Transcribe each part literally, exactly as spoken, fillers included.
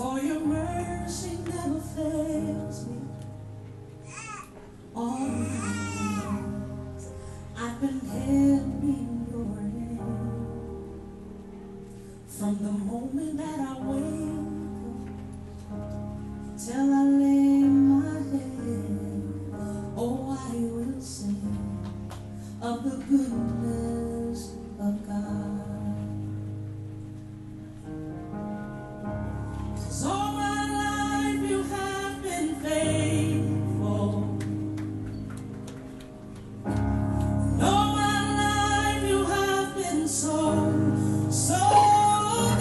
For your mercy never fails me. All my days I've been held in your hand. From the moment that I wake up till I lay my head, oh, I will sing of the goodness of God. 'Cause all my life you have been faithful. And all my life you have been so, so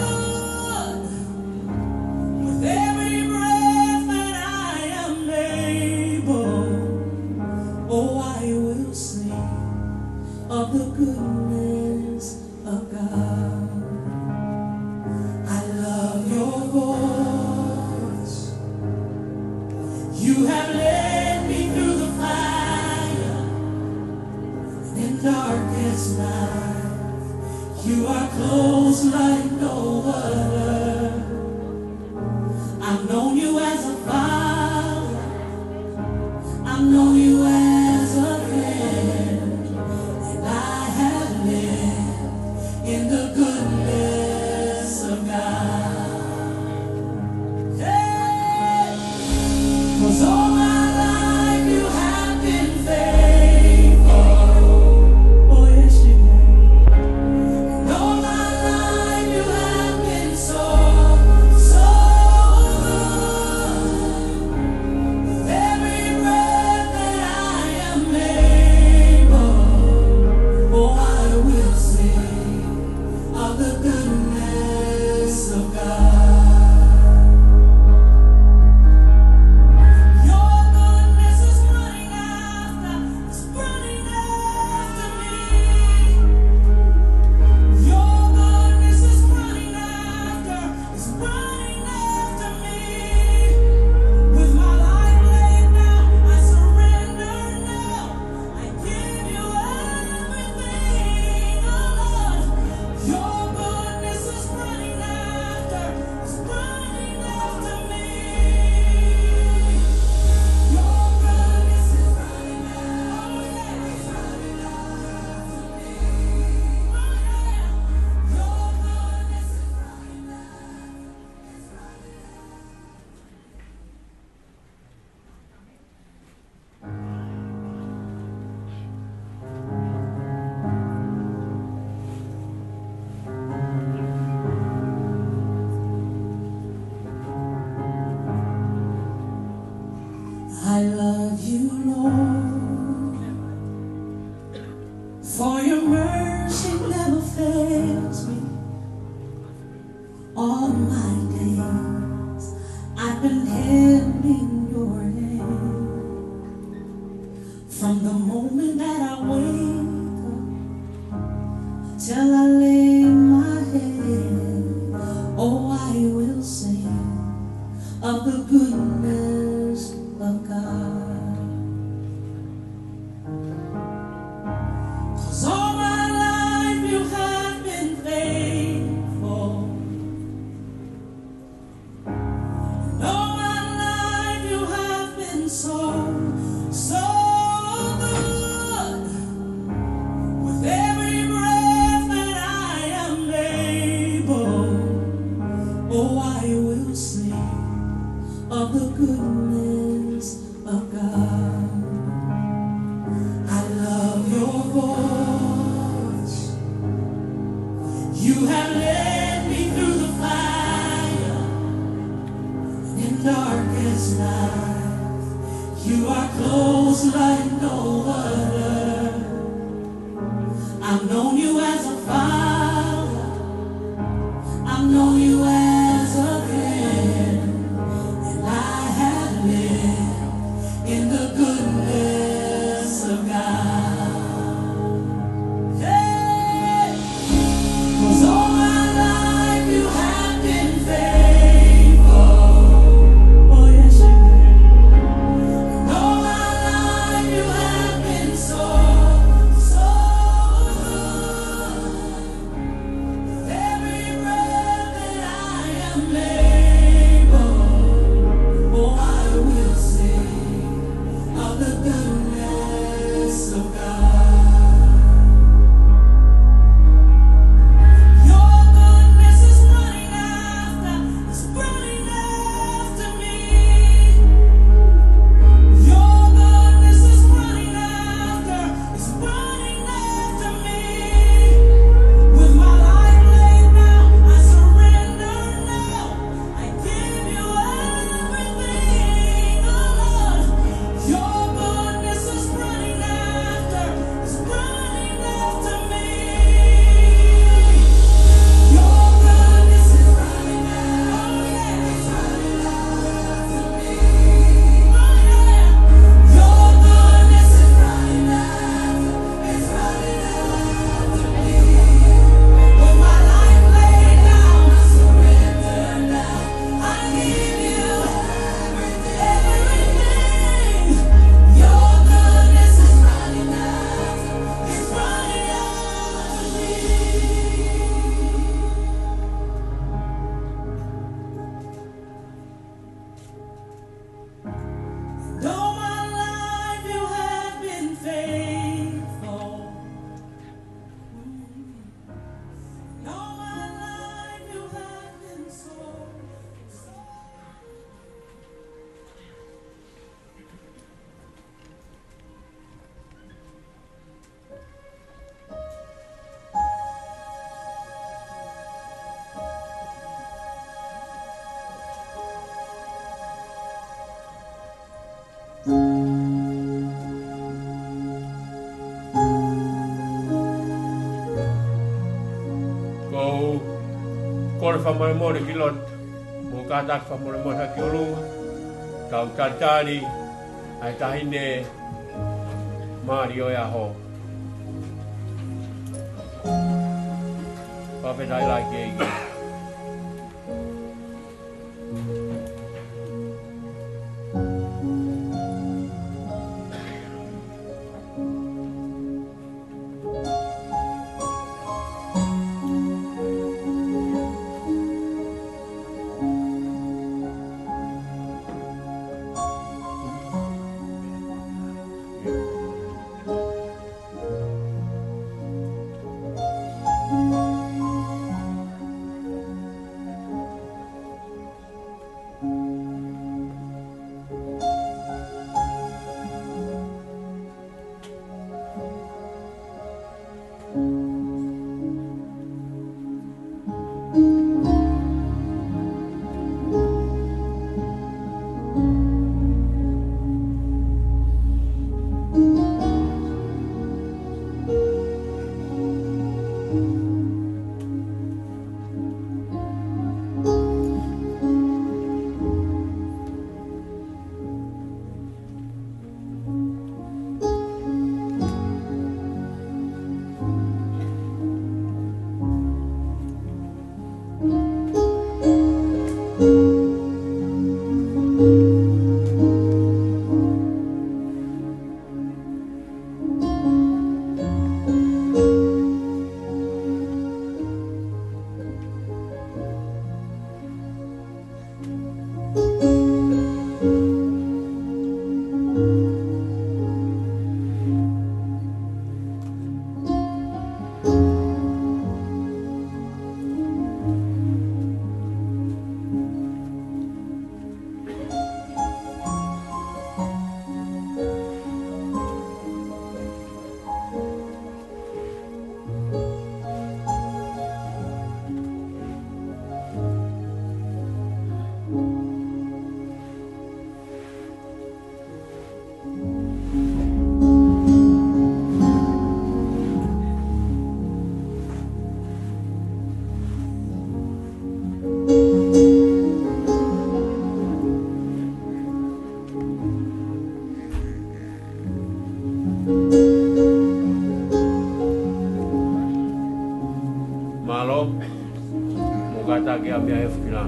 good. With every breath that I am able, oh, I will sing of the goodness of God. I love your voice. You have led me through the fire and darkest night. You are close like no other. I've known you as a father. I've known you as a friend. And I have lived in the goodness of God. Hey! 'Cause all my life you have been faithful. Oh, yes, you have. And all my life you have been so, so good. With every breath that I am able, oh, I will sing of the goodness of God. Your goodness is running after, is running after me. Your goodness is running after, is running after me. With my life laid down, I surrender now. I give you everything, oh Lord. Your goodness is running after, is running after me. Your goodness is running after, oh yeah, it's running after me. Oh yeah. Your goodness is running after, is running after. I love you, Lord, for your mercy never fails me. All my days I've been held in your hand. From the moment that I wake up till I lay my head, oh, I will sing of the goodness of God. 'Cause all my life you have been faithful. And all my life you have been so, so good. With every breath that I am able, oh, I will sing of the goodness of God. I love your voice. You have led me through the fire in darkest night. You are close like no other. I've known you as a father. I've known you as a friend. And I have lived in the goodness of God. Hey! 'Cause all my life you have been faithful. Oh, yes, you have. And all my life you have been so, so good. With every breath that I am able, Fakamolemole ki loto, mo kātaki fakamolemole hake ki ʻolunga, kau talitali ʻa e taʻahine mali ʻo e ʻaho. Fakafetaʻi lahi ki he ʻEiki. Mālō, mo kātaki ʻa e meʻa ʻe fukila.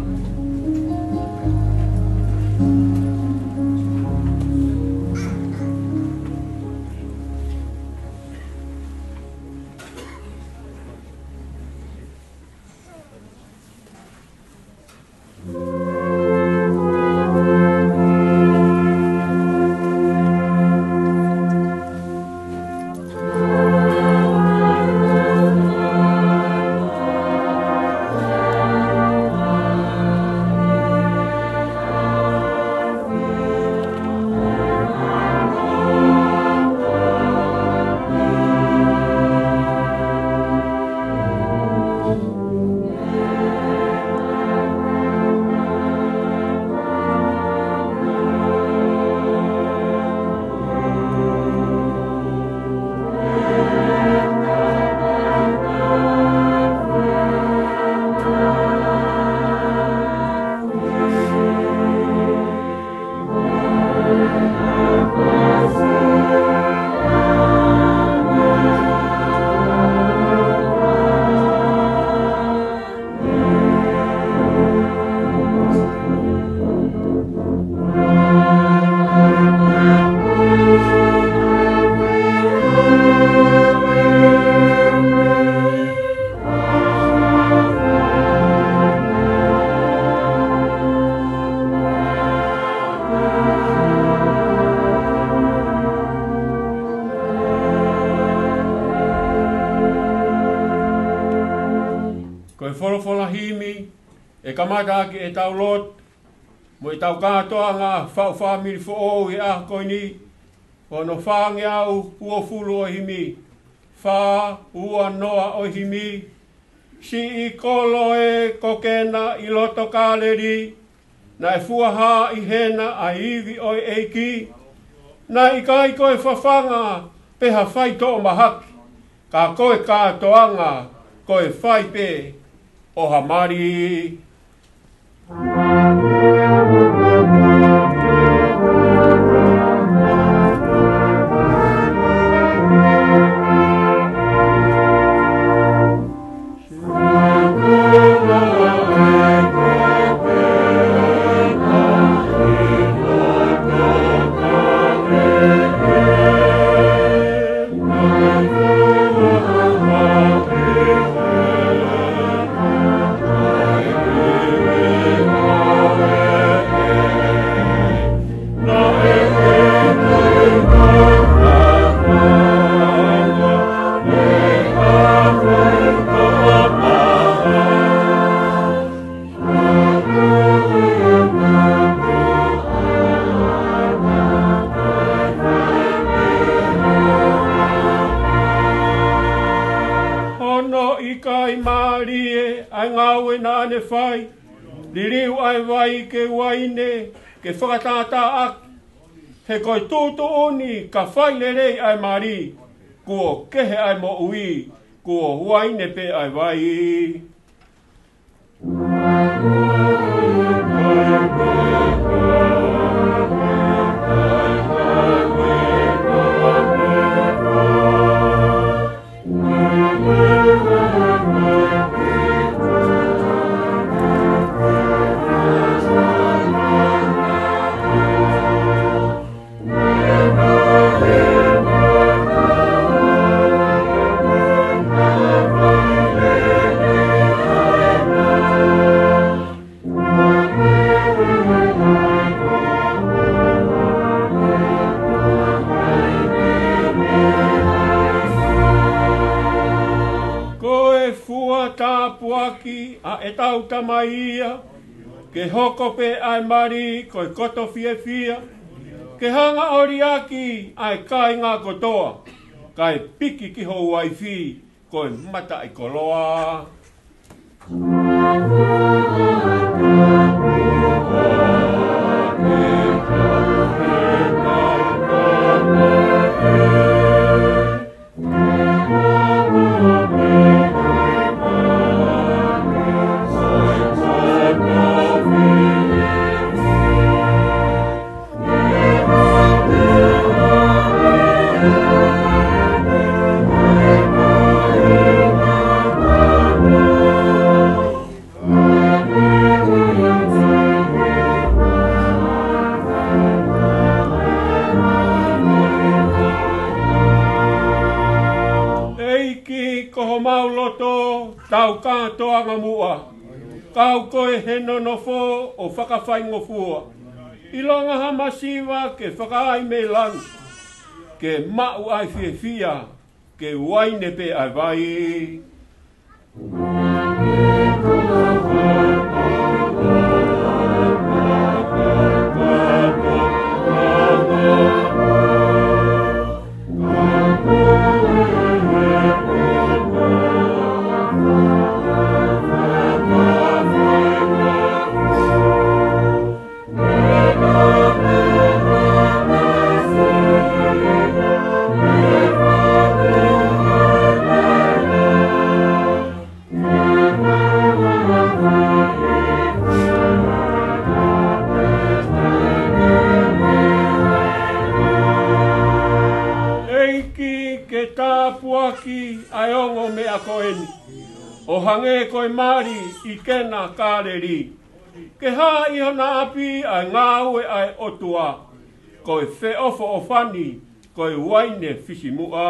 Ko e folofola himi ʻe kamata ʻaki ʻetau lotu mo ʻetau kātoanga faʻu fāmili foʻou he ʻaho ko eni, ko hono fāngeau uofulu ʻo e himi, fā ua noa ʻo e himi. Siʻi kolo ē, ko Kena ʻi loto Kāleli, naʻe fuaha ʻi hena ʻa e ivi ʻo e ʻEiki. Naʻe ʻikai ko e fafanga pe ha faitoʻo mahaki, ka ko e kātoanga, ko e fai pē. ʻo ha mali. Hono ʻikai mālie ʻa e ngāue naʻa ne fai, liliu ʻa e vai ke uaine, ke fakatātāʻaki. He ko e tuʻutuʻuni ka fai lelei ʻa e mali, kuo kehe ʻa e moʻui, kuo uaine pē ʻa e vai. Ko e fua tāpuaki ʻa ʻetau Tamai ia, ke hoko pē ʻa e mali ko e koto fiefia, ke hanga ʻo liʻaki ʻa e kāinga kotoa, kae piki ki ho uaifi, ko e mataʻikoloa. ʻEiki, ko homau loto tau kātoanga muʻa, kau koe he nonofo ʻo fakafaingofua. ʻIlonga ha masiva ke fakaai mei langi, ke maʻu ʻa e fiefia, ke uaine pē ʻa e vai. ʻEiki, ke tāpuaki ʻa e ongo meʻa ko eni, ʻo hangē ko e mali ʻi Kena Kāleli. Ke hā ʻi hona ʻapi ʻa e ngāue ʻa e ʻOtua, ko e feʻofoʻofani, ko e uaine fisimuʻa.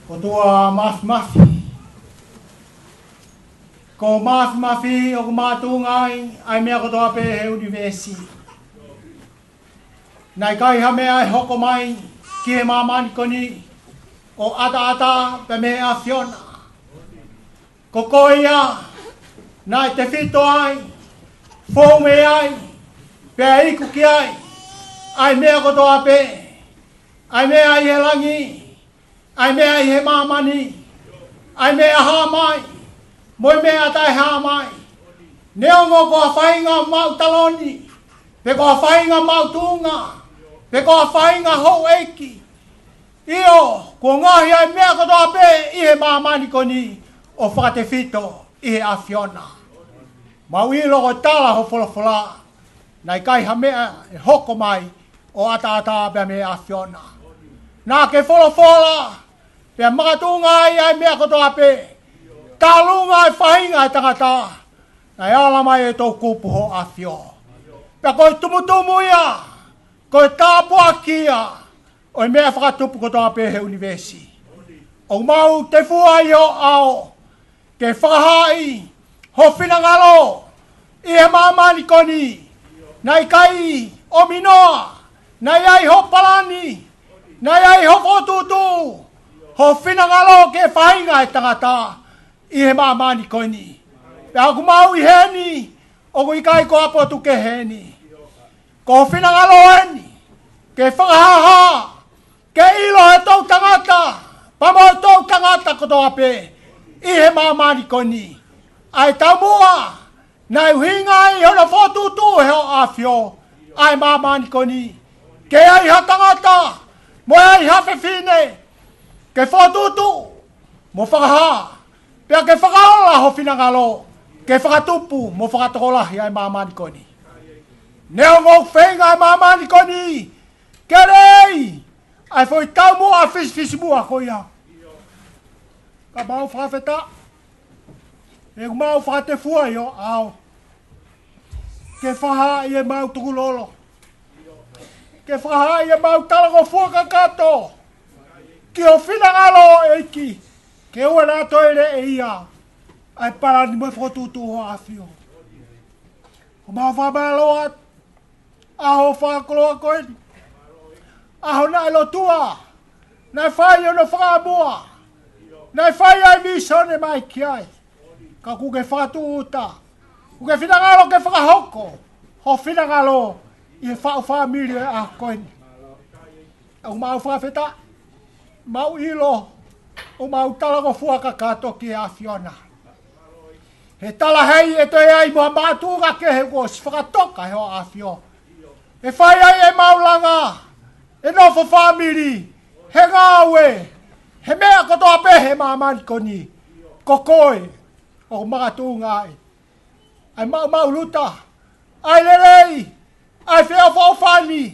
ʻOtua Māfimafi. Ko Māfimafi ʻoku makatuʻunga ai ʻa e meʻa kotoa pē he ʻunivēsi. Naʻe ʻikai ha meʻa ʻe hoko mai ki he māmani ko eni ʻo ʻataʻatā pē mei he ʻAfiona. Ko koe ia naʻe tefito ai, fou mei ai, pea iku ki ai ʻa e meʻa kotoa pē, ʻa e meʻa ʻi he langi, ʻa e meʻa ʻi he māmani, ʻa e meʻa hā mai, mo e meʻa taʻe hā mai. Neongo ko ha faʻahinga maʻu taloni, pe ko ha faʻahinga maʻu tuʻunga, pe ko ha faʻahinga houʻeiki. ʻIo, kuo ngaohi ʻa e meʻa kotoa pē ʻi he māmani ko eni ʻo fakatefito ʻi he ʻAfiona. Mau ʻilo ko e tala ho folofola, naʻe ʻikai ha meʻa ʻe hoko mai ʻo ʻataʻatā pē mei he ʻAfiona. Naʻa ke folofola, pea makatuʻunga ai ʻa e meʻa kotoa pē. Tālunga e faʻahinga ʻo e tangata, naʻe ala mai ʻe he toʻukupu ho ʻAfio. Pea ko e tumutumu ia, ko e tāpuaki ia ʻo e meʻa fakatupu kotoa pē he ʻunivēsi. ʻOku mau tefua ʻi ho ʻao, ke fakahaaʻi ho finangalo ʻi he māmani ko eni. Naʻe ʻikai ʻo minoa, naʻe ʻi ai ho palani, naʻe ʻi ai ho fokotuʻutuʻu, ho finangalo ki he faʻahinga ʻo e tangata ʻi he māmani ko eni. Pea ʻoku mau ʻi heni, ʻoku ʻikai ko ha potu kehe eni. Ko ho finangalo eni, ke fakahāhā, ke ʻilo ʻe he toʻutangata, pea mo e toʻutangata kotoa pē ʻi he māmani ko eni ʻa e taumuʻa naʻe ʻuhinga ai hono fokotuʻutuʻu ʻe ho ʻAfio ʻa e māmani ko eni. Ke ʻi ai ha tangata, mo ʻi ai ha fefine, ke fokotuʻutuʻu mo fakahā, pea ke fakaola ho finangalo, ke fakatupu mo fakatokolahi ʻa e māmani ko eni. Neongo ʻoku feinga ʻa e māmani ko eni ke lelei ʻa e foʻi taumuʻa fisifisimuʻa ko ia, ka mau fakafetaʻi he ʻoku mau fakatefua ʻi ho ʻao, ke fakahaaʻi ʻemau tukulolo, ke fakahaaʻi ʻemau talangofua kakato ki ho finangalo, ʻEiki, ke ʻoua naʻa toe leʻeia ʻa e palani mo e fokotuʻutuʻu ho ʻAfio. ʻOku mau fakamālō atu ʻa ho fakakoloa ko eni, ʻa hono ʻai lotua, naʻe fai hono fakamuʻa, naʻe fai ʻa e vīsone mai ki ai. Ka kuo ke fakatūʻuta, kuo ke finangalo ke fakahoko ho finangalo ʻi he faʻu fāmili ʻo e ʻaho ko eni. ʻOku mau fakafetaʻi, mau ʻilo, ʻoku mau talangofua kakato ki he ʻAfiona. He talaʻehai ʻe toe ʻi ai mo ha makatuʻunga kehe kuo ʻosi fakatoka ʻe ho ʻAfio, ʻe fai ai ʻemau langa, ʻe nofo fāmili, he ngāue, he meʻa kotoa pē he māmani ko eni. Ko koe ʻoku makatuʻunga ai ʻa e maʻumaʻuluta, ʻa e lelei, ʻa e feʻofoʻofani.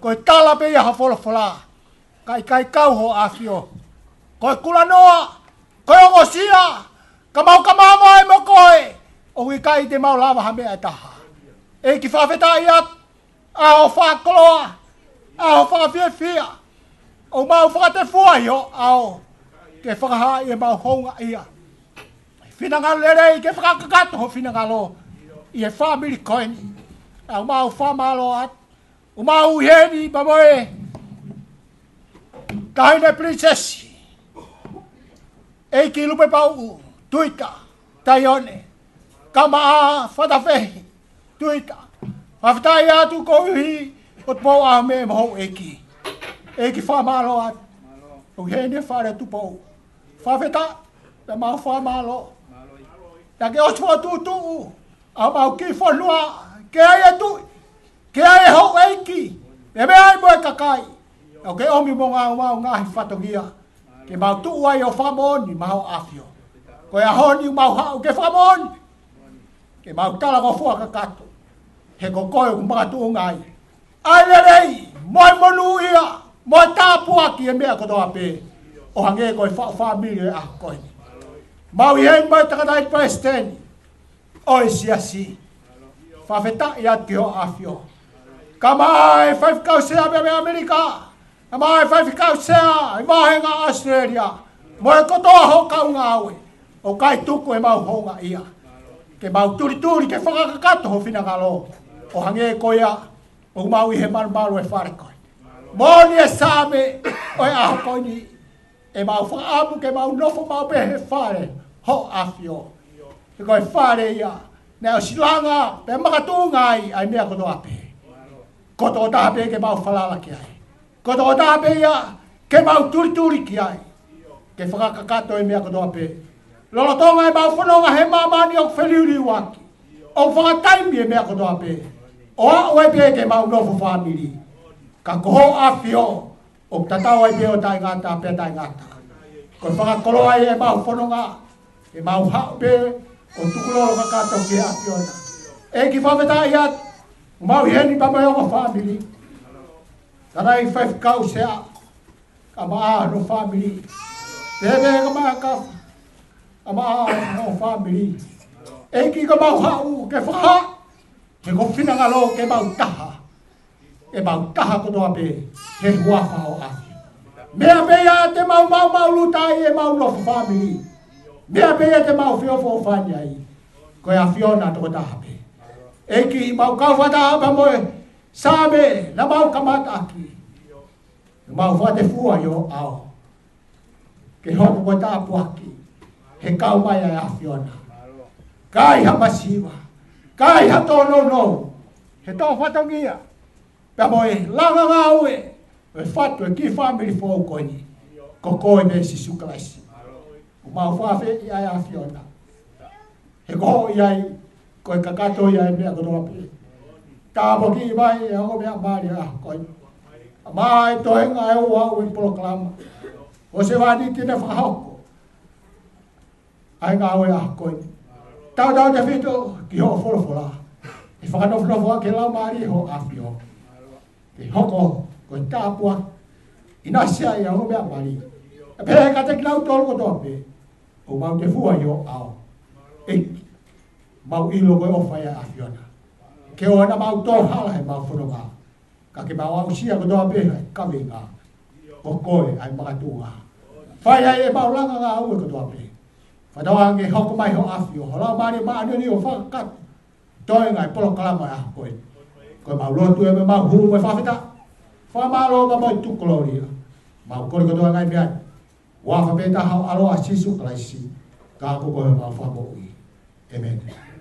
Ko e tala pē ia ho folofola, ka ʻikai kau ho ʻAfio. Ko e kulanoa, ko e ongosia, ka mau kamata mo koe, ʻoku ʻikai te mau lava ha meʻa ʻe taha. ʻEiki, fakafetaʻi atu ʻa ho fakakoloa, ʻa ho fakafiefia, ʻoku mau fakatefua ʻi ho ʻao, ke fakahaaʻi ʻemau houngaʻia. Finangalo lelei, ke fakakakato ho finangalo ʻi he fāmili ko eni. ʻOku mau fakamālō atu, ʻoku mau ʻi heni pea mo e Taʻahine Pilinisesi, ʻEiki Lupepauʻu Tuita Taione, kae ʻumaʻā Fatafehi Tuita. Fakafetaʻi atu koeʻuhi ko Tupou ʻAhomeʻe mo houʻeiki. ʻEiki, fakamālō atu, ʻoku ʻi heni e fale ʻo Tupou. Fakafetaʻi, pea mau fakamālō. Naʻa ke ʻosi fokotuʻutuʻu ʻa homau kiʻi fonua, ke ʻi ai e tuʻi, ke ʻi ai e houʻeiki, pea mei ai mo e kakai. ʻOku ke ʻomi mo homau ngaahi fatongia ke mau tuʻu ai ʻo fakamoʻoni maʻa ho ʻAfio. Ko e ʻaho ni ʻoku mau haʻu ke fakamoʻoni, ke mau talangofua kakato, he ko koe ʻoku makatuʻunga ai ʻa e lelei, mo e monūʻia, mo e tāpuaki, e meʻa kotoa pē, ʻo hangē ko e faʻu fāmili ʻo e ʻaho ko eni. Mau ʻi heni mo e tangataʻeiki palesiteni ʻo e siasi. Fakafetaʻi atu ki ho ʻAfio. Kae ʻumaʻā e faifekau sea mei, mei ʻAmelika, kae ʻumaʻā e faifekau sea ʻi he vāhenga ʻAositelēlia. mo e kotoa hoʻo kau ngāue, ʻoku ʻikai tuku ʻemau houngaʻia. Ke mau tulituli ke fakakakato ho finangalo, ʻo hangē ko ia ʻoku mau ʻi he malumalu ʻo e fale ko eni. Moʻoni e Saame ʻo e ʻaho ko eni, ʻemau fakaʻamu ke mau nofo maʻu pē he fale Hoʻo ʻAfio. He ko e fale ia naʻe ʻosi langa pea makatuʻunga ai ʻa e meʻa kotoa pē. Ko e tokotaha pē ke mau falala ki ai. Ko e tokotaha pē ia ke mau tulituli ki ai, ke fakakakato e meʻa kotoa pē. Lolotonga ʻemau fononga he māmani ʻoku feliuliuaki, ʻoku fakataimi e meʻa kotoa pē, ʻo aʻu ai pē ke mau nofo fāmili. Ka ko Hoʻo ʻAfio ʻoku tatau ai pē ʻo taʻengata pea taʻengata. Ko e fakakoloa ia ʻemau fononga, ke mau haʻu pē ʻo tukulolo kakato ki he ʻAfiona. ʻEiki, fakafetaʻi atu, mau ʻi heni pea mo e ongo fāmili. Tala ʻi Faifekau Sea, kae ʻumaʻā hono fāmili. Tēvē kae ʻumaʻā Kafa, kae ʻumaʻā hono fāmili. ʻEiki, ka mau haʻu ke fakahā, he ko ho finangalo ke mau taha. Ke mau taha kotoa pē he huafa ʻo e ʻAfio. Meʻa pē ia te mau maumau luta ai ʻemau nofo fāmili. Meʻa pē ia te mau feʻofoʻofani ai, ko e ʻAfiona tokotaha pē. ʻEiki, mau kau fakataha pea mo e Saame naʻa mau kamata ʻaki. Mau fakatefua ʻi ho ʻao, ke hoko ko e tāpuaki he kau mai ʻa e ʻAfiona. Ka ʻi ha masiva, ka ʻi ha tōnounou, he tō fatongia, pea mo e langa ngāue ʻo e fatu e kiʻi fāmili foʻou ko eni, ko koe pē Sīsū Kalaisi. ʻOku mau fakafetaʻi ʻa e ʻAfiona, he ko hoʻo ʻi ai, ko e kakato ia e meʻa kotoa pē. Tāpuakiʻi mai e ongo meʻa mali ʻa e ʻaho ko eni. ʻAmai e toenga ʻe ua ʻo e polokalama, ʻo e sevāniti ne fakahoko ʻa e ngāue ʻa e ʻaho ko eni. Tautautefito ki hoʻo folofola, ke fakanofonofo ʻaki e Laumālie ʻo Hoʻo ʻAfio, ke hoko ko e tāpuaki, ʻinasi ai ʻa e ongo meʻa mali, ʻo pehē kiate kinautolu kotoa pē ʻoku mau tefua ʻi ho ʻao. ʻEiki, mau ʻilo ko e ʻofa ia ʻa e ʻAfiona, ke ʻoua naʻa mau tō hala heʻemau fononga, ka ke mau aʻusia kotoa pē ʻa e kaveinga, ko koe ʻa e makatuʻunga. Fai ai ʻemau langa ngāue kotoa pē. Fakatauange hoko mai Hoʻo ʻAfio, ho Laumālie Māʻoniʻoni ʻo fakakakato e toenga e polokalama ʻa e ʻaho ko eni. Ko ʻemau lotu ē mo ʻemau hū mo e fakafetaʻi, fakamālō pea mo e tukuloli. Mau kole kotoa e ngaahi meʻa ni, huafa pē taha ho ʻAlo ʻa Sīsū Kalaisi, ka ko koe homau Fakamoʻui. ʻĒmeni.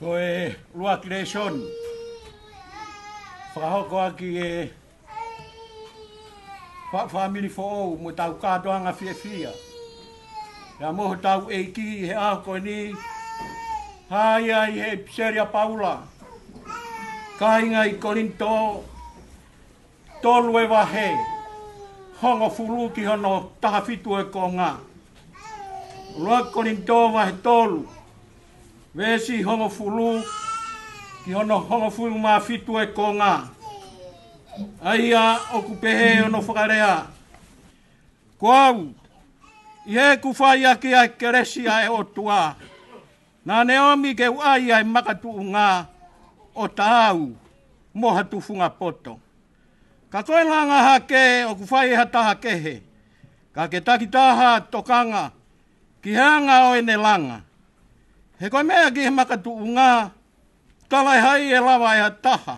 Ko e ʻuluaki lēsoni, fakahoko ʻaki e fa-, fāmili foʻou mo ʻetau kātoanga fiefia. Pea mo hotau ʻEiki he ʻaho ko eni, hā ia ʻi he ʻipiseli ʻa Paula, kāinga ʻi Kolinitō, tolu e vahe, hongofulu ki hono taha fitu e konga. ʻUluaki Kolinitō vahe tolu, veesi hongofulu ki hono hongofulu mā fitu e konga. ʻA ia ʻoku pehē hono fakalea: Ko au, ʻi heʻeku fai ʻaki ʻa e kelesi ʻa e ʻOtua, naʻa ne ʻomi ke u ʻai ʻa e makatuʻunga ʻo taau mo ha tufunga poto. Ka ko e langa hake ʻoku fai ʻe ha taha kehe, ka ke takitaha tokanga ki he anga ʻo ʻene langa. He ko e meʻa ki he makatuʻunga, talaʻehai ʻe lava ʻe ha taha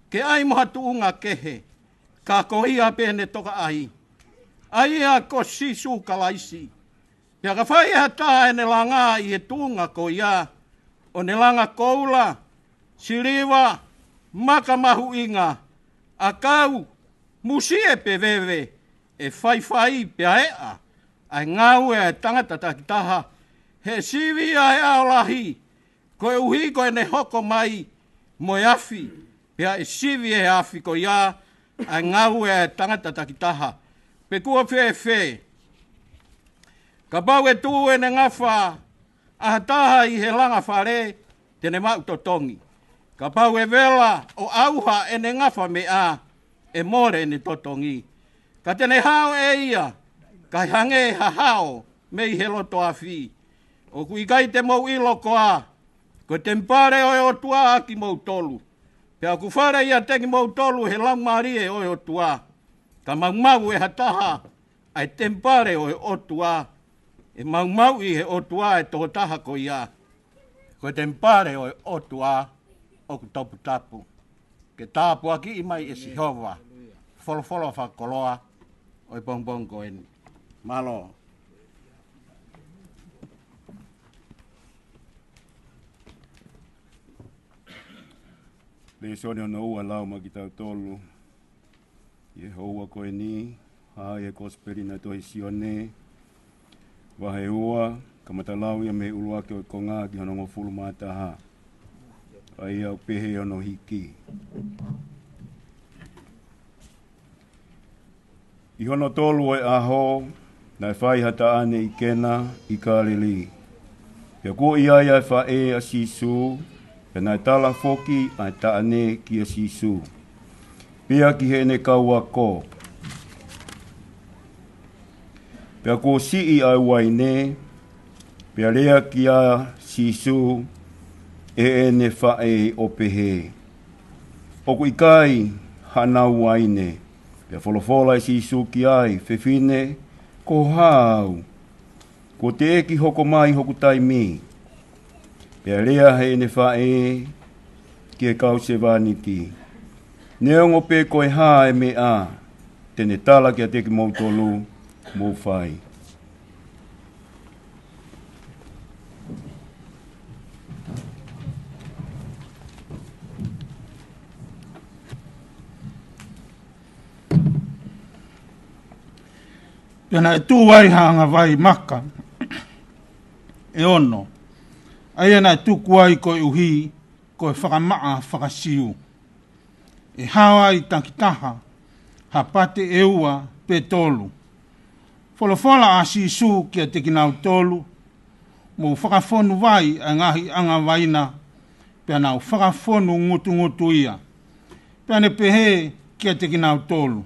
ke ʻai mo ha tuʻunga kehe, ka ko ia pē ʻene tokaʻai, ʻa ia ko Sīsū Kalaisi. Pea ka fai ʻe ha taha ʻene langa ʻi he tuʻunga ko ia, ʻo ne langa koula, siliva, maka mahuʻinga, ʻakau, musie pe veve, ʻe faifai pea eʻa ʻa e ngāue ʻa e tangata takitaha, he ʻe sivi ʻa e ʻao lahi, koeʻuhi ko ʻene hoko mai mo e afi, pea ʻe sivi ʻe he afi ko ia ʻa e ngāue ʻa e tangata takitaha. Pe kuo fēfē? Kapau ʻe tuʻu ʻene ngafa ʻa ha taha ʻi he langa fale, te ne maʻu totongi. Kapau ʻe vela ʻo ʻauha ʻene ngafa meʻa, ʻe mole ʻene totongi, ka te ne hao ʻe ia, kae hangē ha hao mei he loto afi. ʻOku ʻikai te mou ʻilo koā ko e temipale ʻo e ʻOtua ʻa kimoutolu, pea ʻoku fale ʻiate kimoutolu ʻe he Laumālie ʻo e ʻOtua? Ka maumau ʻe ha taha ʻa e temipale ʻo e ʻOtua, ʻe maumauʻi ʻe he ʻOtua ʻa e tokotaha ko ia. Ko e temipale ʻo e ʻOtua ʻoku toputapu. Ke tāpuakiʻi mai ʻe Sihova folofola fakakoloa ʻo e pongipongi ko eni. Mālō. Lēsoni hono ua lau maʻa kitautolu ʻi he houa ko eni, hā ʻi he Kosipeli naʻe tohi ʻe Sione, vahe ua, kamata lau ia mei he ʻuluaki ʻo e konga ki hono hongofulu mā taha. ʻA ia ʻoku pehē hono hiki: ʻI hono tolu ʻo e ʻaho, naʻe fai ha taʻane ʻi Kena ʻi Kāleli. Pea kuo ʻi ai ʻa e faʻē ʻa Sīsū, pea naʻe tala foki ʻa e taʻane kia Sīsū, pea ki heʻene kau ako. Pea kuo siʻi ʻa e uaine, pea lea kia Sīsū ʻe heʻene faʻē ʻo pehē, ʻOku ʻikai haʻanau uaine. Pea folofola ʻe Sīsū ki ai, Fefine, ko hai au? Kuo teʻeki hoko mai hoku taimi. Pea lea ʻe heʻene faʻē ki he kau sevāniti, Neongo pe ko e hā e meʻa te ne tala kiate kimoutolu, mou fai. Pea naʻe tuʻu ai ha angavai maka ʻe ono, ʻa ia naʻe tuku ai koeʻuhi ko e fakamaʻa faka-Siu, ʻe hao ai takitaha ha pate ʻe ua pe tolu. Folofola ʻa Sīsū kiate kinautolu, Mou fakafonu vai ʻa e ngaahi angavai na. Pea nau fakafonu ngutungutu ia. Pea ne pehē kiate kinautolu,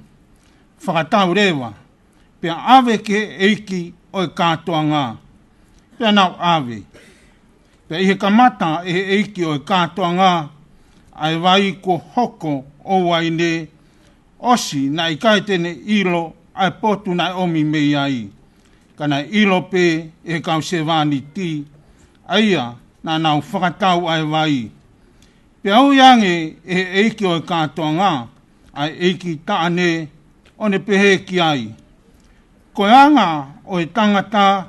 Fakatau leva, pea ʻave ki he ʻeiki ʻo e kātoanga. Pea nau ʻave. Pea ʻi he kamata ʻe he ʻeiki ʻo e kātoanga ʻa e vai kuo hoko ʻo uaine, ʻosi naʻe ʻikai te ne ʻilo ʻa e potu naʻe ʻomi mei ai, ka naʻe ʻilo pē ʻe he kau sevāniti, ʻa ia naʻa nau fakatau ʻa e vai. Pea ui ange ʻe he ʻeiki ʻo e kātoanga ʻa e ʻeiki taʻane, ʻo ne pehē ki ai, Ko e anga ʻo e tangata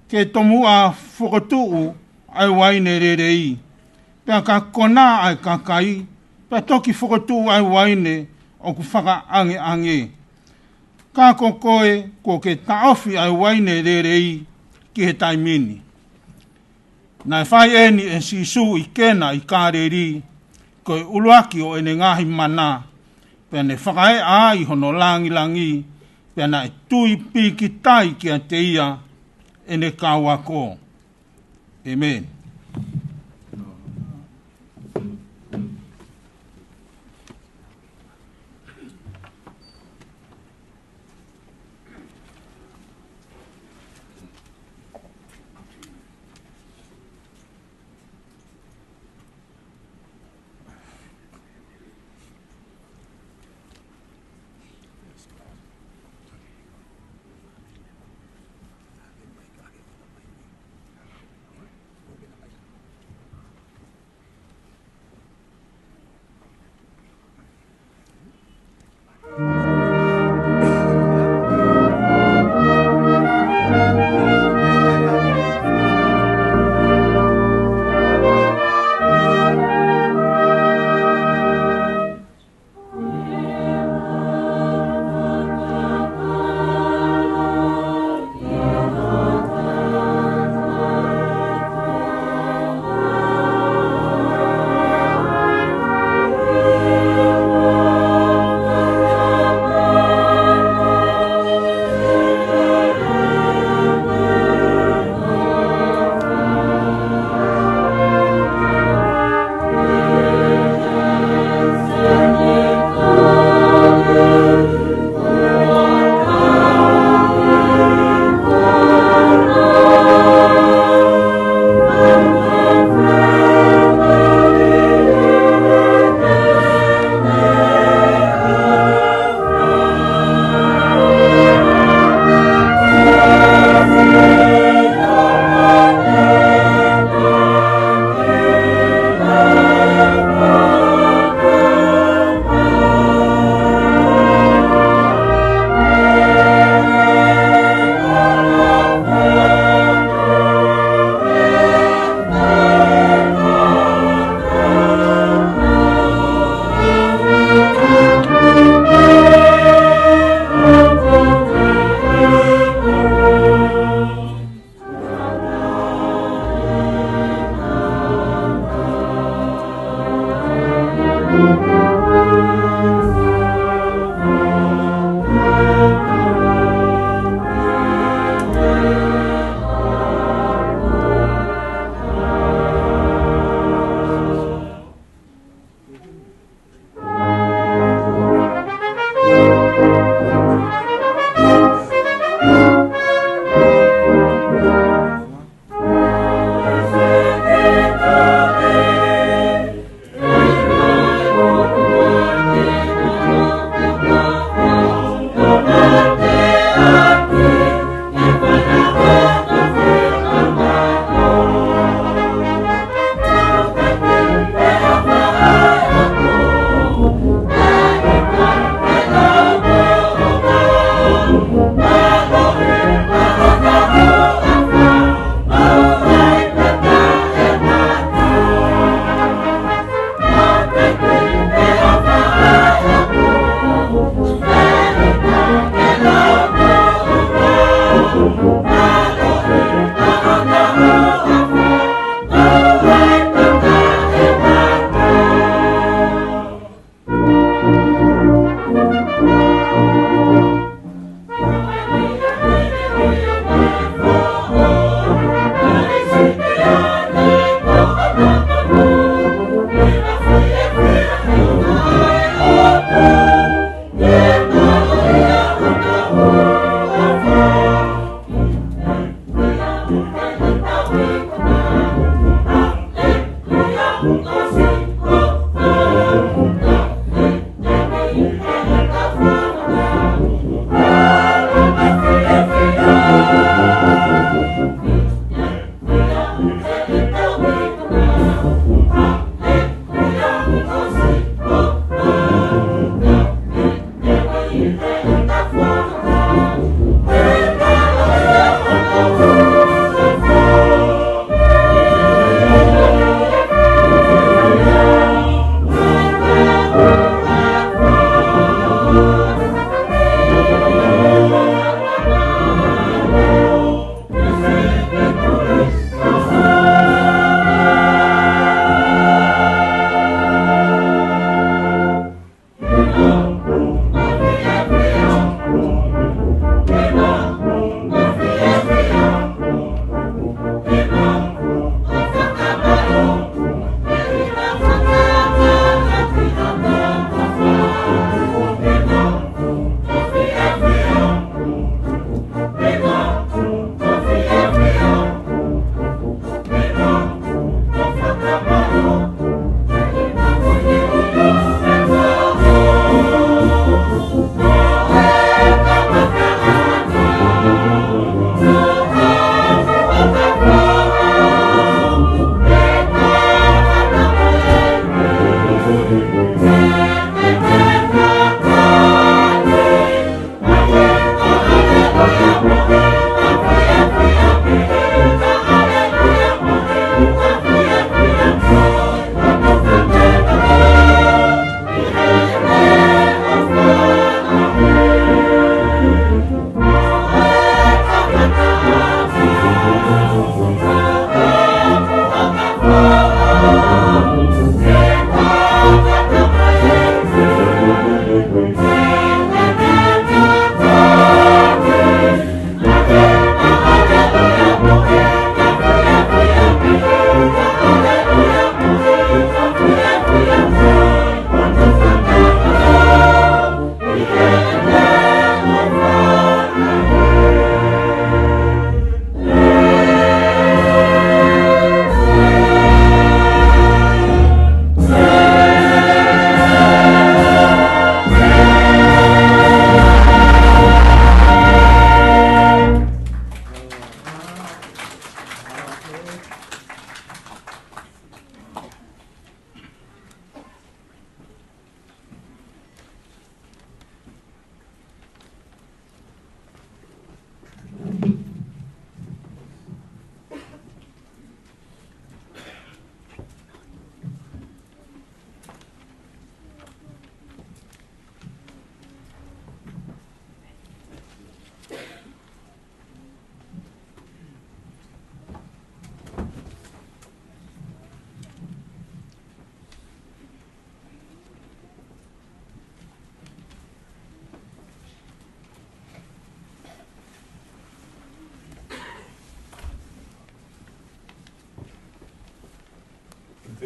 ke tomuʻa fokotuʻu ʻa e uaine lelei, Pea ka konā ʻa e kakai, pea toki fokotuʻu ʻa e uaine ʻoku fakaʻangeʻange. Ka ko koe, kuo ke taʻofi ʻa e uaine lelei ki he taimi ni. Naʻe fai ʻeni ʻe Sīsū ʻi Kena ʻi Kāleli, ko e ʻuluaki ʻo ʻene ngaahi mana, pea ne fakaeʻa ai hono langilangi, pea naʻe tui pīkitai kiate ia ʻene kau ako. ʻĒmeni.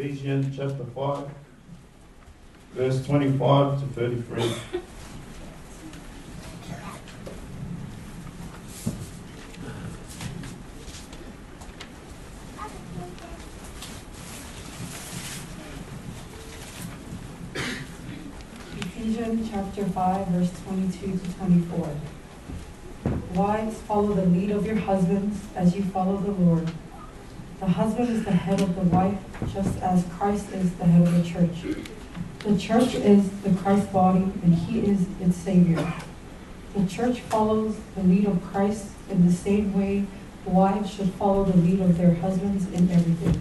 Ephesians chapter five, verse twenty-five to thirty-three. Ephesians chapter five, verse twenty-two to twenty-four. Wives, follow the lead of your husbands as you follow the Lord. The husband is the head of the wife, just as Christ is the head of the church. The church is the Christ body, and he is its Savior. The church follows the lead of Christ. In the same way, wives should follow the lead of their husbands in everything.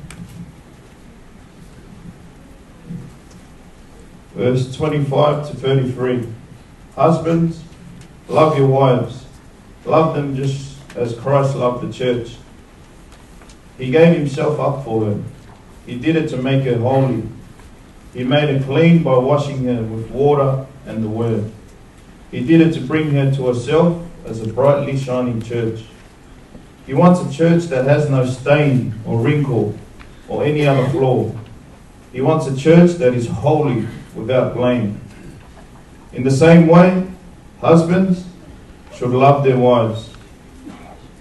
Verse twenty-five to thirty-three. Husbands, love your wives. Love them just as Christ loved the church. He gave himself up for her. He did it to make her holy. He made her clean by washing her with water and the word. He did it to bring her to himself as a brightly shining church. He wants a church that has no stain or wrinkle or any other flaw. He wants a church that is holy, without blame. In the same way, husbands should love their wives.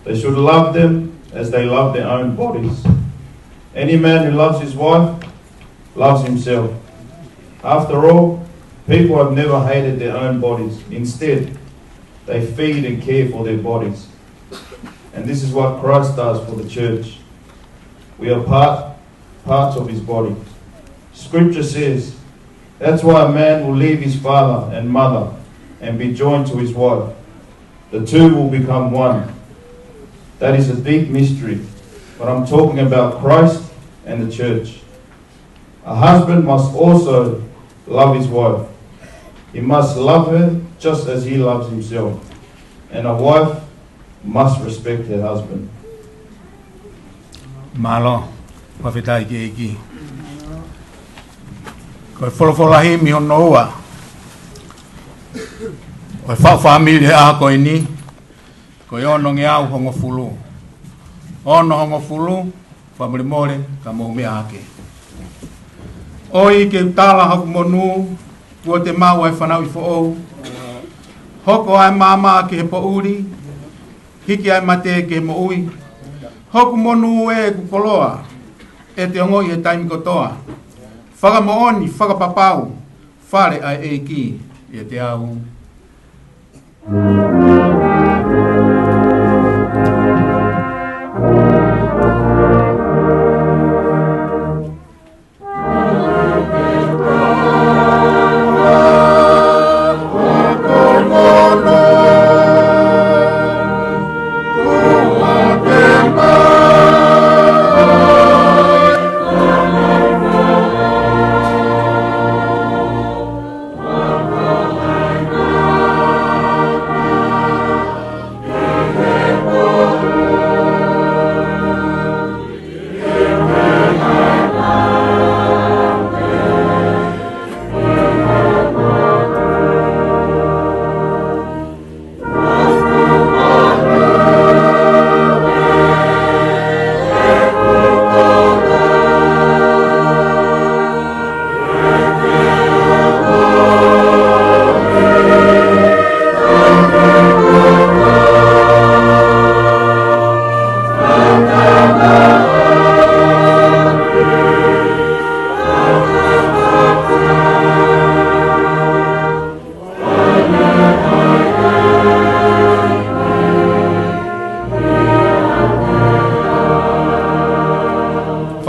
They should love them as they love their own bodies. Any man who loves his wife loves himself. After all, people have never hated their own bodies. Instead, they feed and care for their bodies. And this is what Christ does for the church. We are part, parts of his body. Scripture says, "That's why a man will leave his father and mother and be joined to his wife. The two will become one." That is a deep mystery, but I'm talking about Christ and the church. A husband must also love his wife. He must love her just as he loves himself. And a wife must respect her husband. Mālō, fakafetaʻi ki he ʻEiki. Ko e folofola himi hono ua ʻo e faʻu fāmili he ʻaho ko eni, ko e onongeau hongofulu. Ono hongofulu, fakamolemole ka mou meʻa hake. ʻOi, ke u tala hoku monū, kuo te maʻu ʻa e fanauʻi foʻou. Hoko ʻa e maama ki he poʻuli, hiki ʻa e mate ki he moʻui. Hoku monū ē, ʻeku koloa, ʻe te ongoʻi he taimi kotoa. Fakamoʻoni, fakapapau, fale ʻa e ʻEiki ʻiate au.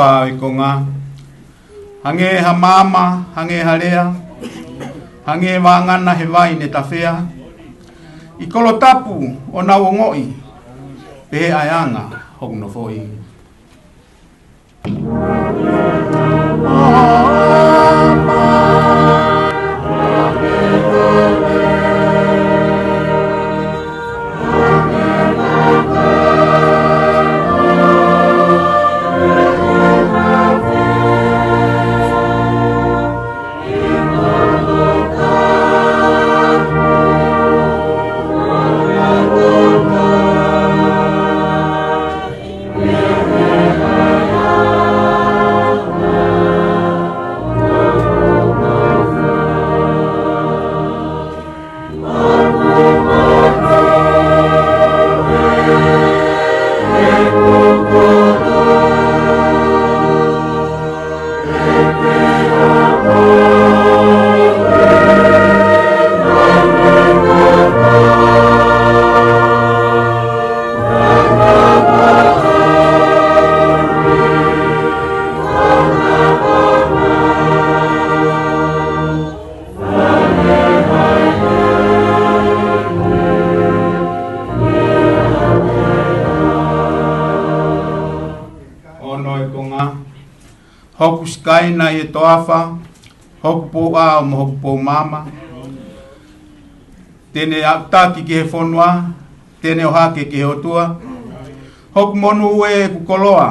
Fai konga. Hangē ha maama, hangē ha lea, hangē vāngana he vai ne tafea. ʻI kolo tapu ʻo nau ongoʻi, pehē ʻa e anga hoku nofoʻi. Hoku sikaina ʻi he toafa, hoku pouʻao mo hoku poumaama. Te ne aʻutaki ki he fonua, te ne ʻohake ki he ʻOtua. Hoku monū ē, ʻeku koloa,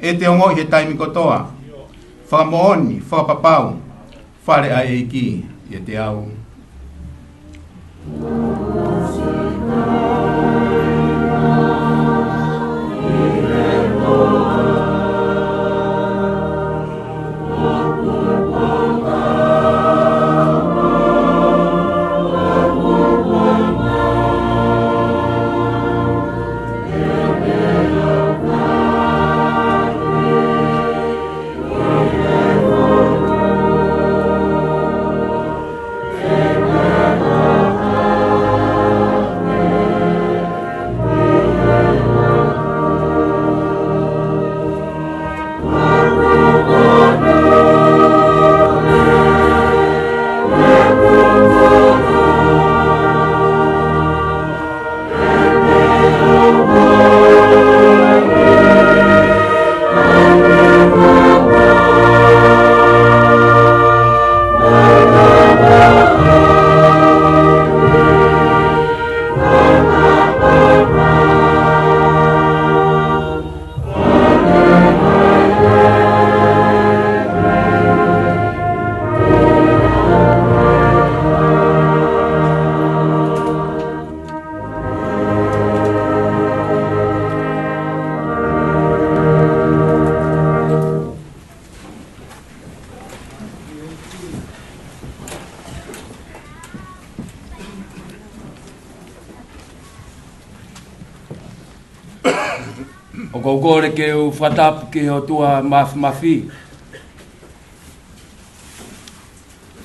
ʻe te ongoʻi he taimi kotoa. Fakamoʻoni, fakapapau, fale ʻa e ʻEiki ʻiate au. ʻOku ou kole ke u fakatapu ki he ʻOtua Māfimafi.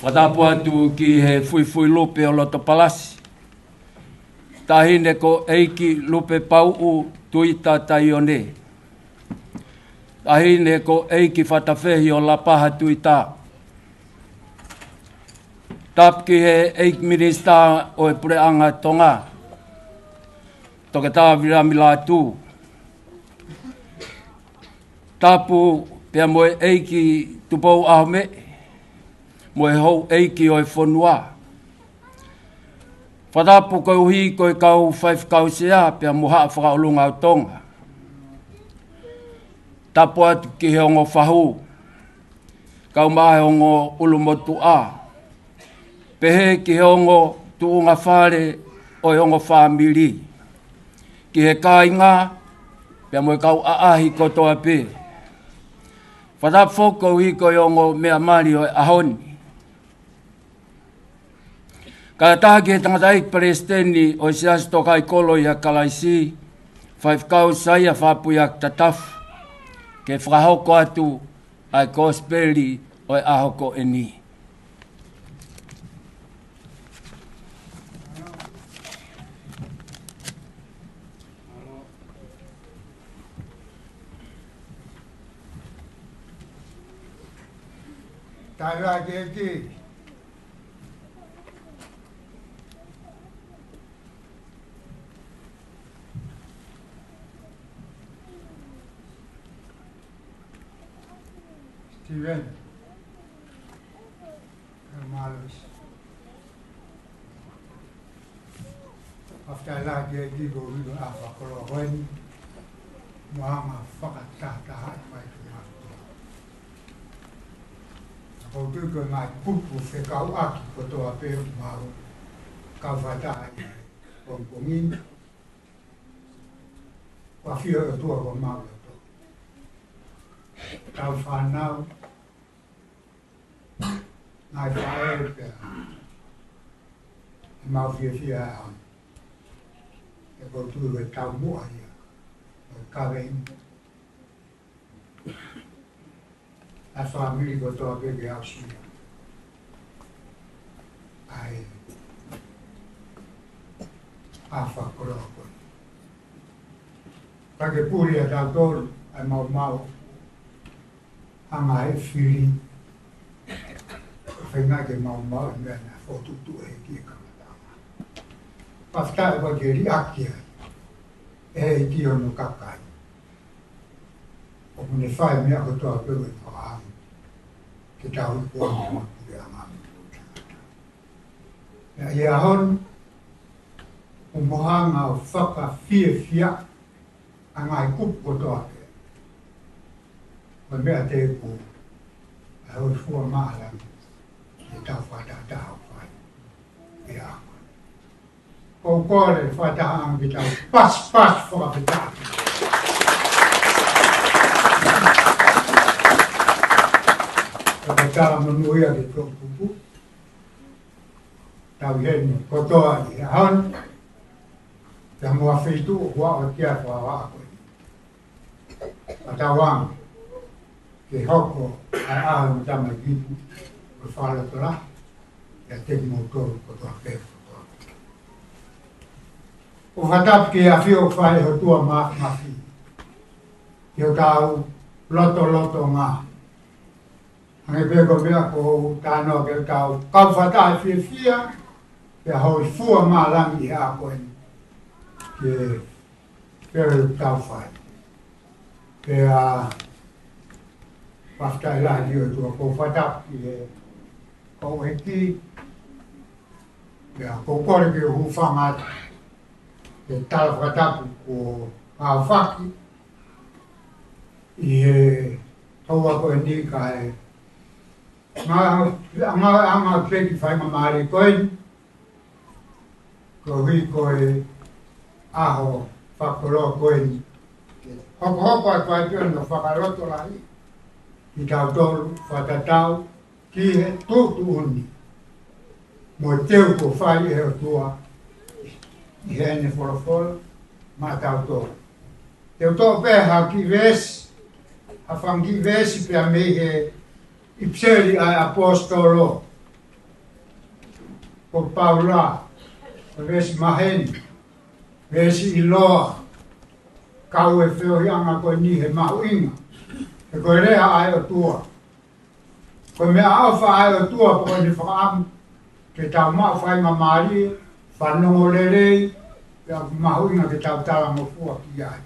Fakatapu atu ki he fuifui lupe ʻo loto palasi. Taʻahine ko ʻEiki Lupe Pauʻu Tuita Taione. Taʻahine ko ʻEiki Fatafehi ʻo Lapaha Tuita. Tapu ki he ʻEiki Minisitā ʻo e Puleʻanga Tonga, Toketā Viliami Lātū. Tapu pea mo e ʻEiki Tupou ʻAhomeʻe, mo e houʻeiki ʻo e fonua. Fakatapu koeʻuhi ko e kau faifekau sea pea mo Haʻa Fakaʻolunga ʻo Tonga. Tapu atu ki he ongo fahu, kau mai he ongo ʻulumotuʻa. Pehē ki he ongo tuʻunga fale ʻo e ongo fāmili. Ki he kāinga, pea mo e kau ʻaʻahi kotoa pē. Fakatapu foki koeʻuhi ko e ongo meʻa mali ʻo e ʻaho ni. Kae taha ki he tangataʻeiki palesiteni ʻo e Siasi Tō Kai Kolo ʻia Kalaisi, Faifekau Saia Fapuiaki Tatafu, ke fakahoko atu ʻa e kosipeli ʻo e ʻaho ko eni. Taiva keki. Steven. Mālō ʻEiki. Fakafetaʻi lahi ki he ʻEiki koeʻuhi ko e ʻaho fakakoloa ko eni. Mo e anga fakatahatahaʻi mai ki he ʻOtua. Ka ʻoku ou tui ko e ngaahi kupu fekauʻaki kotoa pē ʻoku mau kau fakataha ʻi he pongipongi ni. ʻOku ʻafio e ʻOtua ʻo mau loto. Kau fānau, ngaahi faʻē pea ʻemau fiefia ʻaho ni. He ʻoku ou tui ko e taumuʻa ia ʻo e kaveinga. ʻA e fāmili kotoa pē ke aʻusia ʻa e ʻaho fakakoloa ko eni. Ka ke puli ʻa tautolu ʻa e maumau ʻa e ngaahi fili. Feinga ke maumau e meʻa naʻe fokotuʻutuʻu ʻe he ʻEiki ʻi he kamataʻanga. Fakafetaʻi ʻoku ke liʻaki ai ʻe he ʻEiki hono kakai. ʻOku ne fai e meʻa kotoa pē ʻoku ne fakaʻamu. ke tau ikuʻanga mo e puleʻanga. Pea ʻi he ʻaho ni, ʻoku mau hanga ʻo fakafiefia ʻa e ngaahi kupu kotoa pē. Ko e meʻa tēpū, ʻa e hōifua māʻolunga, ke tau fakatahataha ʻo fai ʻi he ʻaho ni. ʻOku ou kole fakataha ange ke tau pasipasi fakafetaʻi. Fakatahataha monūʻia ki he toʻukupu. Tau ʻi heni kotoa ʻi he ʻaho ni. Pea mo ha feituʻu ʻoku aʻu ki ai e fakavaʻa ko eni. Fakatauange ke hoko ʻa e ʻaho ʻo e tamaiki ʻo e fakalotolahi ʻiate kimoutolu kotoa pē. ʻOku ou fakatapu ki he ʻafio ʻoku fai ʻe he ʻOtua Māfimafi ki hotau lotolotonga. Hangē pē ko e meʻa ʻoku ou talanoa ki ai, tau kau fakataha fiefia, pea hōifua māʻolunga ʻi he ʻaho ko eni. Ke pea ʻoku tau fai. Pea fakafetaʻi lahi ki he ʻOtua. ʻOku ou fakatapu ki he kau ʻeiki. Pea ʻoku ou kole ke u hūfanga atu he tala fakatapu kuo aofaki ʻi he houa ko eni kae ngā, ngā, ngā peki faingamālie ko eni. Koeʻuhi ko e ʻaho fakakoloa ko eni. Hokohoko atu ai pē hono fakalotolahi kitautolu fakatatau ki he tuʻutuʻuni mo e teu kuo fai ʻe he ʻOtua ʻi heʻene folofola maʻatautolu. Te u toʻo pē ha kiʻi veesi, ha fanga kiʻi veesi pea mei he ʻipiseli ʻa e ʻaposetolo ko Paula, ko e veesi maheni, veesi ʻiloa, kau e feohiʻanga ko eni he mahuʻinga. He ko e lea ʻa e ʻOtua. Ko e meʻaʻofa ʻa e ʻOtua ko ʻene fakaʻamu ke tau maʻu faingamālie, fanongo lelei, pea ʻoku mahuʻinga ke tau talangofua ki ai.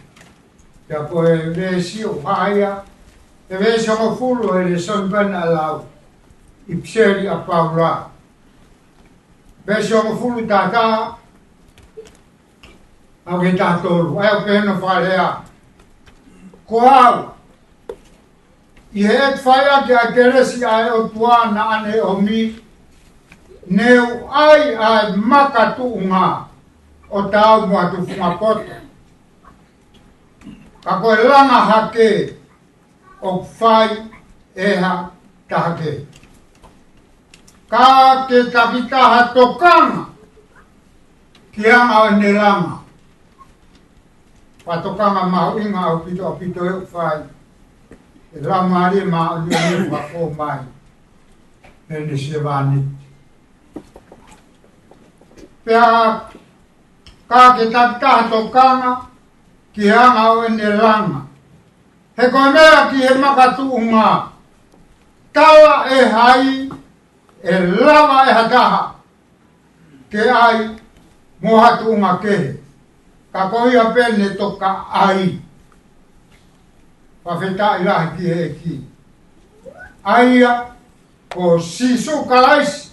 Pea ko e veesi ʻoku hā ia, e veesi hongofulu ʻo e lēsoni ko eni ʻa e lau ʻipiseli ʻa Paula. Veesi hongofulu, taha taha, ʻalu ki he taha tolu, ʻa ia ʻoku pehē hono fakalea: Ko au, ʻi heʻeku fai ʻaki ʻa e kelesi ʻa e ʻOtua naʻa ne ʻomi, ne u ʻai ʻa e makatuʻunga ʻo taau mo ha tufunga poto. Ka ko e langa hake ʻoku fai ʻe ha taha kehe. Ka ke takitaha tokanga ki he anga ʻo ʻene langa. Fakatokanga mahuʻinga ʻaupito ʻaupito ʻoku fai ʻe he Laumālie Māʻoniʻoni ʻoku hoko mai mei heʻene sevāniti. Pea ka ke takitaha tokanga ki he anga ʻo ʻene langa. He ko e meʻa ki he makatuʻunga, tala ʻe hai ʻe lava ʻe ha taha ke ʻai mo ha tuʻunga kehe, ka ko ia pē ne toka ʻai. Fakafetaʻi lahi ki he ʻEiki. ʻA ia ko Sīsū Kalaisi.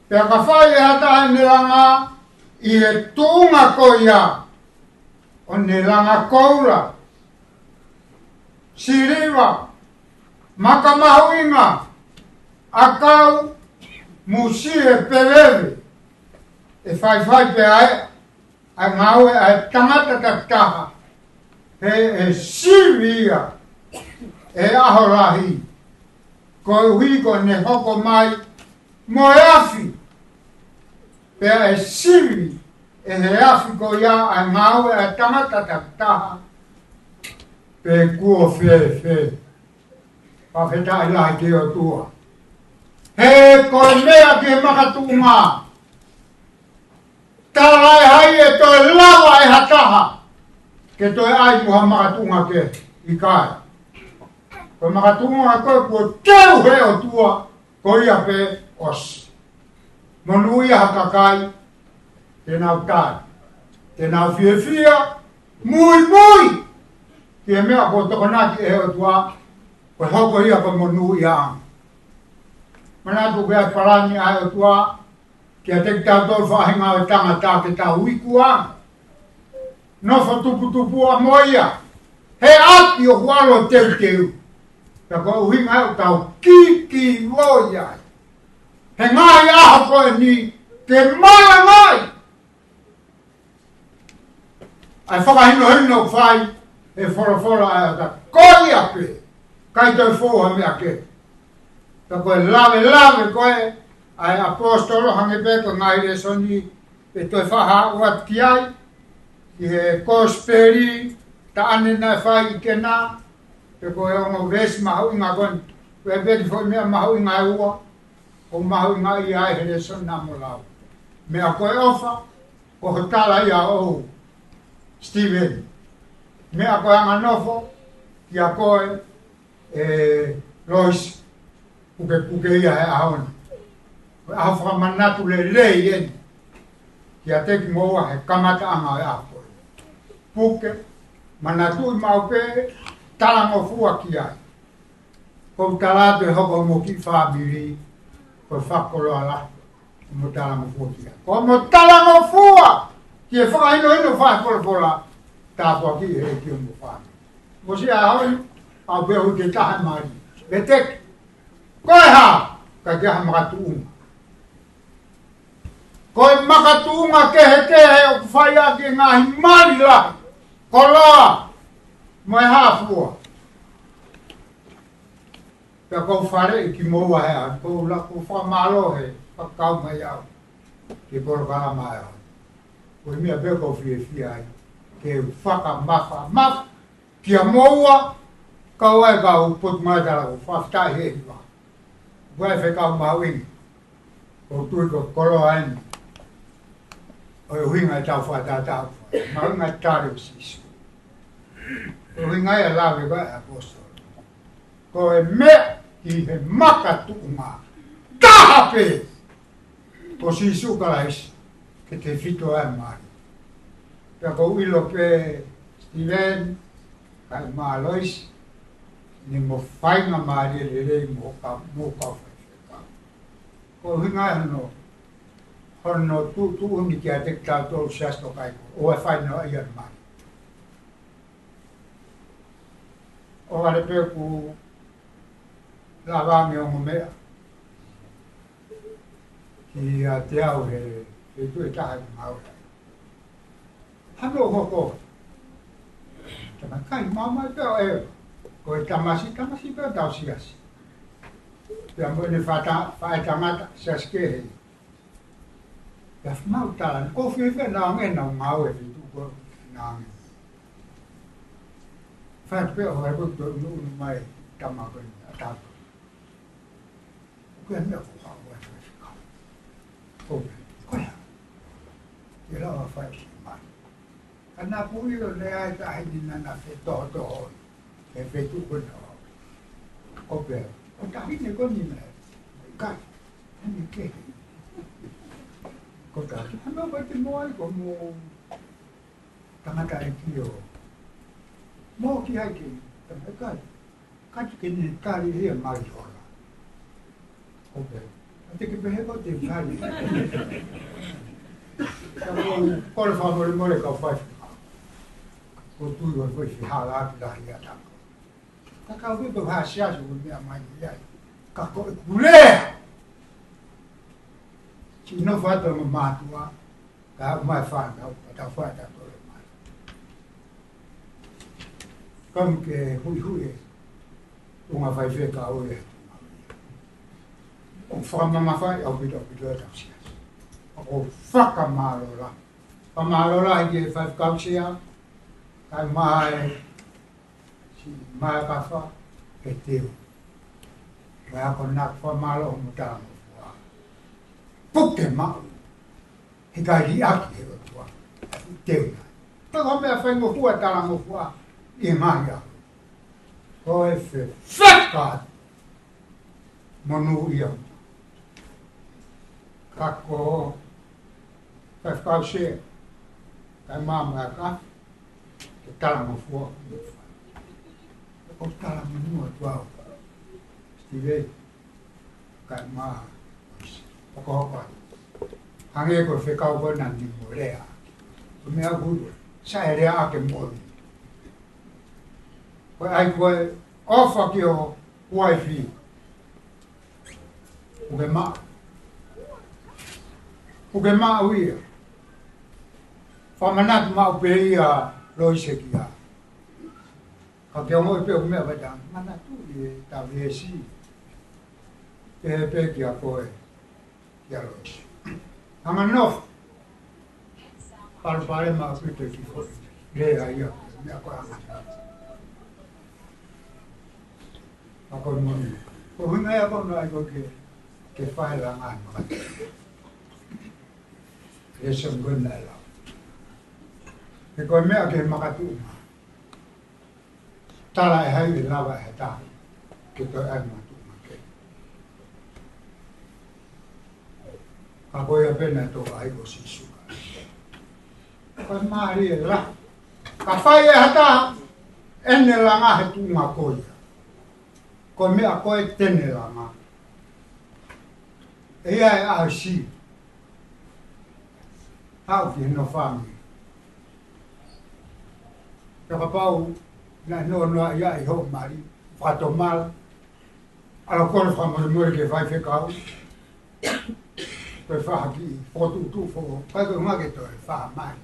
Pea ka fai ʻe ha taha ʻene langa ʻi he tuʻunga ko ia, ʻo ne langa koula, siliva, maka mahuʻinga, ʻakau, musie pe veve, ʻe faifai pē ʻa e ʻa e ngāue ʻa e tangata takitaha, he ʻe sivi ia ʻe he ʻaho lahi, koeʻuhi ko ʻene hoko mai mo e afi, pea ʻe sivi ʻe he afi ko ia ʻa e ngāue ʻa e tangata takitaha, pe kuo fēfē. Fakafetaʻi lahi ki he ʻOtua. He ko e meʻa ki he makatuʻunga, tala ʻe hai ʻe toe lava ʻe ha taha ke toe ʻai mo ha makatuʻunga kehe? ʻIkai. Ko e makatuʻunga ko ē kuo teu ʻe he ʻOtua, ko ia pē ʻosi. Monūʻia ha kakai te nau tali, te nau fiefia, muimui ki he meʻa kuo tokonaki ʻe he ʻOtua, Ko e hoko ia ko e monūʻia. Manatu ko e palani ʻa e ʻOtua kiate kitautolu faʻahinga ʻo e tangata ke tau iku ange. Nofo tuputupuʻa mo ia he ʻapi ʻoku ʻalu ʻo teuteu. Pea ko e ʻuhinga ʻoku tau kikivoi ai he ngaahi ʻaho ko eni ke malangaʻi ʻa e fakahinohino ʻoku fai ʻe he folofola ʻa e ʻOtua. Ko ia pē, ʻikai toe fou ha meʻa kehe. Pea ko e lavelave ko ē ʻa e ʻaposetolo, hangē pē ko e ngaahi lēsoni ʻe toe fakahā atu ki ai, ʻi he kosipeli, taʻane naʻe fai ʻi Kena, pe ko e ongo veesi mahuʻinga ko eni, ko e peti foʻi meʻa mahuʻinga ʻe ua ʻoku mahuʻingaʻia ai he lēsoni naʻa mo lau. Meʻa ko e ʻofa, ko hoʻo tala ia ʻoʻou, Steven. Meʻa ko e anganofo, kiate koe, ʻe Loisi, pukepuke ia he ʻaho ni. Ko e ʻaho fakamanatu lelei eni kiate kimoua he kamataʻanga ʻo e ʻaho ko eni. Puke, manatuʻi maʻu pē, talangofua ki ai. Ko u tala atu ʻe hoko mo e kiʻi fāmili, ko e fakakoloa lahi mo talangofua ki ai. Ko mo talangofua ki he fakahinohino fakafolofola, tāpuakiʻi ʻe he ʻEiki homo fāmili. Mo siʻa ʻaho ni, ʻalu pē ʻo ui ke taha mali. Veteki. Ko e hā? Ka ke ha makatuʻunga. Ko e makatuʻunga kehekehe ʻoku fai ʻaki e ngaahi mali lahi, koloa, mo e hā fua. Pea ko u faleʻi kimoua he ʻaho ni, ko u la, ko u fakamālō he fakakau mai au ki he polokalama ʻo e ʻaho ni. Ko e meʻa pē ʻoku ou fiefia ai, ke u fakamafamafa kia moua, kau ai kau potu mai tala ko fakafetaʻi he hiva. Ko e fekau mahuʻinga. Ko u tui ko e koloa eni ʻo e ʻuhinga ʻetau fakatātā. Mahuʻinga e tali ʻo Sīsū. Ko e ʻuhinga ia e lave ko ē ʻa e ʻaposetolo. Ko e meʻa ki he makatuʻunga taha pē ko Sīsū Kalaisi, ke tefito ai e mali. Pea ko u ʻilo pē Steven, kae ʻumaʻā Loisi, ni mo faingamālie lelei mo ka, mo kau faifekau. Ko e ʻuhinga ia hono, hono tuʻutuʻuni kiate kitautolu siasi tokaipo, ʻo e fainoaʻia e mali. ʻO vale pē ʻoku lava ange ongo meʻa kiate au he, he tuʻu ʻe taha ʻi ngāue ai. Hano hoko. Tama kai mau mai pē ʻo e, ko e tamasi, tamasi pē ʻo tau siasi. Pea mo ʻene fata, faʻētangata, siasi kehe. Pea mau tala, ko fēfē naʻa nge naʻa ngāue he tuʻu ko naʻa nge. Fai pē ʻo e ko tō unu unu mai tama ko ʻa tau. Ko e meʻa ko hau e fēfē kau. Ko e, ko e hā. Ke lau a fai ki mai. Ka naʻa ku ʻilo naʻe ʻi ai e taʻahine naʻa na fetohotoho he feituʻu ko ena. Ko pea, ko e taʻahine ko eni naʻe ʻikai, eni kehe. Ko e taʻahine, hano ko e te moai ko mo tangata e kio. Mo ki ai ke, tangata kai. Kati ke ne kari ia mai hola. Ko pea. A te ke pehē ko te kari. Ka ko, ko le fakamolemole kau fai. Ko tui ko fai fihala atu lahi a tau. Ka kau ki ko hasiasi ko meʻa mai ia. Ka ko e kulea. Ki no fata ma mātua. Ka mai fana, ka tau fai ta tole mai. Kam ke hui hui e. Unga fai fē ka ui e. ʻO fakamamafaʻi ʻaupito ʻaupito e tau siasi. ʻO fakamālō lahi. Fakamālō lahi ki he faifekau sea, kae ʻumaʻā e siʻi maakafa ke teu. Mo e ako naʻa fakamālō mo talangofua. Puke maʻu. He ʻikai liʻaki he ʻOtua. Teu na. Pea ko e meʻa faingofua talangofua ʻi he ngaahi ʻaho. Ko e fefeka monūʻia. Ka ko e faifekau sea, kae ʻumaʻā e maakafa, ke talangofua. Ko e talamonū atu au. Ivei, kae ʻumaʻā ʻa Loisi. Hokohoko atu. Hangē ko e fekau ko ena ni mo Lea. Ko e meʻa ʻoku sai e lea ʻa e moʻoni. Ko e ʻai ko e ʻofa ki ho uaifi. ʻOku ke maʻu. ʻOku ke maʻu ia. Fakamanatu maʻu pē ia ʻa Loisi kia. Ka ke ongoʻi pē ʻoku meʻa pē ta, manatuʻi ʻetau veesi. Pehē pē kia koe, kia Loisi. Hanga ʻo nofo. Palopalema ʻaupito ki he foʻi lea ia, meʻa ko e hanga. Ka ko e moʻoni. Ko e ʻuhinga ia ko ena ʻoku ʻikai ke, ke fai langa ai maka. Lēsoni ko ena ʻe lau. He ko e meʻa ke makatuʻunga. Tala ʻe hai ʻe lava ʻe ha taha ke toe ʻai makatuʻunga ke. Ka ko ia pē naʻe toʻo ai ko Sīsū Kalaisi. Ko e mālie lahi. Ka fai ʻe ha taha ʻene langa he tuʻunga ko ia. Ko e meʻa ko ē te ne langa. ʻE ʻi ai e ʻaho siʻi. Haʻu ki he nofo ange. Pea kapau naʻe noa noa ia ʻi hoʻo mali, fakatomala. ʻAlu ʻo kole fakamolemole ki he faifekau. Ko e faʻa kiʻi fokotuʻutuʻu foʻou, ʻikai ko e ʻuhinga ke toe faʻa mai.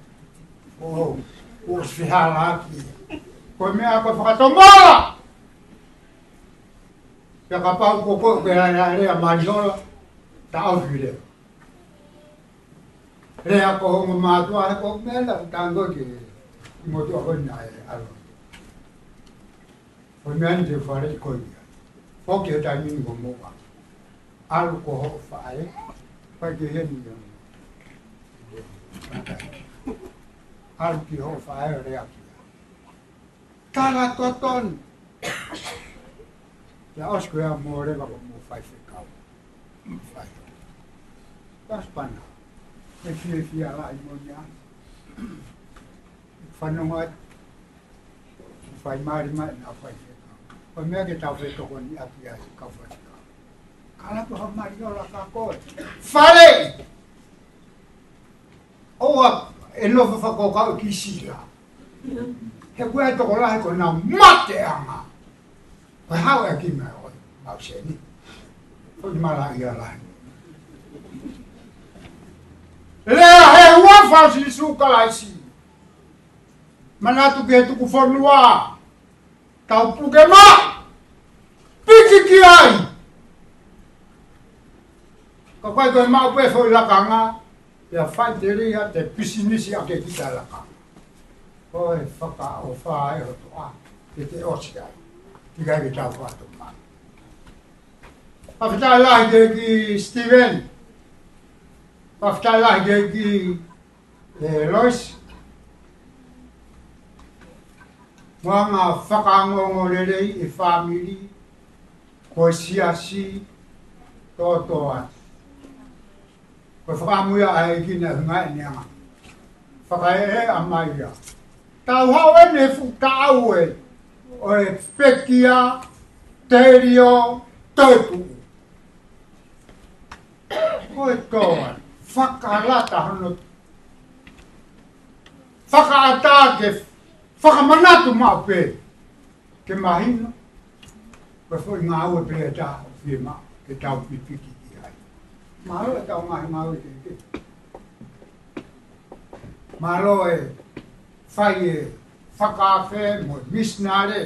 ʻO, ʻo fehālaaki. Ko e meʻa ko e fakatomala. Pea kapau ko koe ʻoku ke lea, lea, lea maliola, taʻofi leva. Lea ko hoʻo ongo mātuʻa he ko e meʻa naʻa ku tango ki he motuʻa ko ena ʻe ʻalu. Ko e meʻa ni te u faleʻi koe ia. Foki he taimi ni ko moʻua. ʻAlu ko hoʻo faʻē. Fai ki heni ia. ʻAlu ki hoʻo faʻē ʻo lea ki ai. Tala totonu. Ia ʻosi ko ia mo leva ko mo faifekau. Fai. Kas pana. E fiefia lahi mo ia. Fanongo atu. Fai mali mai na faifekau. Ko e meʻa ke tau fetokoniʻaki ai kau faifekau. Kala ko ha maliola ka koe. Fale! ʻOua ʻe nofo fakakaukau ki sila. He ko e tokolahi ko ʻenau mateʻanga. Ko e hau e kina ʻo e mau seni. Ko e malaʻia lahi. Lea he huafa ʻo Sīsū Kalaisi. Manatu ki he tuku fonua. Tau puke mai. Piki ki ai. Ka ʻoku ʻikai ko e maʻu pē foʻi lakanga. Pea faʻiteliha te pisinisi ake kita lakanga. Ko e fakaʻofa ʻe ʻOtua. Ke te ʻosi ai. ʻIkai ke tau fakatomala. Fakafetaʻi lahi ki he ʻEiki Steven. Fakafetaʻi lahi ki he ʻEiki ʻe Loisi. Mo e anga fakaongoongo lelei e fāmili, ko e siasi, tōtō atu. Ko e fakamuia ai ki na hunga e neanga. Fakaeʻa mai ia. Tau hao ʻene fuʻu taʻau ē, ʻo e pekia, telio, toetuʻu. Ko e toa, fakalata hono, fakaʻatā ke fakamanatu maʻu pē, ke mahino, ko e foʻi ngāue pē ʻe taha ʻoku fiemaʻu, ke tau pipiki ki ai. Mālō e tau ngaahi ngāue ke ke. Mālō e fai e fakaafe mo e misinale.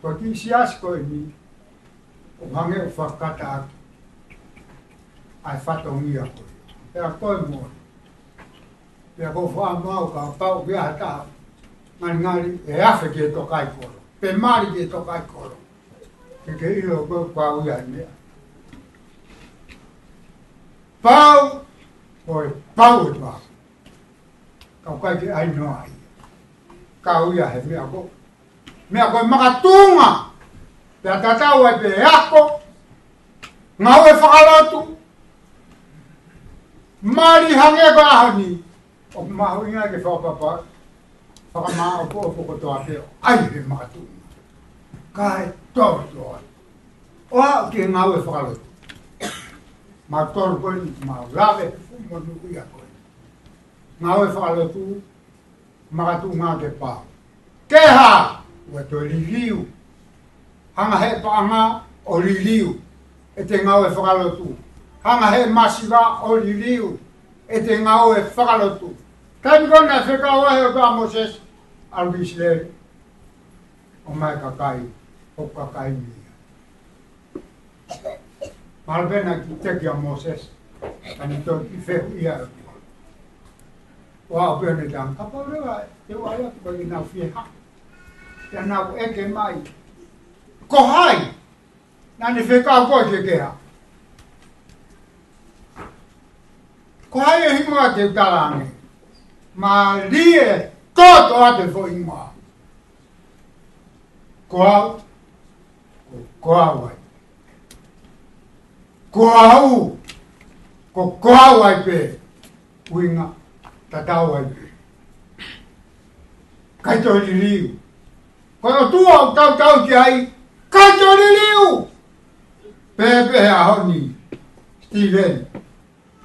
Ko e kiʻi siasi ko eni, ʻoku hangē ʻoku fakakata ʻaki ʻa e fatongia ko ē. Pea ko e moʻoni. Pea ko e fakamau kapau ʻoku ʻi ai ha taha ngalingali ʻe afe ki he tokaikolo. Pe mali ki he tokaikolo. Ke ke ʻilo ko e pau ia e meʻa. Pau, ko e pau e pau. Ka ʻoku ʻikai ke ʻai noa ia. Kau ia he meʻa ko. Meʻa ko e makatuʻunga. Pea tatau ai pē ako. Ngāue fakalotu. Mali hangē ko e ʻaho ni. ʻOku mahuʻinga ke fakapapa. Fakamāʻopoʻopo kotoa pē ʻo ʻai he makatuʻunga. Kae tōtō ai. ʻO aʻu ki he ngāue fakalotu. Mautolu ko eni, mau lave, fuʻu monūʻia ko eni. Ngāue fakalotu, makatuʻunga ke pau. Ke hā, ʻoua toe liliu. Hanga he paʻanga ʻo liliu ʻete ngāue fakalotu. Hanga he masiva ʻo liliu ʻete ngāue fakalotu. Taimi ko ē naʻe fekau ai ʻe he ʻOtua ʻa Mōsese, ʻalu ki ʻIsileli. ʻOmai kakai, ʻo kakai mia. Mahalo pē naʻe kiʻi teki ʻa Mōsese, ka ne toe kiʻi fehuʻia ʻe ʻOtua. ʻO aʻu pē ʻo ne talaange, kapau leva te u ʻalu atu ka ʻikai ke nau fie haʻu, pea nau ʻeke mai, ko hai naʻa ne fekau koe ke ke haʻu? Ko hai e hingoa te u talaange? Mālie kotoa ʻete foʻi hingoa. Ko au, ko, ko au ai. Ko au, ko, ko au ai pē. ʻUhinga, tatau ai pē. ʻIkai toe liliu. Ko e ʻOtua ʻoku tautau ki ai, ʻikai toe liliu. Pehē pē he ʻaho ni, Steven,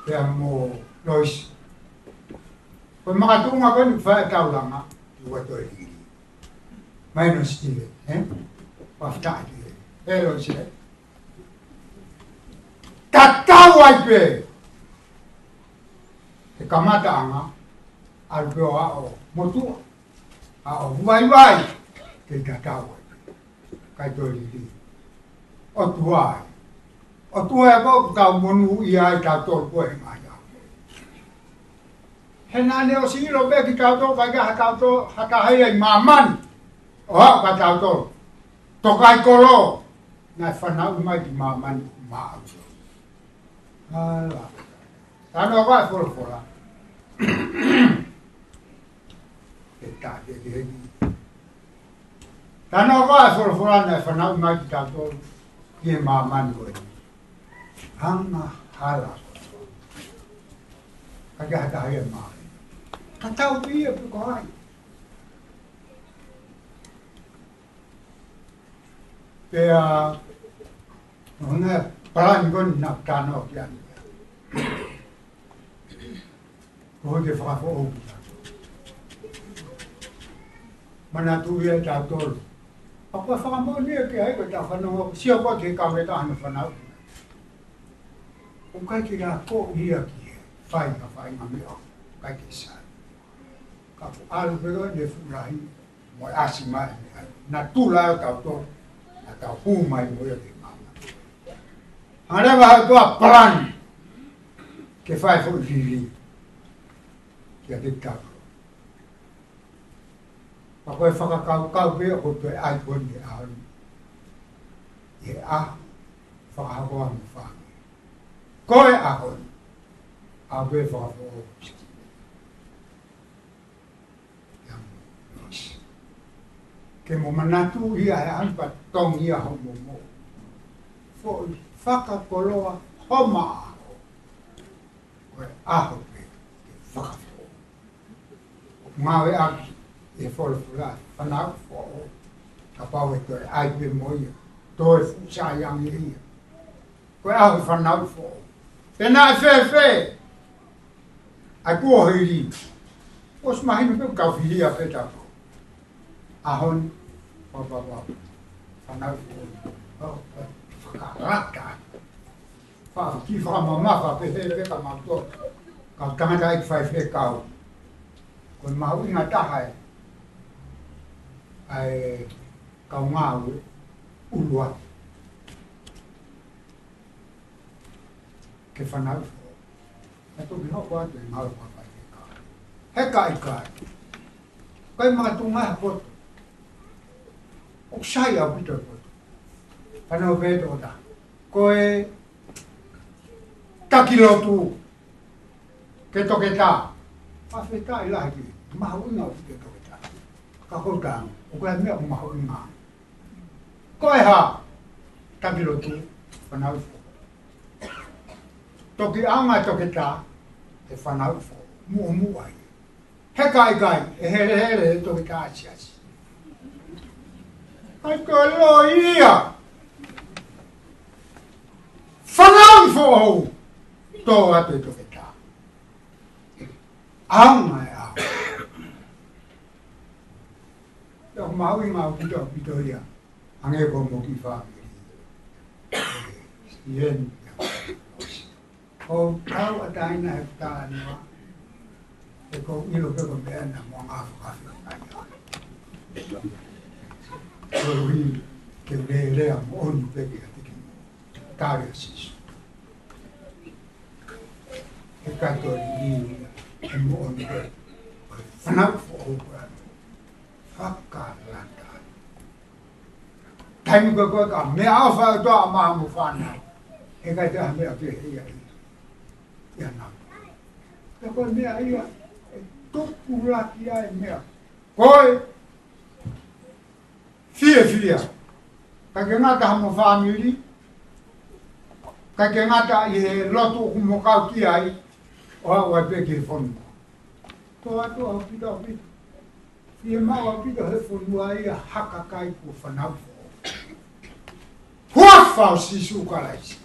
pea mo Loisi. Ko e makatuʻunga ko eni ʻoku fai e taulanga, ʻoua toe liliu. Mai no Steven, ē? Fakafetaʻi ki he, ē Loisi, ē? Tatau ai pē. He kamataʻanga, ʻalu pē ʻo aʻu motuʻa, aʻu vaivai, ke tatau ai pē. ʻIkai toe liliu. ʻOtua ē. ʻOtua ē ʻoku tau monūʻia ai tautolu ko e ngaahi ʻaho. He naʻa ne ʻosi ʻilo pē kitautolu, ʻikai ke ʻi ai ha tautolu, ha taha ia ʻi māmani ʻo aʻu kia tautolu. Toka ʻi kolo, naʻe fanauʻi mai ki māmani maʻu. Ala. Talanoa ko ē ʻa e folofola. Ke tā ke ke heni. Talanoa ko ē ʻa e folofola naʻe fanauʻi mai kitautolu ki he māmani ko ē. Angahala. ʻIkai ke ʻi ai ha taha ia ʻi māmani. Tatau pē ia pe ko hai. Pea, ʻo hangē palani ko eni naʻa ku talanoa ki ai. Ko e fakafoʻou. Manatuʻi ʻe tautolu. ʻA ko e fakamoʻoni ia ki ai ko e tau fanongo, sio ko ē ki he kau meta hano fanau. ʻOku ʻikai ke akoʻi ia ki he fai ha faʻahinga meʻa, ʻikai ke sai. Ka ko e ʻalu pē ko ē ʻene fuʻu lahi, mo e ʻasi mai, natula ʻo tautolu, naʻa tau hū mai mo ia ki māmani. Hanga leva ʻe he ʻOtua ʻo palani, ke fai foʻi liliu kiate kitautolu. Ka ko e fakakaukau pē ʻoku toe ʻai ko eni he ʻaho ni. ʻI he ʻaho fakahoko ʻa e fānau. Ko e ʻaho ni. ʻAho pē fakafoʻou. Ia mo Loisi. Ke mo manatuʻi ʻa e ʻaho ni pea tongi ʻa hoʻomo moʻui. Foʻi fakakoloa homa ʻaho. Ko e ʻaho pē ke fakafoʻou. Ngāueʻaki ʻe he folofola, fanauʻi foʻou. Kapau ʻe toe ʻai pē mo ia, toe fuʻu sai ange ia. Ko e ʻaho fanauʻi foʻou. Pea naʻe fēfē ʻa e kuohili? ʻOsi mahino pē ʻoku tau fili ia pē tautolu. ʻAho ni, pau, pau, pau. Fanauʻi foʻou. ʻO, ʻo, fakalata. Fa, kiʻi fakamamafa pē he, he ka mautolu. Kau tangataʻeiki faifekau. Ko e mahuʻinga taha ē ʻa e kau ngāue ʻuluaki ke fanauʻi foʻou. Naʻe toki hoko atu e ngāue fakafaifekau. He ka ʻikai, ʻikai makatuʻunga ha poto. ʻOku sai ʻaupito e poto. Fanauʻi pē ʻe he tokotaha. Ko e taki lotu ki he toketā. Fakafetaʻi lahi ki he mahuʻinga ʻo e toketā. Ka ko e taha, ʻoku ʻi ai e meʻa ʻoku mahuʻinga. Ko e hā? Taki lotu, fanauʻi foʻou. Toki ʻaonga e toketā, ʻe fanauʻi foʻou. Muʻomuʻa ia. He ka ʻikai, ʻe helehele e toketā siasi. ʻIkai ke loi ia. Fanauʻi foʻou, tō atu e toketā. ʻAonga e ʻaho. Pea ʻoku mahuʻinga ʻaupito ʻaupito ia, hangē ko hoʻomo kiʻi fāmili. Ieni. ʻOku tauʻatāina he talanoa, he ʻoku ou ʻilo pē ko e meʻa naʻa mo ngā fakafeʻao mai. Koeʻuhi ke u lea moʻoni pē kiate kimoutolu. Tali ʻa Sīsū. He kato ni, he moʻoni pē. Fanauʻi foʻou ʻa e fakalata. Taimi ko ē ko ē ka meʻaʻofa ʻa e ʻOtua maʻa homo fānau, he ʻikai toe ʻi ai ha meʻa kehe ia ʻi, ʻi ai. Pea ko e meʻa ia ʻe tupulaki ai e meʻa. Ko e fiefia. ʻIkai ke ngata homo fāmili, ʻikai ke ngata ʻi he lotu ʻoku mo kau ki ai, ʻo aʻu ai pē ki he fonua. Tō atu ʻaupito ʻaupito. Fiemaʻu ʻaupito he fonua ia ha kakai kuo fanauʻi foʻou. Huafa ʻo Sīsū Kalaisi.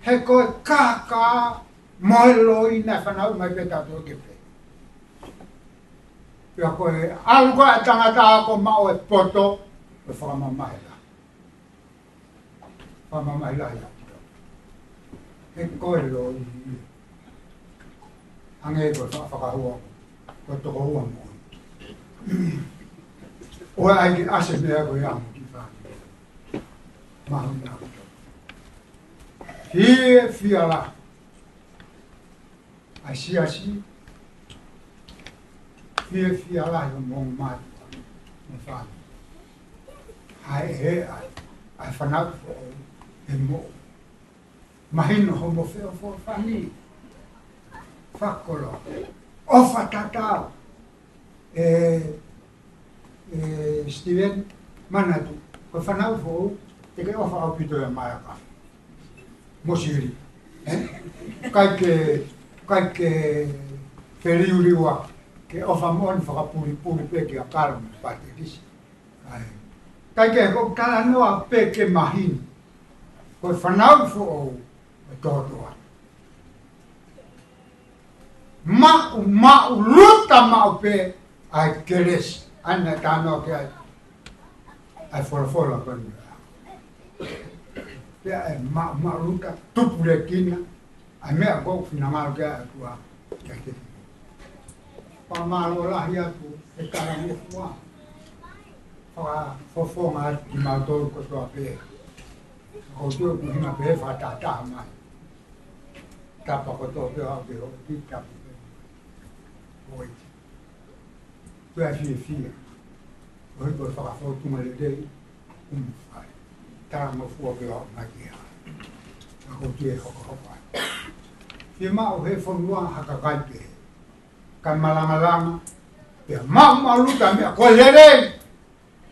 He ko e kākā mo e loi naʻe fanauʻi mai pē tautolu ke pē. Pea ko e ʻalu ko ē ʻa e tangata ʻo maʻu e poto, ko e fakamamahi lahi. Fakamamahi lahi ʻaupito. He ko e loi ia. Hangē ko e fa-, fakahua, ko e tokoua moʻoni. ʻOua ʻai ke ʻasi e meʻa ko ia ʻi hoʻomo kiʻi fāmili. Mahuʻinga ʻaupito. Fiefia lahi ʻa e siasi, fiefia lahi hoʻomo ongo mātuʻa mo e fāmili. He ʻe ʻi ai ʻa e fanauʻi foʻou he moʻui. Mahino hoʻomo feʻofoʻofani. Fakakoloa. ʻOfa tatau. ʻE, ʻe Steven, manatu, ko e fanauʻi foʻou, te ke ʻofa ʻaupito ia mai ʻa ka. Mo Sili. ʻE? ʻIkai ke, ʻikai ke feliuliua, ke ʻofa moʻoni fakapulipuli pē kia Kalo mo Patekisi. ʻAi. ʻIkai ke ko e talanoa pē ke mahino. Ko e fanauʻi foʻou, ʻe tōtō atu. Maʻu, maʻuluta maʻu pē ʻa e kelesi, ʻa ia naʻe talanoa ki ai ʻa e folofola ko eni. Pea ʻe maʻu, maʻuluta tupulekina ʻa e meʻa ʻoku finangalo ki ai ʻa e ʻOtua kiate kimoutolu. Fakamālō lahi atu he talangofua. Fakafofonga atu kimautolu kotoa pē. Ko tuʻu ʻoku hinga pē fakatahataha mai. Tapa kotoa pē ʻo aʻu ki he ʻoku tapu pē. ʻOi. Ko e fiefia. ʻOi ko e fakafōtunga lelei. ʻUmifai. Talangofua ke ʻomai ki ai. Ka ko e hokohoko ai. Fiemaʻu he fonua ha kakai pē. Ka malangalanga. Pea maʻu maʻuluta meʻa ko e lelei.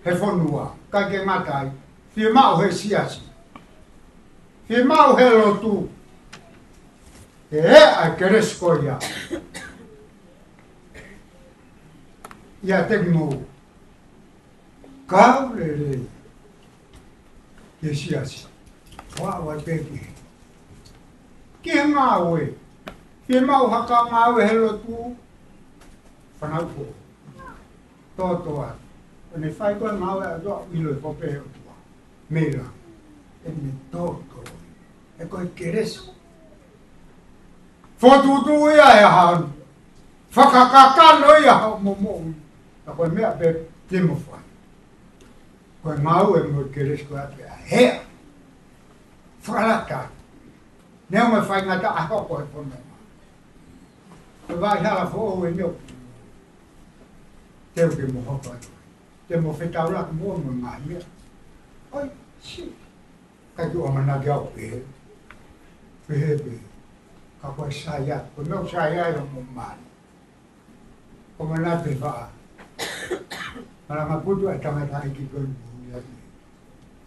He fonua, ʻikai ke ngata ai, fiemaʻu he siasi. Fiemaʻu he lotu. He ʻe ʻi ai e kelesi ko ia. ʻIate kimoutolu. Kau lelei. He siasi. ʻOua ʻoua te ke. Ki he ngāue. Fiemaʻu ha kau ngāue he lotu. Fanauʻi foʻou. Tōtō atu. ʻO ne fai ko e ngāue ʻa e ʻOtua ʻilo e kope ʻOtua. Meila. ʻE ne tōtō. He ko e kelesi. Fokotuʻutuʻu ia he ʻaho ni. Fakakakano ia hoʻomo moʻui. Ka ko e meʻa pē te mo fai. Ko e ngāue mo e kelesi ko ia pē ʻa e hea. Fakalata. Neongo e faingataʻa ʻa e hoko he fononga. Ko e vaʻa hala foʻou eni ʻoku teu ke mo hoko atu. Te mo fetaulaki mo mo ngaahi meʻa. ʻOi, si. Ka ke ʻamanaki au pē. Pehē pē. Ka ko e sai atu. Ko e meʻa ʻoku sai ai ʻo mo mali. Ko e manatu ʻe fā. Malanga putu ʻa e tangataʻeiki ko eni mo ia ni.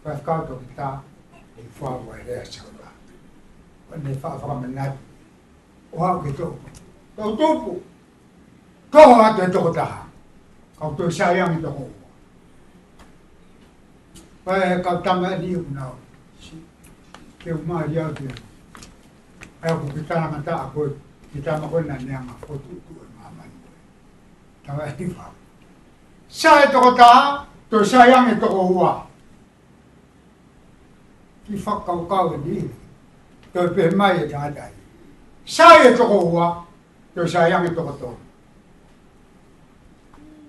Faifekau toketā, ʻe fā ua e lea saula. Ko ʻene faʻa fakamanatu. ʻO aʻu ke tō. Tō tupu. Tō atu e tokotaha. Kau tō sai ange toko ua. Ko e kau tama ni ʻoku nau. Si. Ke u mālie au ki ai. ʻA ia ʻoku ke talangataʻa koe, ki he tama ko ē naʻa ne anga fokotuʻutuʻu e māmani ko ē. Tama ʻe hiva. Sai e toko taha, toe sai ange e toko ua. Kiʻi fakakaukau eni. Toe pehē mai e tangata ia. Sai e toko ua, toe sai ange e toko tolu.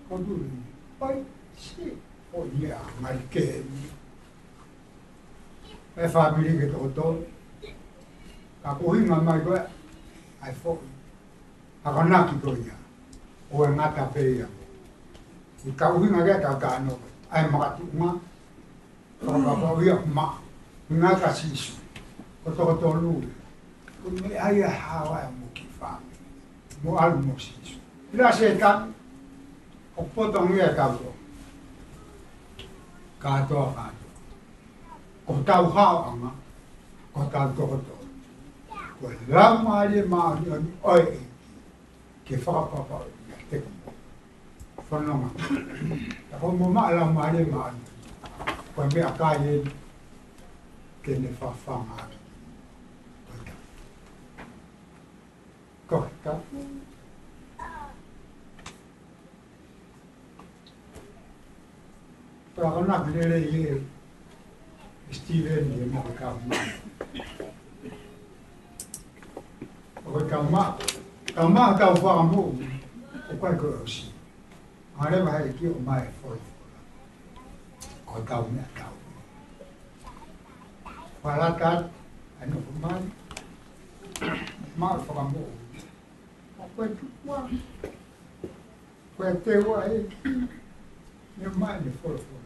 Ko tuli. Pai, si. ʻO ia, mai ke. E fāmili ke toko tolu. Ka ko e ʻuhinga mai ko ē, ʻa e foʻi akonaki ko ia. ʻOku ngata pē ia. ʻI he ʻuhinga ke tau tano. ʻA e makatuʻunga. Fakapapauʻi ʻoku maʻu. ʻUhinga kia Sīsū. Ko e toko tolu ia. Ko e meʻa ia ʻa e haohaoa mo e kiʻi fāmili. Mo ʻalu mo Sīsū. ʻIlo ʻa Sētane. ʻOku poto ange ia ʻa tautolu. Kātoa, kātoa. Ko hotau haoʻanga, ko hotau toko tolu. Ko e Laumālie Māʻoniʻoni ʻo e ʻEiki, ke fakapapauʻi ʻiate koe mo au. Fanongo. Ka ko hoʻomo maʻu e Laumālie Māʻoniʻoni, ko e meʻakai eni ke ne fafanga ʻaki. Ko e tau. Ko e tau. Pea ko e akonaki lelei ʻe Steven ʻi he meʻa ko e kau maʻu. Ko e kau maʻu, kau maʻu, kau fakamoʻui, ʻoku ʻikai ko e ʻosi. ʻAle mai ki ʻomai e folofola. Ko e kau meʻatau. Falata, ʻa e nofo mai, maʻu fakamoʻui. Ko e tukua. Ko e teua ʻEiki, ne mai ne folofola.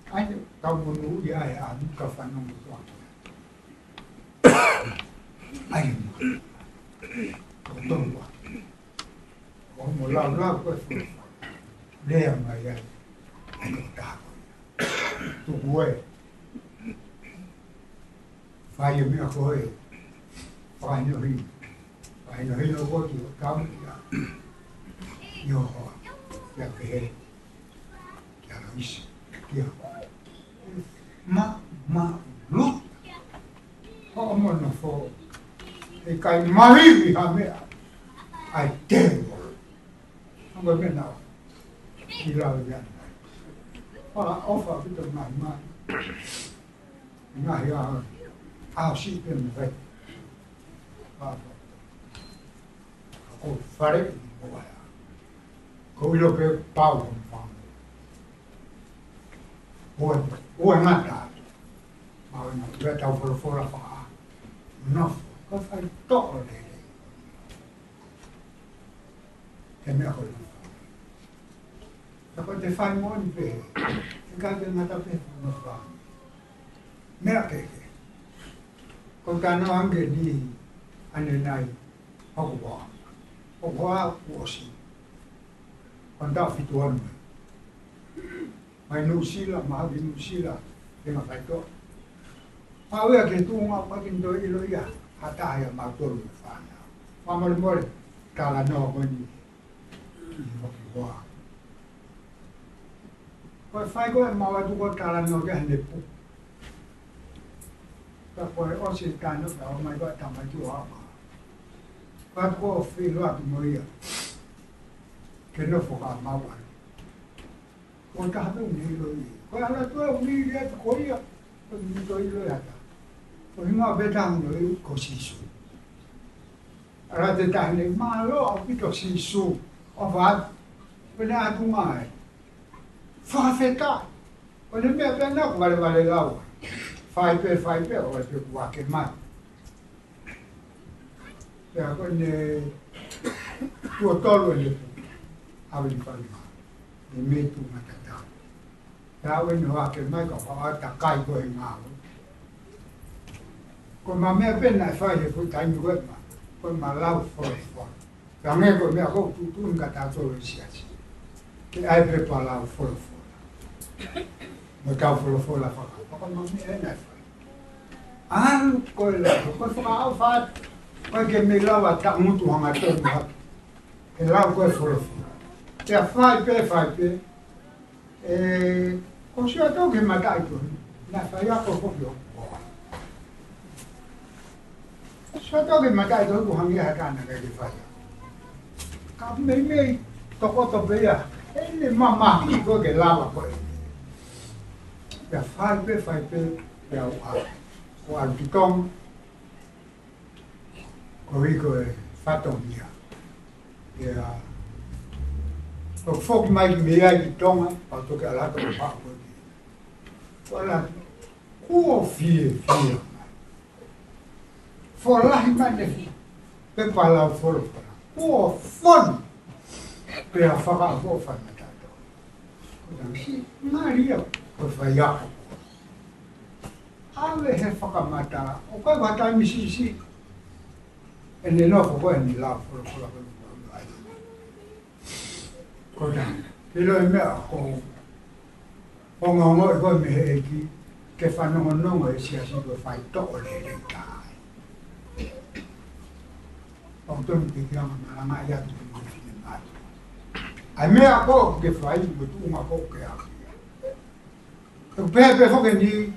ʻA ia, kau monūʻia ai ʻa e ʻalu ka fanongo ko ē. ʻA ia, ko e tolu ua. ʻOmo laulau ko e folofola. Lea mai ai. ʻA ia, ko e taha ko ia. Tuku ē. Fai e meʻa ko ē. Fakahinohino. Fakahinohino ko ē ki ho tau ia. Io hoa. Ia pehē. Kia Loisi. Kia hoa. Ma, ma, lu. Hoʻomo nofo. ʻIkai mahihi ha meʻa. ʻAi te mo. Ongo meʻa nau. Ki lau ia. Pala ofa pito mai mai. Ngaahi ʻaho, ʻaho siʻi pē mo e. Ka ko e fale ʻi mo ʻai. Ko e ʻilo pē pau ko e fanga. Ko e, ko e ngata. Ma ʻo na, ʻi he tau folofola faka. Nofo, ko e fai toʻo lelei. He meʻa ko ē. Ka ko e te fai moʻoni pē. ʻIkai ke ngata pē mo fai. Meʻa kehekehe. Ko e tano ange ni ʻanenai. Hoku hoa. Hoku hoa kuo ʻosi. Ko e taʻu fitu ʻalu mai. Mai Nuʻusila, mei Nuʻusila, ke ma fai toʻo. Pau ia ke tuʻunga ʻoku ʻikai ke toe ʻilo ia, ha taha ia mautolu mo e fānau. Fakamolemole, talanoa ko eni, ʻi hoku hoa. Ko e fai ko ē mau atu ko e talanoa ki heʻene puke. Ka ko e ʻosi e talanoa, ka ʻomai ko e tamaiki ʻo aʻu mai. Ka ko e feʻiloaki mo ia. Ke nofo ka mau ʻalu. Ko e taha pē ʻoku ne ʻilo ia. Ko e ʻalu atu ʻoku ne ʻilo atu ko ia. Ko e ne toe ʻilo ia ta. Ko e hingoa pē taha ʻoku ne ʻilo ko Sīsū. ʻAlu atu e taha ni, mālō ʻaupito Sīsū. ʻOfa atu. Ko ʻene ʻatu mai. Fakafetaʻi. Ko ʻene meʻa pē ʻana ʻoku valevale lau. Fai pē, fai pē, ʻoku vale pē kuo ake mai. Pea ko ʻene tuʻo tolu ʻene puke. ʻAve ni fale ma. Ne mei tuʻu matatau. Pea ʻave ni ʻo ake mai ka fakaʻau takai ko e ngāue. Ko ʻema meʻa pē naʻe fai he foʻi taimi ko ē ma. Ko ʻema lau folofola. Ka ngē ko e meʻa ko ē ʻoku tuʻutuʻuni kia tautolu e siasi. Ke ʻai pē pea lau folofola. Mo tau folofola faka-, faka-, ma meʻa ena e fai. ʻAlu ko e lau, ko e fakaʻau fai, ko e ke mei lau ʻa taʻu ngutu hangatonu hake. Ke lau ko e folofola. Ke fai pē, fai pē. ʻE, ko siʻa tau ke mataʻi ko ē. Naʻe fai ako ko io. Sio atu ki he mataʻitohi, ʻoku hangē ha taha naʻe ʻikai ke fai. Ka meimei tokoto pē ia, ʻene mamahi ko ē ke lava ko ē. Pea fai pē, fai pē, pea u ʻalu. Ko ʻalu ki Tonga, ko ʻi ko e fatongia. Pea ko e foki mai ki mei ai ki Tonga, pea toki ʻalu atu ki Paʻu ko ē. Ko e ʻalu atu, kuo fiefia mai. Folahi mai ʻene pepa lau folofola. Kuo fonu. Pea fakaʻofoʻofa e mataʻitohi. Ko e taimi siʻi ngali ia ko e faiako. ʻAve he fakamatala, ʻoku ʻikai ko ha taimi siʻisiʻi ʻene nofo ko ē ʻene lau folofola ko ē. Ko e taimi, ke ʻilo e meʻa ʻoku ongoongoʻi ko ē mei he ʻEiki, ke fanongonongo e siasi ko e faitoʻo lelei taha. ʻOku tonu ke ke anga malanga ia ki he finemātuʻa. ʻA e meʻa ko ē ʻoku ke fai, mo e tuʻunga ko ē ʻoku ke aʻu. ʻOku pehē pē foki eni,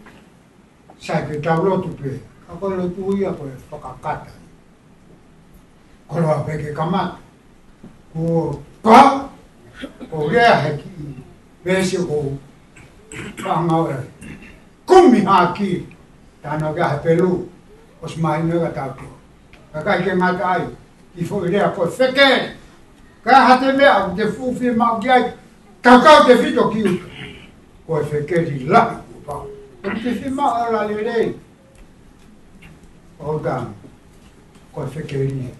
sai ke tau lotu pē. Ka ko e lotu ia ko e fakakata. Koloa pē ke kamata. Kuo pau, ko e lea he kiʻi veesi ʻoku ou fakaʻamu ke kumi hake. Tano kia he Pelu, ʻosi mahino kia tautolu. Ka ʻikai ke ngata ai, kiʻi foʻi lea ko e fekeli. Ka ʻi ai ha toe meʻa ʻoku te fuʻu fiemaʻu ki ai, ka kau tefito ki ʻuta. Ko e fekeli lahi kuo pau. ʻOku te fiemaʻu ʻo lelei. ʻOku tau, ko e fekeli.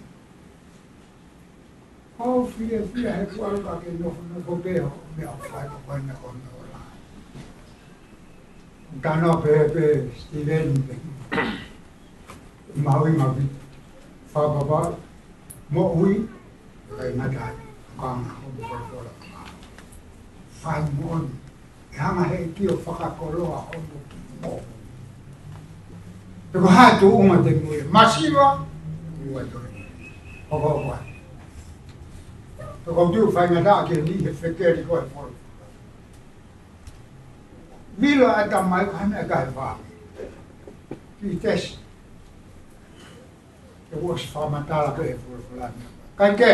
ʻOku ou fiefia he kuo ʻalu ka ke nofonofo pē ʻo meʻa ʻoku fai ko ē ʻoku ʻikai ko hono ola. Tano pē pē Steven pē. Maui maui. Fakapapau. Moʻui. Kai matai. Kanga hono folofola. Fai moʻoni. ʻE hanga he ʻEiki ʻo fakakoloa hono kiʻi moʻui. Pe ko e hā e tuʻunga te mui, masiva, ua toe. Hokohoko ai. Pe ko e tuʻu faingataʻa ke ni he fekeli ko e folofola. Vilo ʻa e tamai ko hana e kae fā. Ki tesi. Ke ua si fakamatala pē he folofola ni. Kai ke,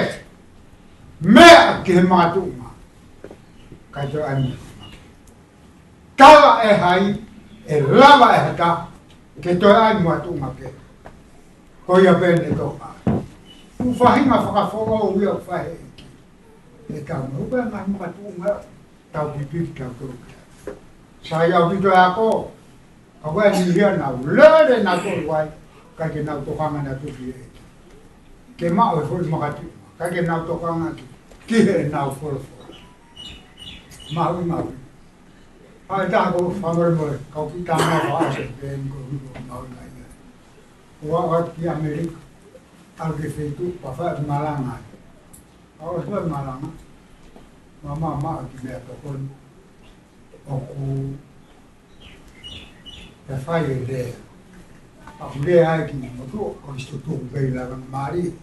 meʻa ki he makatuʻunga. Kai toe ʻai mo e makatuʻunga. Tala ʻe hai, ʻe lava ʻe ha taha, ke toe ʻai mo e tuʻunga pē. Ko ia pē ʻene toka. Ko e faʻahinga fakafoʻou ia ʻoku fai ʻe he ʻEiki. ʻE tau mo pē ngaahi makatuʻunga, tau pipiki, tau tō. Sai au ki toe ako, ka ko e niʻihi ia naʻa nau lele naʻa nau tō ai, ʻikai ke nau tokanga naʻa nau tuki e. Ke maʻu e foʻi makatuʻunga, ʻikai ke nau tokanga ki, ki heʻenau folofola. Maui, maui. ʻAi taha ko fakamolemole, kau ki tama fa ase pen ko hu ko maui mai ia. Ua ua ki ʻAmelika, ʻalu ki he feituʻu, pea fai malanga. ʻAlu fai malanga, mama ma ki meʻa tokoni. ʻOku, pea fai e lea. ʻOku lea ai ki motu, ko e situ tuku pei lava mali.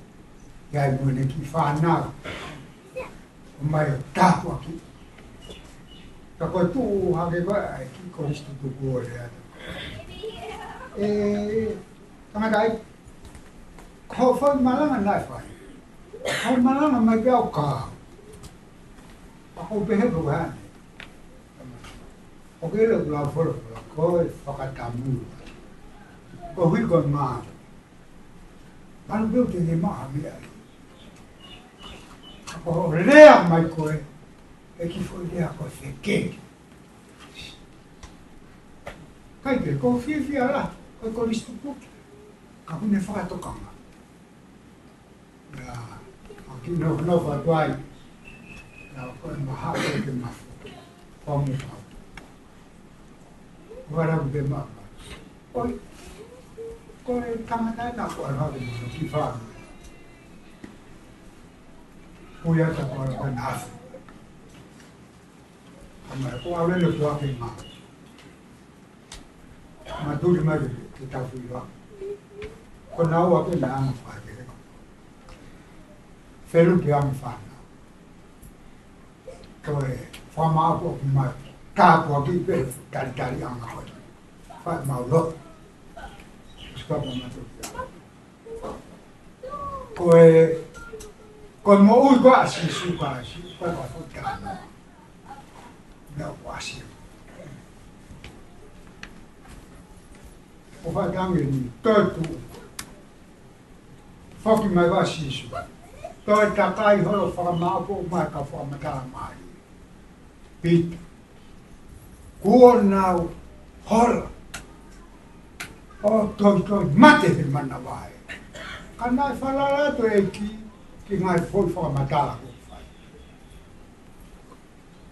ʻI ai mo ʻene kiʻi fānau. ʻOmai ʻo tāpuaki. Ka ko e tuʻu hake ko ē ʻa e kiʻi kolisi tutuku ʻo lea. ʻE, tangata ai, ko e fai malanga naʻe fai. Fai malanga mai pē au ka. Ako pehē ko ane. ʻOku ke lau folofola, ko e fakatamula. Ko e hui ko e mā. Manu pē ʻoku te ne maha mea ai. Ka ko hoʻo lea mai ko ē, ʻe kiʻi foʻi lea ko e fekeli. Kai pē, ko e fiefia lahi, ko e kolisi tuku. Ka ʻoku ne fakatokanga. Ia, ʻa e kiʻi nofonofo atu ai. Ia, ko e maha ko ē ke mafu. Ko e mafu. Ko e lau ke mafu. Ko e, ko e tangata naʻa ku ala ke mafu ki fā. Ko ia ta ko ala ka nafu. Ama ko ala le tua ke mafu. Ma tuli mai ke tau fui wa. Ko na ua ke na ama fa ke. Felu pe ama fa na. Ko e fa ma ko ki mai. Ka ko ki pe tali tali ama ko. Fa ma lo. Ska pa ma tuli. Ko e, ko e moʻui ko ē ʻa Sīsū Kalaisi, ko e ka fo tano. Meʻa ko ʻasi. ʻO fakatangi ni, toe tuʻu. Foki mai ʻa Sīsū. Toe takai holo fakamāʻopoʻopo mai ka fakamatala mai. Pita. Kuo nau hola. ʻO toitoi mate he manava ē. Ka naʻe falala atu e ʻEiki ki he ngaahi foʻi fakamatala kuo fai.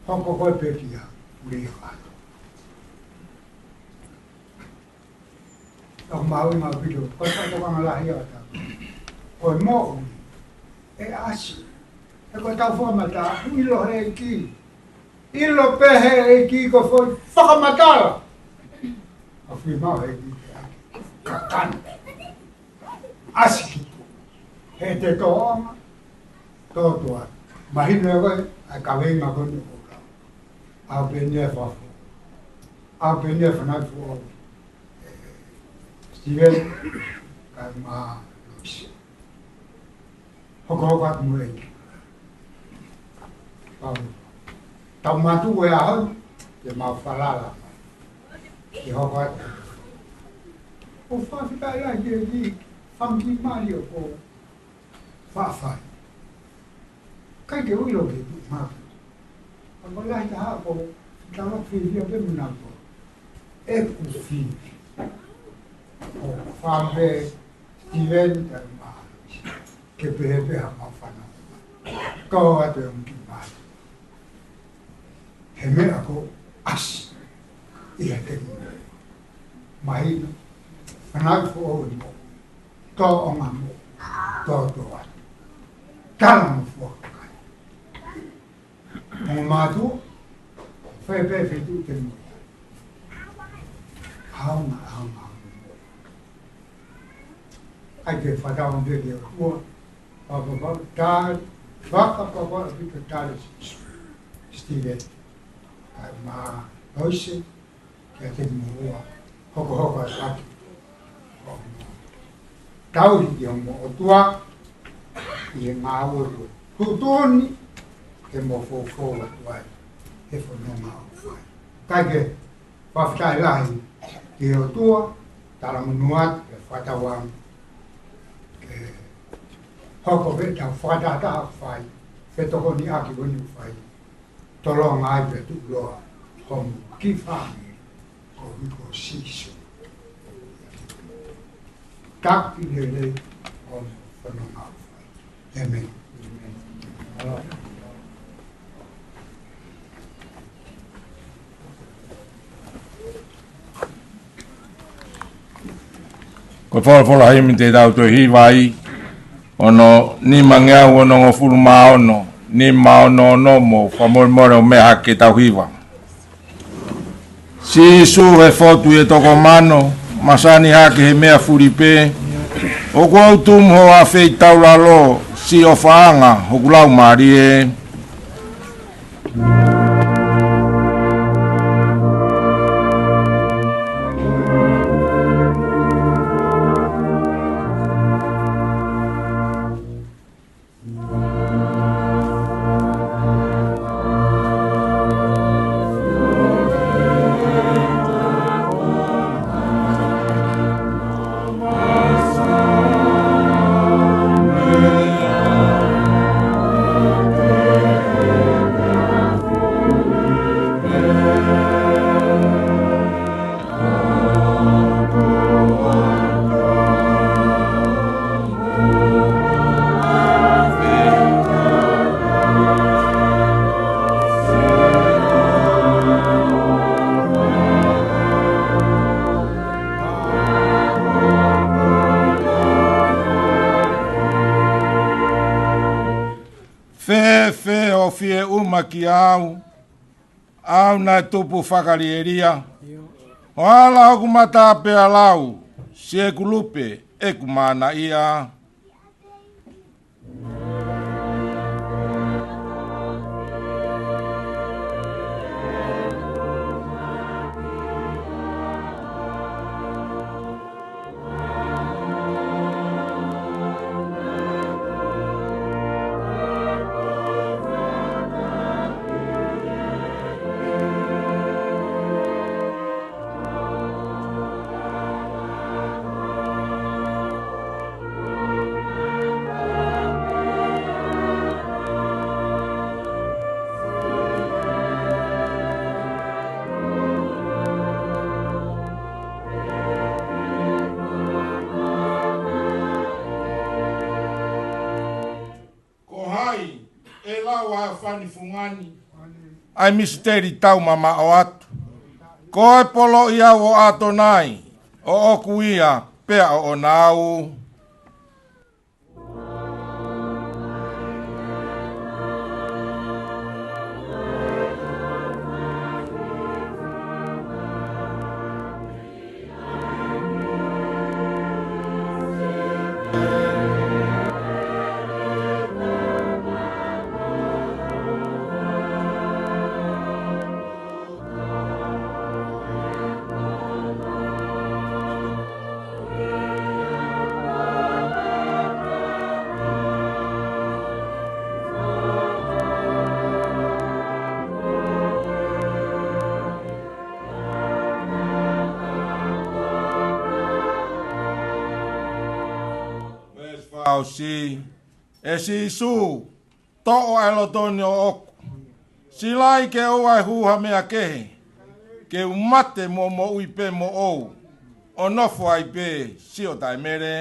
Hoko ko ē pē ki ai, uli atu. Tau maui maʻu pito, ko e tau tokanga lahi ʻa tau. Ko e moʻui, ʻe ʻasi. He ko e tau fakamatala, ʻoku ʻilo he ʻEiki. ʻIlo pē he ʻEiki ko e foʻi fakamatala. ʻOku fiemaʻu he ʻEiki ke ʻaki. Kakano. ʻAsi ki tuʻa. He te tōʻonga, tō tuʻa. Mahino ʻe koe, ʻa e kaveinga ko eni ʻoku ou lau. ʻAupē ni e fafo. ʻAupē ni e fanauʻi foʻou. Steven, kae ʻumaʻā Loisi. Hokohoko atu mo e ʻEiki. Pau. Tau mātuʻaki ʻaho ni, ke mau falala mai. Ke hoko atu. ʻOku fakafetaʻi lahi ki he ʻEiki, fanga kiʻi mali ʻoku faʻa fai. ʻIkai ke u ʻilo ki he tuʻu mali. Ka ko e lahi taha ko, tau fiefia pē mo nau ko. ʻEku fiefia. ʻO fai pē Steven kae ʻumaʻā Loisi. Ke pehē pē ha mau fanauʻi. Kau atu e ongo kiʻi mali. He meʻa kuo ʻasi ʻi he tēpile. Mahino, fanauʻi foʻou e moʻui. Tōʻonga moʻui. Tō tuʻa. Tala mo fua kakai. Ongo mātuʻa, fē pē feituʻu te mo. Haunga, haunga, haunga. ʻAi ke fakatau pē ki he ʻOtua, fakapapau, tā, fakapapau ʻaupito tali Sīsū. Steven, kae ʻumaʻā Loisi, kiate kimoua, hokohoko atu. Tauhi ki hoʻomo ʻOtua, ʻi he ngāue ko ē. Tuʻutuʻuni, ke mo foufou atu ai, he fononga ʻoku fai. Kae ke, fakafetaʻi lahi, ki he ʻOtua, talamonū atu, ke fakatauange, ke hoko pē ʻetau fakatahataha ʻoku fai, fetokoniʻaki ko eni ʻoku fai. Tolonga ai pea tuʻuloa hoʻomo kiʻi fāmili koeʻuhi ko Sīsū. Taki lelei hoʻomo fononga ʻoku fai. ʻĒmeni. Ko e folofola himi te tau toe hiva ai, hono nimangeau onongofulu mā ono, nima ono ono, mo fakamolemole ʻo meʻa hake tau hiva. Sīsū he fotu ʻi he toko mano, masani hake he meʻa fuli pē, ʻoku ou tumu ho afe ʻi taulalo, siʻi ʻofaʻanga hoku laumālie. Fēfē hoʻo fie ʻuma kiate au, ʻa au naʻe tupu fakalielia? ʻO ala hoku mata pea lau, siʻeku lupe ʻeku manaʻia. ʻe lau ʻa e fani fungani ʻa e misiteli tau mamaʻo atu. Ko e poloʻi au ʻo ʻAtonai, ʻoʻoku ia pea ʻoʻona au. Veesi fā ʻosi. ʻE Sīsū, toʻo ʻa e loto ni ʻoʻoku. Silaʻi ke ʻoua ʻe hū ha meʻa kehe, ke u mate mo moʻui pē moʻou, ʻo nofo ai pē siʻo taʻemele.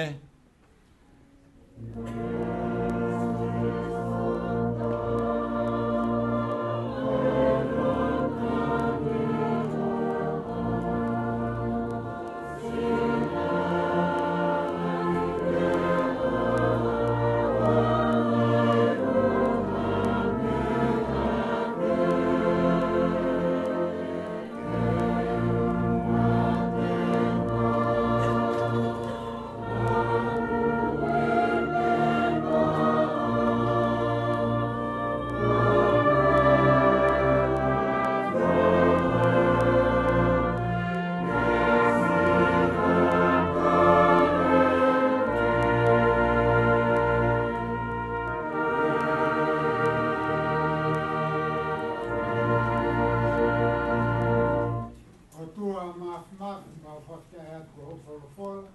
ʻOtua Māfimafi, mau fakafetaʻi atu ki hoʻo folofola,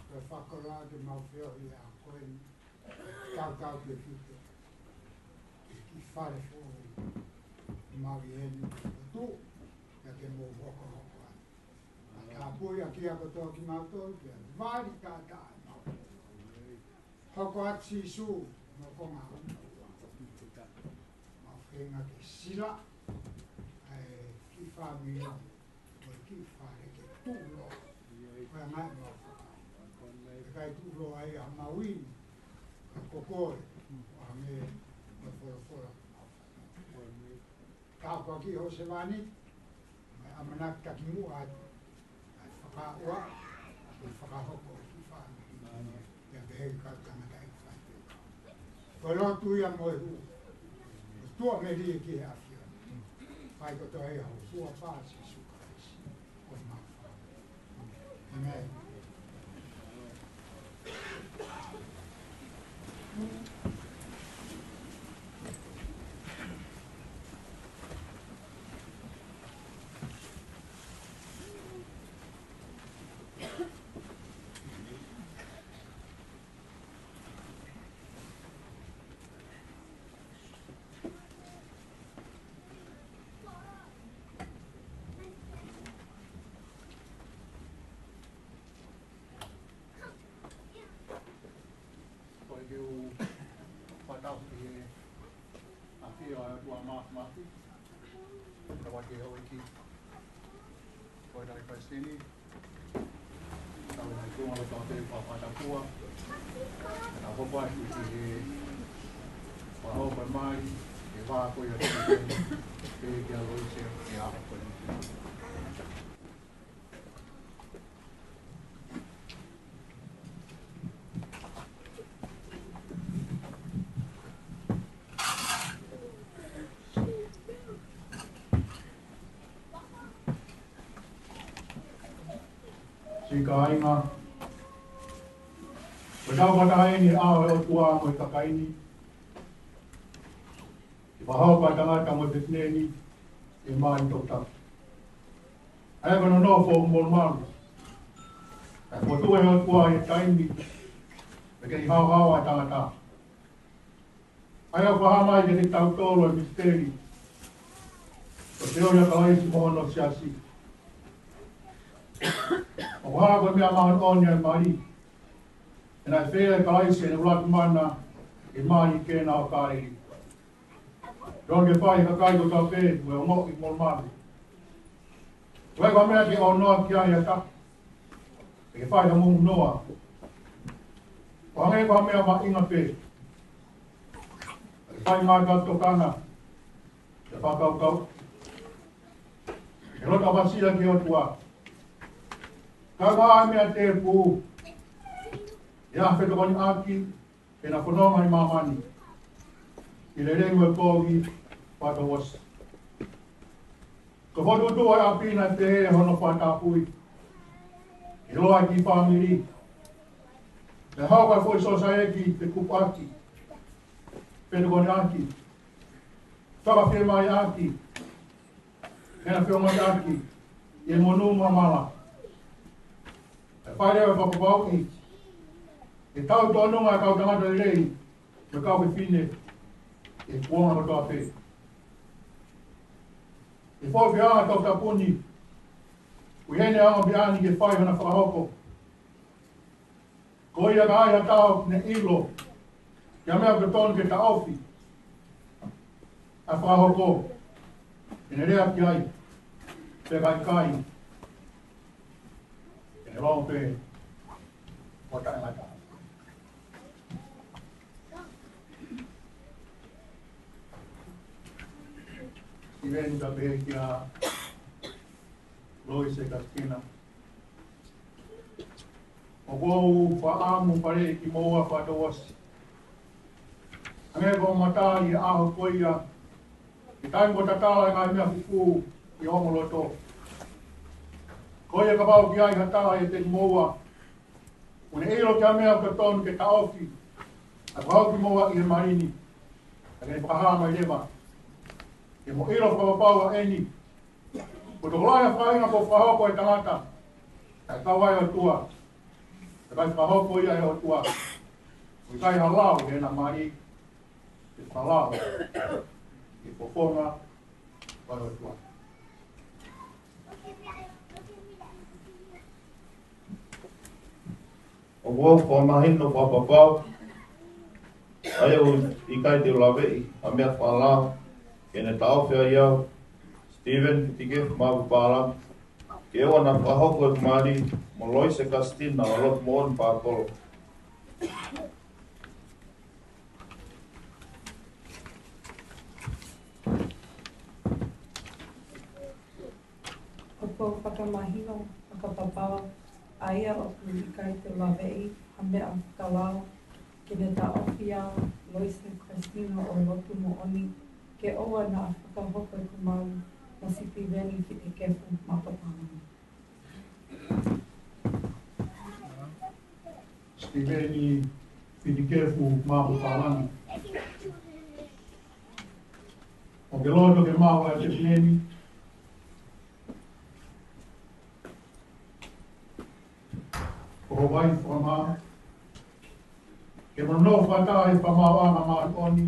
ko e fakakoloa ke mau feohi ʻa koe ni, tautau ke fito ki he fale foʻou mau ʻi heni, ʻOtua, pea ke mou hokohoko atu. Pea tāpuakiʻi ʻa kotoa kimautolu, pea vali taʻataʻa ʻemau hoko atu Sīsū, mo ko ngā mau feinga ke sila ʻa e kiʻi fāmili, ko e kiʻi fale ke tuʻuloa. Ko e ngaahi mau faka. ʻIkai tuʻuloa ai ʻa mau ini, ka ko koe, ʻo hangē ko e folofola. Tāpuakiʻi hoʻo sevāniti, mo e ʻamanaki takimuʻa atu, ʻa e fakaʻuaʻa, mo e fakahoko ʻo e kiʻi fāmili. Pea pehē ki he kau tangataʻeiki faifekau. Ko e lotu ia mo e hū, ʻo tuʻa melie ki he ʻAfiona. Fai kotoa ia ʻi ho huafa Sīsū Kalaisi. ʻEmeni. Ko e kiu patau ki he ʻafio ʻa e ʻOtua Māfimafi, ka wate o iki. Ko e tali Palesiteni, tau na i tunga lo tau te pa pata kua. Ka hopa ki he pa hopa mai, e vā ko ia te te, te kia lo i se, e a ko ni. Siʻi kāinga, ko e tau fakataha eni he ʻao ʻo e ʻOtua mo e kakai ni. Ke fakahoko ʻa e tangata mo e pesineni ʻi he mali tokotaki. ʻA ia ko e nonofo ʻoku molumalu. Kae fokotuʻu ʻe he ʻOtua ʻi he taimi, ʻa e kei haohaoa ʻa e tangata. ʻA ia ʻoku hā mai kiate kitautolu ʻa e misiteli ʻo e feohi ʻa Kalaisi mo hono siasi. ʻOku hā ko e meʻa māʻoniʻoni ʻa e mali. He naʻe feia ʻe Kalaisi ʻene ʻuluaki mana ʻi he mali ʻi Kena ʻo Kāleli. Ke fai ʻe he kakai kotoa pē ʻoku ongoʻi mo mali. ʻOku ʻikai ko ha meʻa ke ʻaunoa ki ai ha taha, ke fai ha mou noa. ʻO hangē ko ha meʻa mahuʻinga pē, ke fai mai ha tokanga, ke fakakaukau, ke loto ʻapasia ki he ʻOtua. Ka ko e meʻa tēpū, ʻe fetokoniʻaki ʻena fononga ʻi māmani, ʻi he lelei mo e kovi fakatouʻosi. Ko e fokotuʻutuʻu ʻa e ʻapi naʻe pehē hono fakatapui, ʻi he loa ki he fāmili, ʻe hoko ko e foʻi sōsaieti ke kupuʻaki, fetokoniʻaki, fakafiemālieʻaki, ʻena feʻunga ʻaki ʻi he monū mo e mala. ʻE fai leva e fakapapauʻi ke tau tōnunga e kau tangata lelei mo e kau fefine ʻi he kuonga kotoa pē. ʻI he foʻi feʻunga toputapu ni, ʻoku ʻi heni ʻa e ongo meʻa ni ke fai hona fakahoko. Ko ia ka ai ha taha ʻoku ne ʻilo ki ha meʻa ʻoku totonu ke taʻofi, ʻa e fakahoko, ke ne lea ki ai, pea ka ʻikai, ke ne longo pē ʻo taʻengata. Sīveni, ka pehē kia Loise Kastina. ʻOku ou fakaʻamu faleʻi kimoua fakatouʻosi. Hangē ko hoʻo mata ʻi he ʻaho ko ia, ʻi he taimi kuo tatala e ngaahi meʻa fufū ʻi hoʻomo loto. Ko ia kapau ʻoku ʻi ai ha taha ʻiate kimoua ʻoku ne ʻilo ki ha meʻa ʻoku totonu ke taʻofi, ʻa e fakahoko kimoua ʻi he mali ni, ʻa ke ne fakahā mai leva. Ke mo ʻilo fakapapau ʻa eni, ko e tokolahi ʻa e faʻahinga ʻoku fakahoko ʻe he tangata, ʻe kau ai ʻa e ʻOtua. ʻE ʻikai fakahoko ia ʻe he ʻOtua. ʻOku ʻikai ha lau ʻi heʻena mali, ʻe falau ʻi he fofonga ʻo e ʻOtua. ʻOku ou fakamahino fakapapau, ʻa ia ʻoku ʻikai te u laveʻi ha meʻa fakalao ke ne taʻofi ai au, Stephen Fitikefu Mavupalami, ke ʻoua naʻa fakahoko ʻeku mali mo Loise Kastina ʻo Lotu Moʻoni Fakakolo. ʻOku ou fakamahino fakapapau, ʻa ia ʻoku ʻikai te u laveʻi ha meʻa fakalao ke ne taʻofi au, Loise Kastina ʻo Lotu Moʻoni, ke ʻoua naʻa fakahoko ʻeku mali mo Sitiveni Fitikefu Mavupalami. Sitiveni Fitikefu Mavupalami. ʻOku ke loto ke maʻu ʻa e tefitoʻi ni? Ko hoʻo vaʻinga fakamaau, ke mo nofo fakataha ʻi he fakamaauʻanga māʻoniʻoni,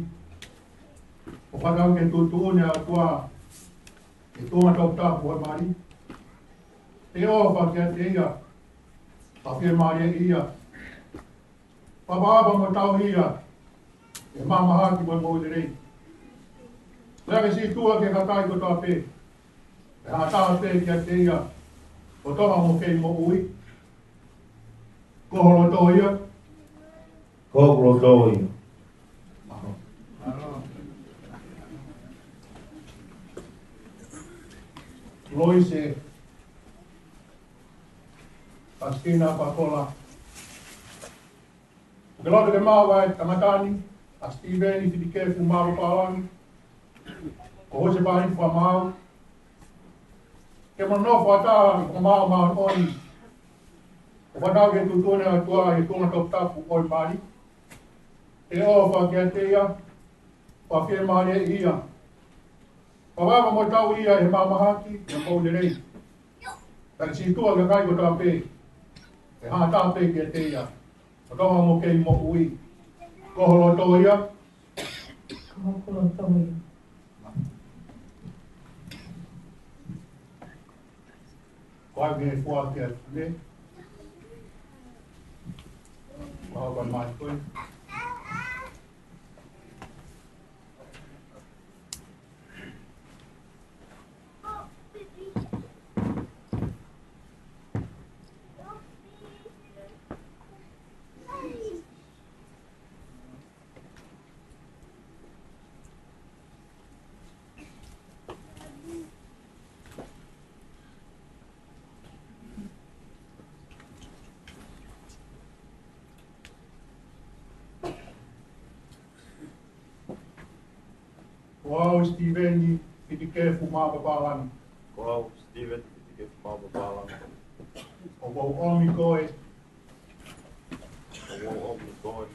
ʻo fakatau ki he tuʻutuʻuni ʻa e ʻOtua ʻi he tuʻunga toputapu ʻo e mali. Te ke ʻofa kiate ia, fakafiemālieʻi ia, fakaʻapaʻapa mo tauhi ia ʻi he mahamahaki mo e moʻui lelei. Pea ke sītuʻa ki he kakai kotoa pē, ʻe hā ha taha pē kiate ia ʻo toʻo mo kei moʻui. Ko ho loto ia. Ko hoku loto ia. Loise Kastina Pakola. ʻOku ke loto ke maʻu ʻa e tangata ni, ʻa Sitiveni Fitikefu Mavupalami, ko hoʻo sētuata fakamaau, ke mo nofo fakataha ʻi he fakamaau māʻoniʻoni, ʻo fakatau ki he tuʻutuʻuni ʻa e ʻOtua ʻi he tuʻunga toputapu ʻo e mali. Te ke ʻofa kiate ia, fakafiemālieʻi ia, fakaʻapaʻapa mo tauhi ia ʻi he mahamahaki mo e moʻui lelei. Pea ke sītuʻa ki he kakai kotoa pē, ʻe hā ha taha pē kiate ia ʻo toʻo mo kei moʻui. Ko ho loto ia. Ko hoku loto ia. Ko e meʻa fua ke ne. Ko e meʻa mai koe. Ko au Sitiveni Fitikefu Mapapalani. Ko au Sitiveni Fitikefu Mapapalani. ʻOku ou ʻomi koe. ʻOku ou ʻomi koe.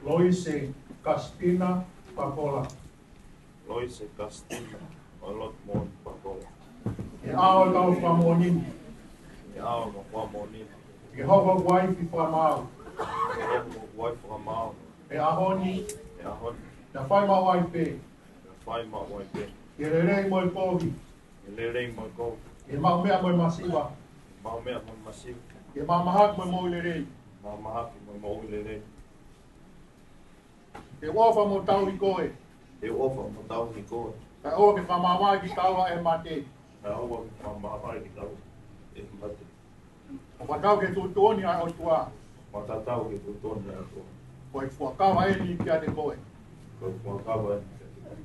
Loise Kasitina Pakola. Loise Kasitina ʻo Lotumoʻoni Pakola. ʻI he ʻao ʻo e kau fakamoʻoni ni. ʻI he ʻao ʻo e kau fakamoʻoni ni. Ke hoko ko e uaifi fakamaau. Ke hoko ko e uaifi fakamaau. ʻI he ʻaho ni. ʻI he ʻaho ni. Pea fai maʻu ai pē. Pea fai maʻu ai pē. ʻI he lelei mo e kovi. ʻI he lelei mo e kovi. ʻI he maʻu meʻa mo e masiva. ʻI he maʻu meʻa mo e masiva. ʻI he maʻu mahaki mo e moʻui lelei. Maʻu mahaki mo e moʻui lelei. Te u ʻofa mo tauhi koe. Te u ʻofa mo tauhi koe. Kae ʻoua ke fakamāvae kitaua ʻe he mate. Kae ʻoua ke fakamāvae kitaua ʻe he mate. ʻO fakatatau ki he tuʻutuʻuni ʻa e ʻOtua. Fakatatau ki he tuʻutuʻuni ʻa e ʻOtua. Ko e fuakava eni kiate koe. Ko e fuakava eni kiate koe.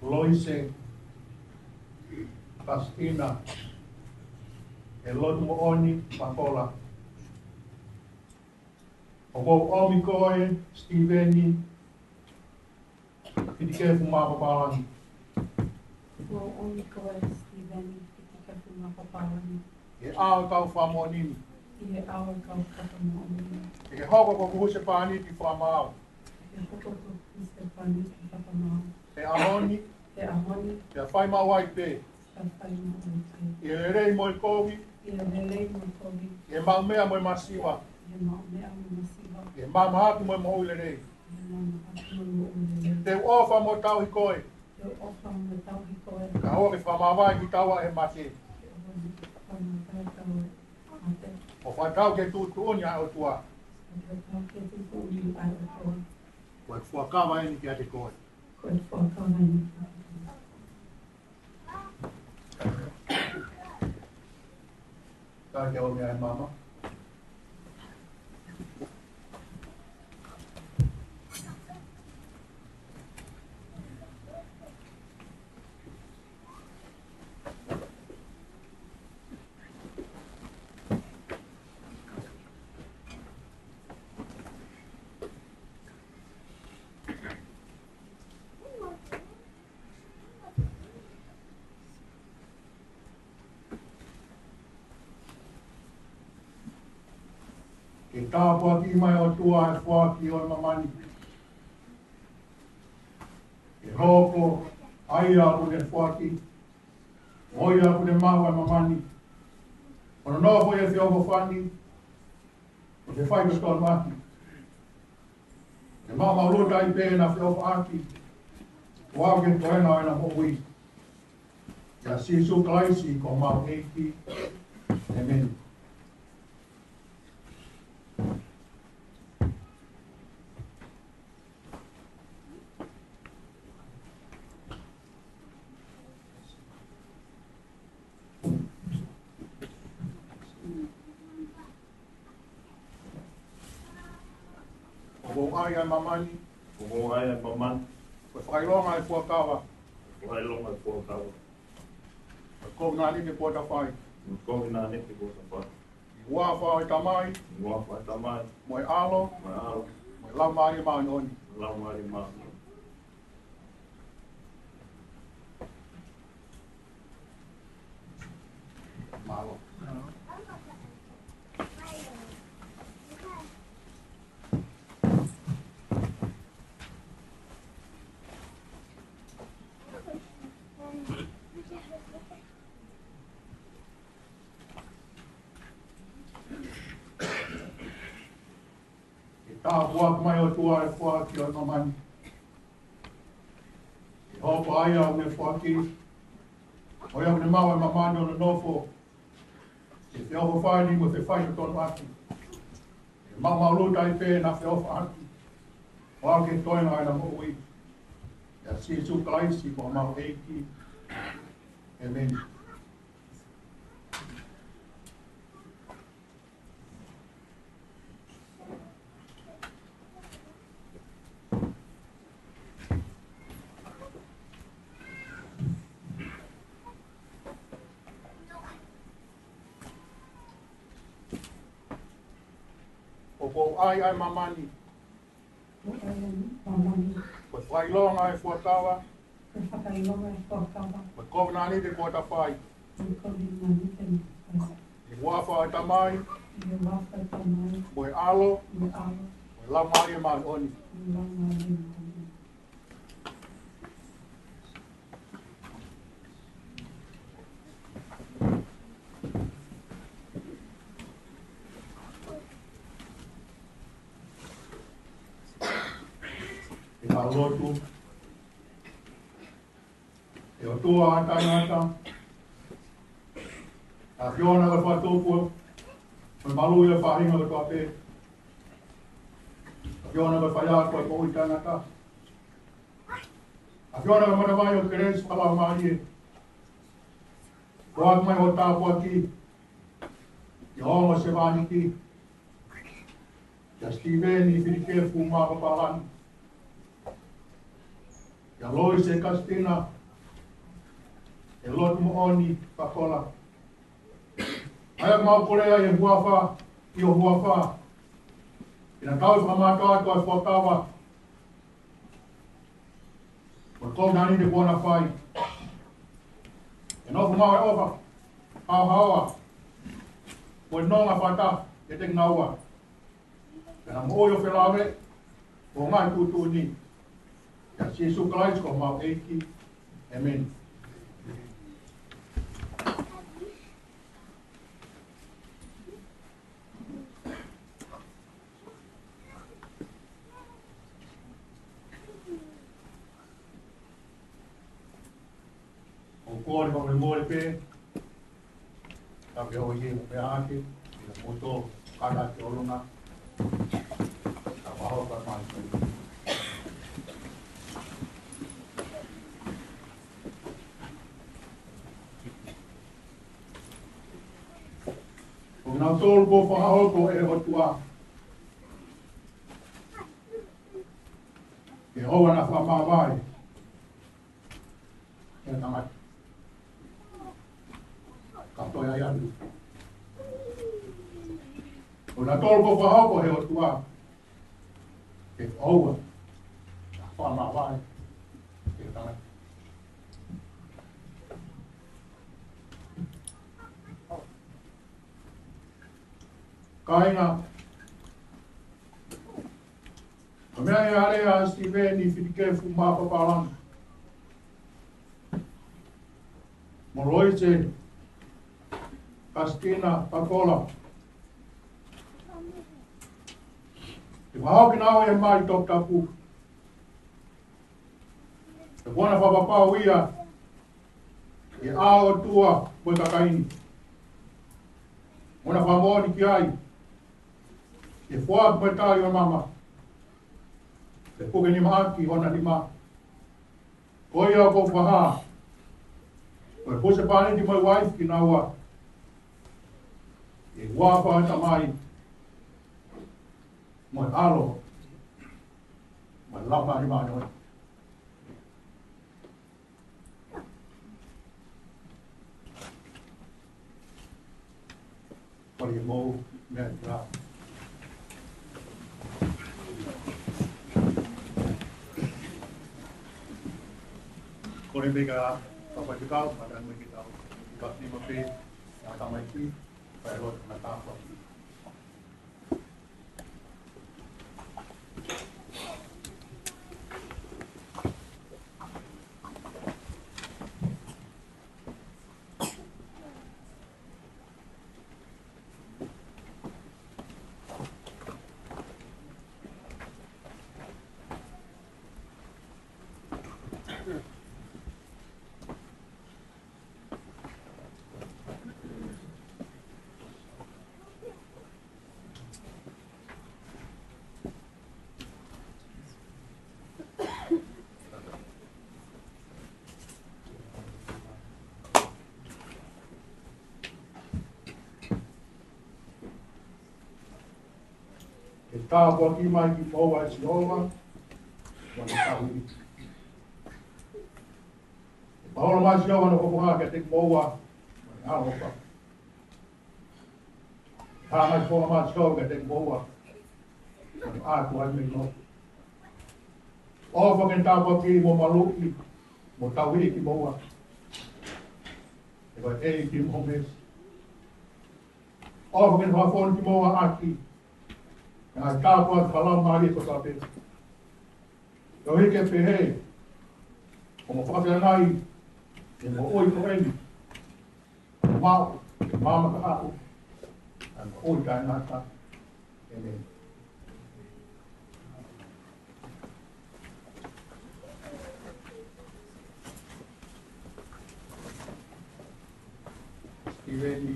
Loise Kasitina ʻo Lotumoʻoni Pakola. ʻOku ou ʻomi koe Sitiveni Fitikefu Mapapalani. ʻOku ou ʻomi koe Sitiveni Fitikefu Mapapalani. ʻI he ʻao ʻo e kau fakamoʻoni ni. ʻI he ʻao ʻo e kau fakamoʻoni ni. Ke ke hoko ko hoku husepāniti fakamaau. Ke ke hoko ko hoku husepāniti fakamaau. ʻI he ʻaho ni. ʻI he ʻaho ni. Pea fai maʻu ai pē. Pea fai maʻu ai pē. ʻI he lelei mo e kovi. ʻI he lelei mo e kovi. ʻI he maʻu meʻa mo e masiva. ʻI he maʻu meʻa mo e masiva. ʻI he maʻu mahaki mo e moʻui lelei. ʻI he maʻu mahaki mo e moʻui lelei. Te u ʻofa mo tauhi koe. Te u ʻofa mo tauhi koe. Kae ʻoua ke fakamāvae kitaua ʻe he mate. Kae ʻoua ke fakamāvae kitaua ʻe he mate. ʻO fakatatau ki he tuʻutuʻuni ʻa e ʻOtua. Fakatatau ki he tuʻutuʻuni ʻa e ʻOtua. Ko e fuakava eni kiate koe. Ko e fuakava eni kiate koe. Ka ke ʻomi ʻa e maama. Ke tāpuakiʻi mai ʻe he ʻOtua ʻa e foaki ʻo e māmani. Ke hoko ʻa ia ʻoku ne foaki, mo ia ʻoku ne maʻu ʻa e māmani, ʻo nonofo ʻi he feʻofoʻofani, ʻo fefakatonu ʻaki. Ke maʻumaʻuluta ai pē ʻena feʻofaʻaki, ʻo aʻu ki he toenga ʻo ʻena moʻui. ʻIa Sīsū Kalaisi ko homau ʻEiki. ʻĒmeni. ʻOku ou ʻai ʻa e māmani. ʻOku ou ʻai ʻa e māmani. Ko e fakaʻilonga ʻo e fuakava. Ko e fakaʻilonga ʻo e fuakava. Ko e kovi naʻa ne ke potafai. Ko e kovi naʻa ne ke potafai. ʻI he huafa ʻo e Tamai. ʻI he huafa ʻo e Tamai. Mo e ʻAlo. Mo e ʻAlo. Mo e Laumālie Māʻoniʻoni. Mo e Laumālie Māʻoniʻoni. Mālō. Ke tāpuakiʻi mai ʻe he ʻOtua ʻa e foaki ʻo e māmani. Ke hoko ʻa ia ʻoku ne foaki, mo ia ʻoku ne maʻu ʻa e māmani ʻo nonofo ʻi he feʻofoʻofani mo e fefakatonu ʻaki. Ke maʻumaʻuluta ai pē ʻena feʻofaʻaki, ʻo aʻu ki he toenga ʻo ʻena moʻui. ʻIa Sīsū Kalaisi ko homau ʻEiki. ʻĒmeni. ʻOku Kuo ʻai ʻa e māmani. Kuo ʻai ʻa e māmani. Ko e fakaʻilonga ʻo e fuakava. Ko e fakaʻilonga ʻo e fuakava. Ko e kovinānite kuo ta fai. Ko e kovinānite kuo ta fai. ʻI he huafa ʻo e Tamai. ʻI he huafa ʻo e Tamai. Mo e ʻAlo. Mo e ʻAlo. Mo e Laumālie Māʻoniʻoni. Mo e Laumālie Māʻoniʻoni. ʻE tau lotu. ʻE ʻOtua ʻa e tangata, ʻAfiona ko e Fakatupu ʻo e maluʻi ʻo e faʻahinga kotoa pē, ʻAfiona ko e faiako ʻo e moʻui taʻengata, ʻAfiona ko e manavai ʻo e kelesi fakalaumālie, ʻoku ʻomai hoʻo tāpuaki ki he ongo sevāniti, kia Sitiveni Filikefu Mapapalani, kia Loise Kasitina, ʻe Lotu Moʻoni Pakola. ʻA ia ʻoku mau kole ʻi he huafa, ʻi ho huafa, ke na tau fakamātoato ʻa e fuakava mo e kovinānite kuo na fai. ʻE nofo maʻu ʻa e ʻofa haohaoa mo e nonga fakataha kiate kinaua, ke na moʻui ʻo felāveʻi ʻo ngaahi tuʻutuʻuni. ʻIa Sīsū Kalaisi ko homau ʻEiki. ʻĒmeni. ʻOku ou kole fakamolemole pē, ka ke ʻoua ʻe meʻa ake, ʻi he moto, kata ke olona, ka pahau ka mai. Ko kinautolu kuo fakahoko ʻe he ʻOtua ke ʻoua naʻa fakamāvae ʻe he tangata, ka toe ʻai atu. Ko kinautolu kuo fakahoko ʻe he ʻOtua ke ʻoua naʻa fakamāvae ʻe he tangata. Kāinga, ko e meʻa ʻe alea ʻa Sitiveni Filikefu Mapapalani mo Loise Kasitina Pakola, ʻe fakahoko kinaua ʻi he maʻi toputapu. He kuo na fakapapau ia ʻi he ʻao ʻo e ʻOtua mo e kakai ni, mo na fakamoʻoni ki ai ʻi he foaki mo e tali ʻo e maama, pea puke nima ʻaki hona nima. Ko ia ʻoku ou fakahā ko e husepāniti mo e uaifi kinaua, ʻi he huafa ʻo e Tamai, mo e ʻAlo, mo e Laumālie Māʻoniʻoni. Kole ke mou meʻa ā. Kole pē ka faifekau, mālō muʻa ke tau, ka nima pē, ʻa e tamaiki, fai lotu na tāpuaki. Ke tāpuaki mai kimoua ʻe Sihova, ʻo ne tahuʻi. Ke pāhola mai Sihova ʻene fofonga kiate kimoua, ʻo ne ʻaloʻofa. Hanga ʻe he fofonga mai Sihova kiate kimoua, ʻOku ʻoatu ai mei loto. ʻOfa ke ne tāpuakiʻi mo maluʻi mo tauhi kimoua ʻe he ʻEiki mo e meesi. ʻOfa ke ne fakafonu kimoua ʻaki e ngaahi tāpuaki fakalaumālie kotoa pē, koeʻuhi ke pehē ʻoku mo fakafeangai ʻi he moʻui ko eni, maʻu, maʻu maka haʻu, ʻa e moʻui taʻengata. ʻĒmeni. Sitiveni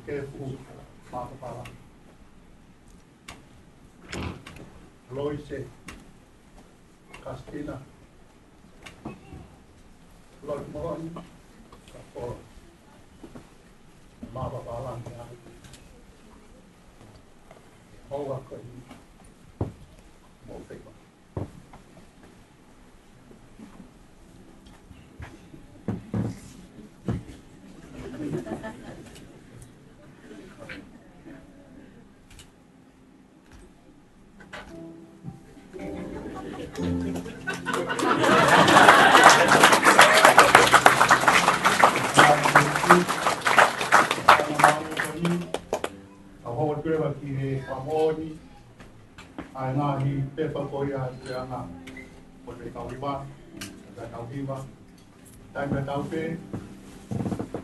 Kefu Mapapala. Loise Kastina. Lord Moroni Kapola. Mapapala ni ai. Houa ko eni mo feiva. ʻOku ou ʻoatu leva ki he fakamoʻoni ʻa e ngaahi pepa ko ia ʻa e puleʻanga, ko e tau hiva, ko e tau hiva, taimi tatau pē,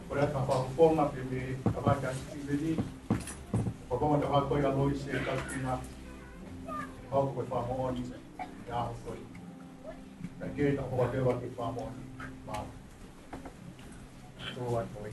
ko e ʻata fakafofonga pē mei he kavaka Sitiveni, ko e konga tatau ko ia Loise Kastina, ʻoku ou fakamoʻoni ʻi he ʻaho ko eni. Ka ke ta hoa te wa ke fakamoʻoni, mālō. Tō ai ko e.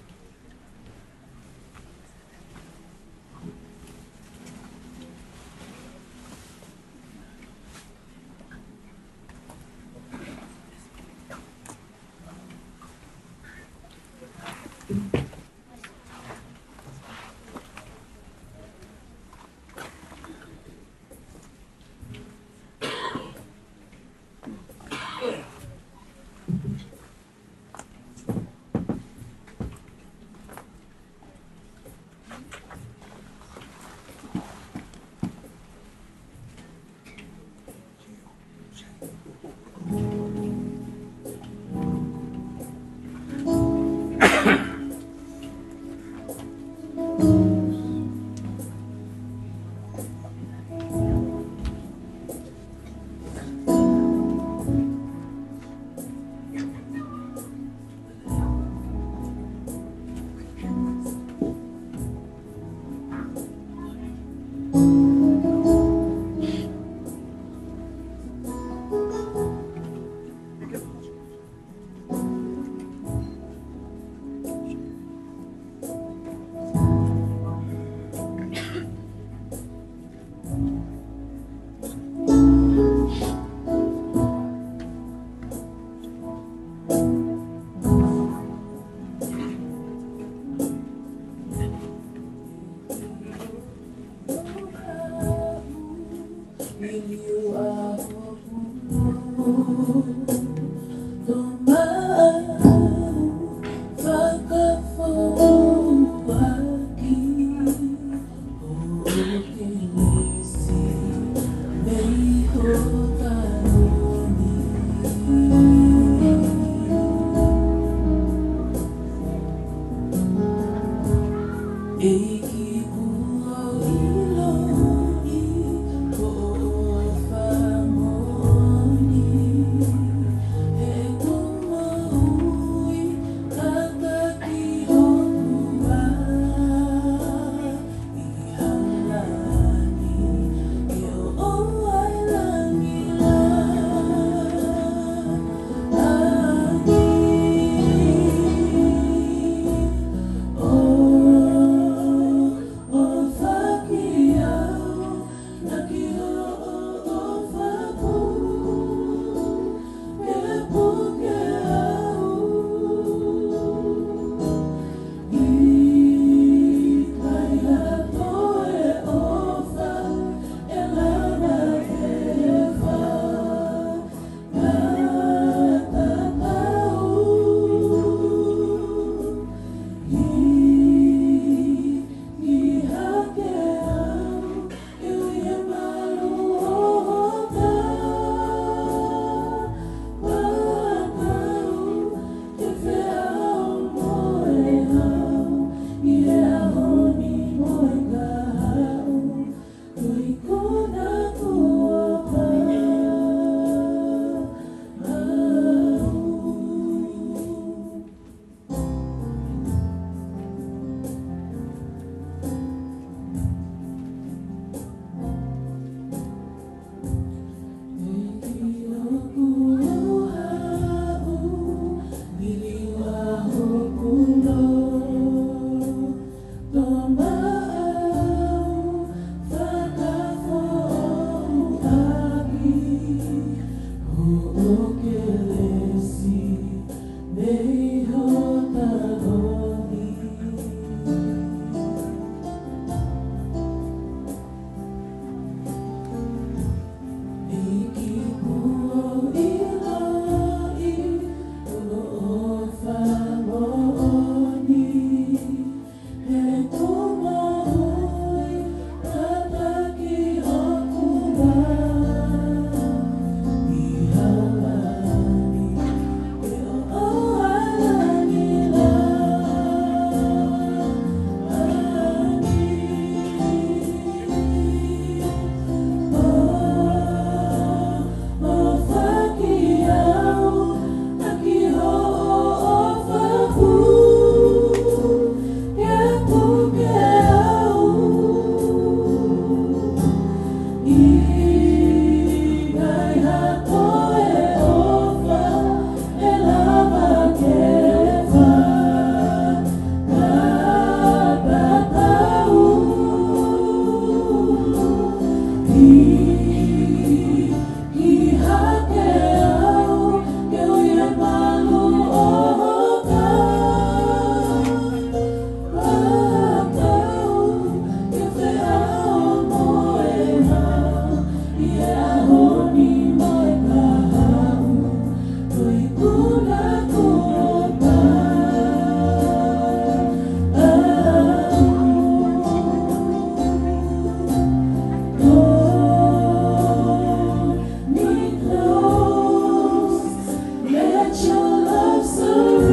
Let your love surround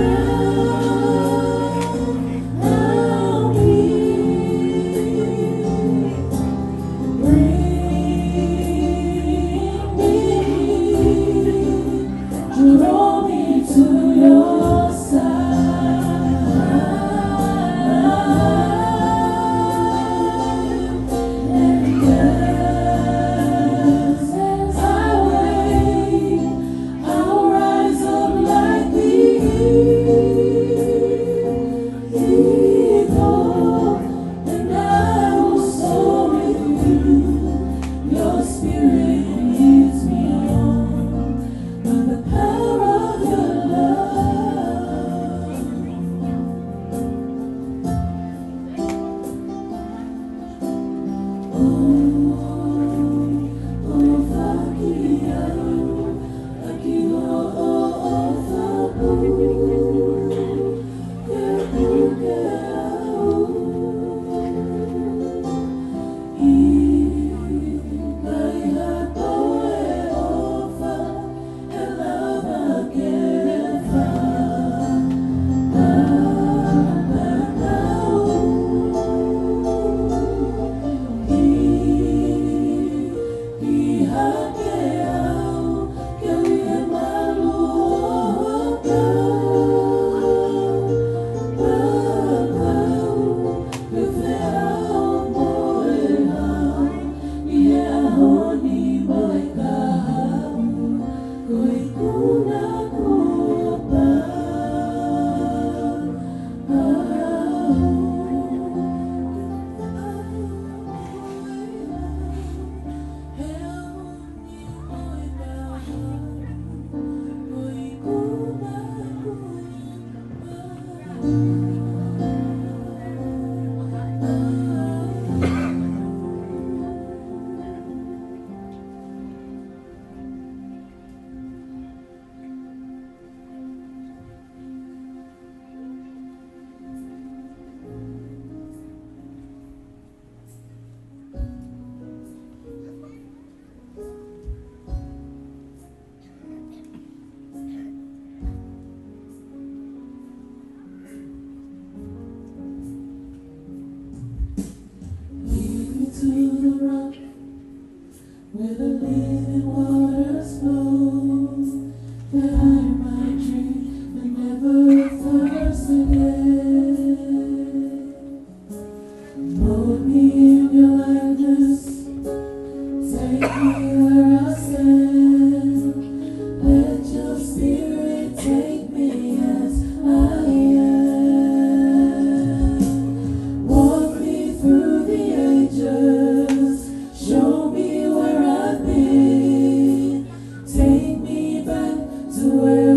me. Bring me. Draw me to your side. And as I wait, I'll rise up like the eagle, and I will soar with you. Your spirit leads me on by the power of your love. Lead me to the rock where the living waters flow, that I might drink and never thirst again. Mold me in your likeness, take me where I stand. Let your spirit take me as I am. Walk me through the ages, show me where I've been. Take me back to where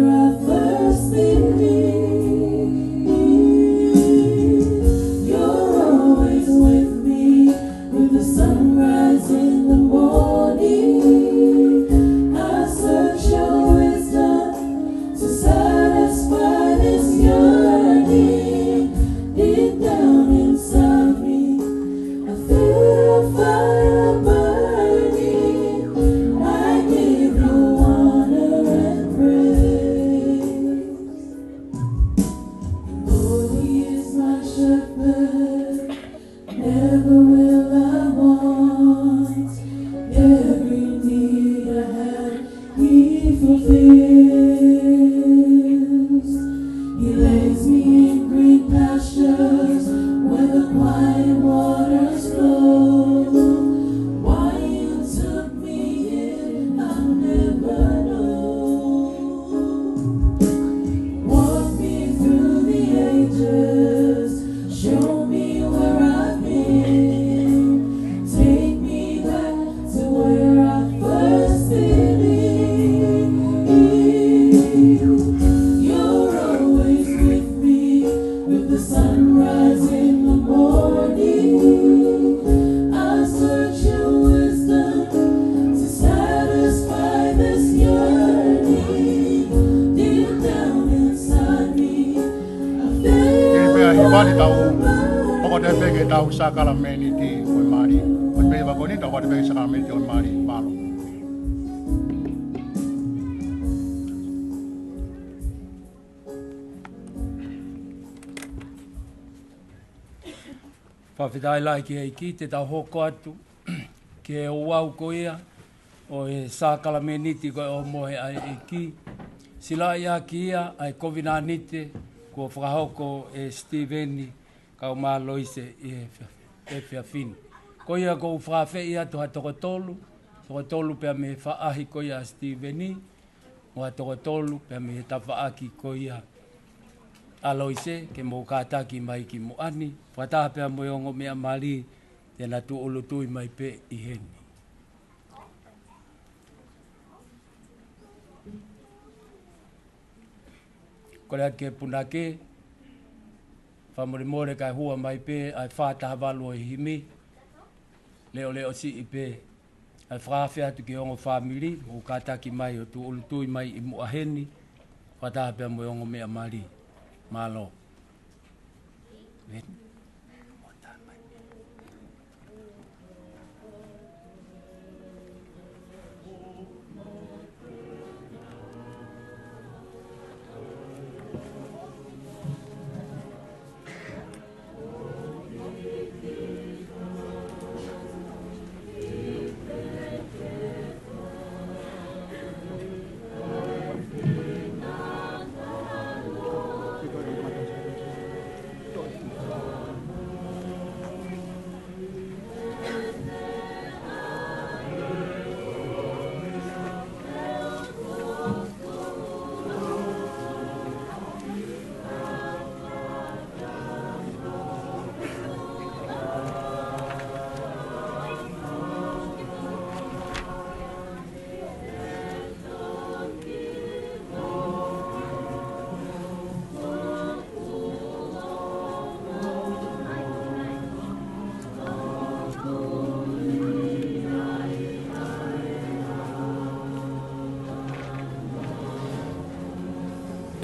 Tau sākalamēniti ʻo e mali. ʻOsi pē ʻa e vaka ko eni, tau ʻoatu pē sākalamēniti ʻo e mali. Mālō. Fakafetaʻi lahi ki he ʻEiki, te tau hoko atu ki he ouau ko ia ʻo e sākalamēniti ko e ʻOhomohe ʻa e ʻEiki. Silaʻi ʻaki ia ʻa e kovinānite kuo fakahoko ʻe Sitīveni kae ʻumaʻā Loise ʻi he efiafi ni. Ko ia ʻoku ou fakaafeʻi atu ha toko tolu, toko tolu pea mei he faʻahi ko ia ʻa Sitīveni, mo ha toko tolu pea mei he tafaʻaki ko ia ʻa Loise, ke mou kātaki mai ki muʻa ni, fakataha pea mo e ongo meʻa mali, te na tūʻulutui mai pē ʻi heni. Kole atu ki he punake, fakamolemole kae hua mai pē ʻa e fā taha valu ʻo e himi, leʻoleʻo siʻi pē, ʻa e fakaafe atu ki he ongo fāmili, mou kātaki mai ʻo tūʻulutui mai ʻi muʻa heni, fakataha pea mo e ongo meʻa mali. Mālō.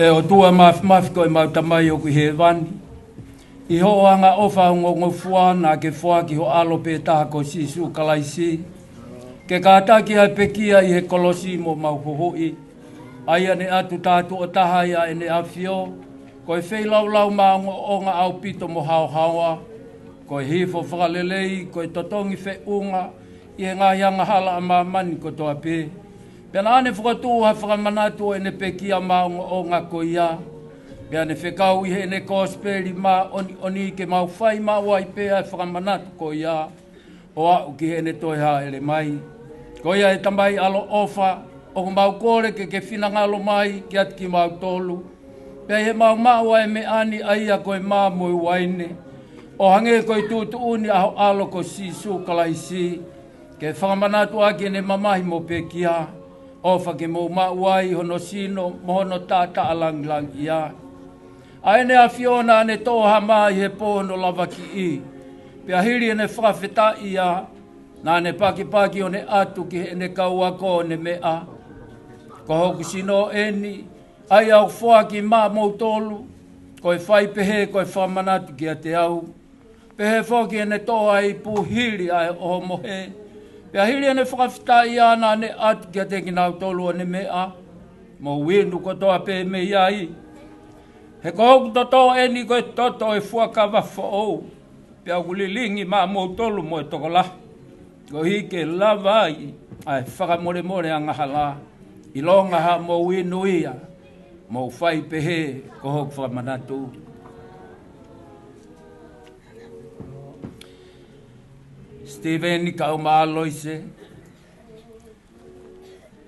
ʻE ʻOtua Māfimafi ko ʻemau Tamai ʻoku ʻi hēvani, ʻi hoʻo angaʻofa ongongofua naʻa ke foaki ho ʻAlo pē taha ko Sīsū Kalaisi, ke kātaki ʻa e pekia ʻi he kolosi mo ʻemau huhuʻi, ʻa ia ne ʻatu tātuʻo taha ʻia ʻEne ʻAfio, ko e feilaulau maʻongoʻonga ʻaupito mo haohaoa, ko e hifo fakalelei, ko e totongi feʻunga ʻi he ngaahi angahala ʻa māmani kotoa pē. Pea naʻa ne fokotuʻu ha fakamanatu ʻo ʻene pekia maʻongoʻonga ko ia. Pea ne fekau ʻi heʻene kosipeli māʻoniʻoni ke mau fai maʻu ai pē ʻa e fakamanatu ko ia, ʻo aʻu ki heʻene toe hāʻele mai. Ko ia ʻe Tamai ʻaloʻofa, ʻoku mau kole ke ke finangalo mai kiate kimautolu, pea ʻi heʻemau maʻu ʻa e meʻa ni ʻa ia ko e mā mo e uaine, ʻo hangē ko e tuʻutuʻuni ʻa ho ʻAlo ko Sīsū Kalaisi, ke fakamanatu ʻaki ʻene mamahi mo pekia, ʻofa ke mou maʻu ai hono sino mo hono taʻataʻa langilangiʻia. ʻA ʻEne ʻAfio naʻa ne toʻo ha mā ʻi he pō hono lavakiʻi, pea hili ʻene fakafetaʻi ia, naʻa ne pakipaki ʻo ne ʻatu ki heʻene kau ako ʻo ne meʻa, Ko hoku sino ʻeni, ʻa ia ʻoku foaki maʻamoutolu, ko e fai pehē ko e fakamanatu kiate au. Pehē foki ʻene toʻo ʻa e ipu hili ʻa e ʻohomohe, pea hili ʻene fakafetaʻi ia naʻa ne ʻatu kiate kinautolu ʻo ne meʻa, Mou inu kotoa pē mei ai. He ko hoku toto ʻeni ko e toto ʻo e fuakava foʻou, pea ʻoku lilingi maʻamoutolu mo e tokolahi, koeʻuhi ke lava ai ʻa e fakamolemole angahala. ʻIlonga haʻamou inu ia, mou fai pehē ko hoku fakamanatu. Sitīveni kae ʻumaʻā Loise,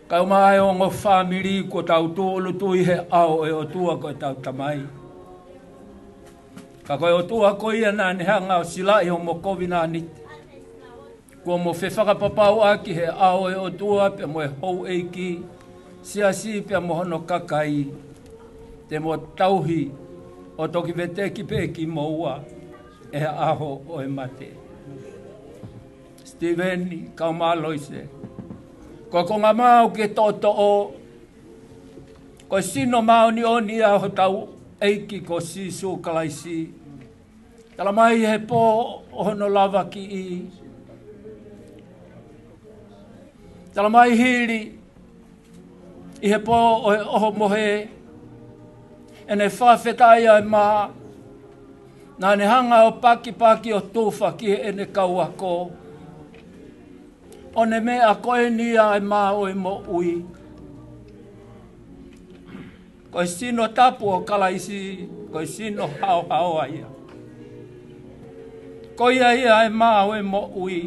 kae ʻumaʻā e ongo fāmili, kuo tau tūʻulutui he ʻao ʻo e ʻOtua ko ʻetau Tamai. Ka ko e ʻOtua ko ia naʻa ne hanga ʻo silaʻi homo kovinānite, kuo mo fefakapapauʻaki he ʻao ʻo e ʻOtua pea mo e houʻeiki, siasi pea mo hono kakai, te mo tauhi ʻo toki veteki pē kimoua ʻi he ʻaho ʻo e mate. Sitīveni kae ʻumaʻā Loise, ko e konga mā ʻoku ke toʻotoʻo, ko e sino māʻoniʻoni ʻa hotau ʻEiki ko Sīsū Kalaisi. Tala mai he pō ʻo hono lavakiʻi. Tala mai hili ʻi he pō ʻo e ʻohomohe, ʻene fakafetaʻi ʻa e mā, naʻa ne hanga ʻo pakipaki ʻo tufa ki heʻene kau ako. ʻO ne meʻa ko eni ʻa e mā ʻo e moʻui. Ko e sino tapu ʻo Kalaisi, ko e sino haohaoa ia. Ko ia ia ʻa e mā ʻo e moʻui.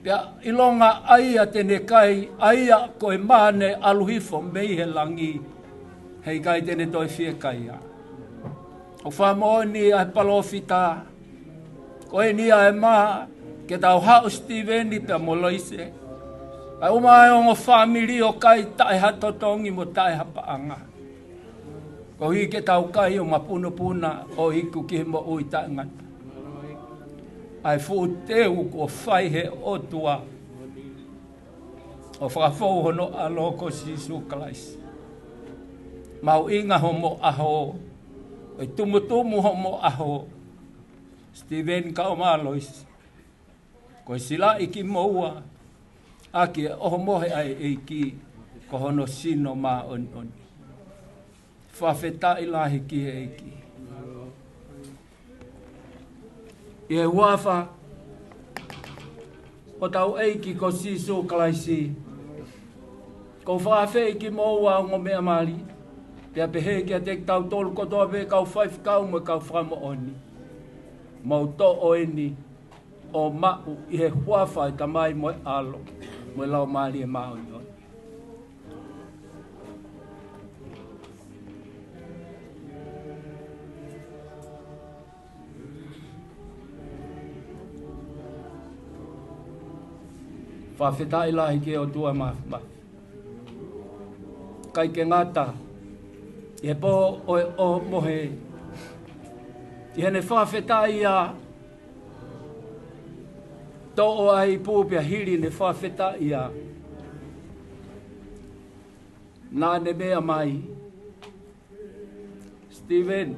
Pea ʻilonga ʻa ia te ne kai, ʻa ia ko e mā naʻe ʻalu hifo mei he langi, heʻikai te ne toe fiekaia. ʻOku fakamoʻoni ʻa e palōfita, ko eni ʻa e mā, ke tau haʻu Sitīveni pea mo Loise. ʻA e ʻuma ʻa e ongo fāmili ʻo kai taʻe ha totongi mo taʻe ha paʻanga. Koeʻuhi ke tau kai ʻo mapunopuna ʻo iku ki he moʻui taʻengata. ʻA e fuʻu teu kuo fai he ʻOtua ʻo fakafou hono ʻAlo ko Sīsū Kalaisi. Mahuʻinga hoʻomo ʻaho, ʻo e tumutumu hoʻomo ʻaho, Sitīveni kae ʻumaʻā Loise. Ko e silaʻi kimoua ʻaki e ʻohomohe ʻa e ʻEiki, ko hono sino māʻoniʻoni. Fakafetaʻi lahi ki he ʻEiki. ʻI he huafa ʻo hotau ʻEiki ko Sīsū Kalaisi, ʻoku ou fakaafeʻi kimoua ongo meʻamali, pea pehē kiate kitautolu kotoa pē kau faifekau mo e kau fakamoʻoni. Mou toʻo eni ʻo maʻu ʻi he huafa ʻo e Tamai mo e ʻAlo mo e Laumālie Māʻoniʻoni. Fakafetaʻi lahi ki he ʻOtua Māfimafi. ʻIkai ke ngata, ʻi he pō ʻo e ʻohomohe, ʻi heʻene fakafetaʻi ʻa e toʻo ʻa e ipu pea hili ʻene fakafetaʻi ʻa, naʻa ne meʻa mai, Sitīveni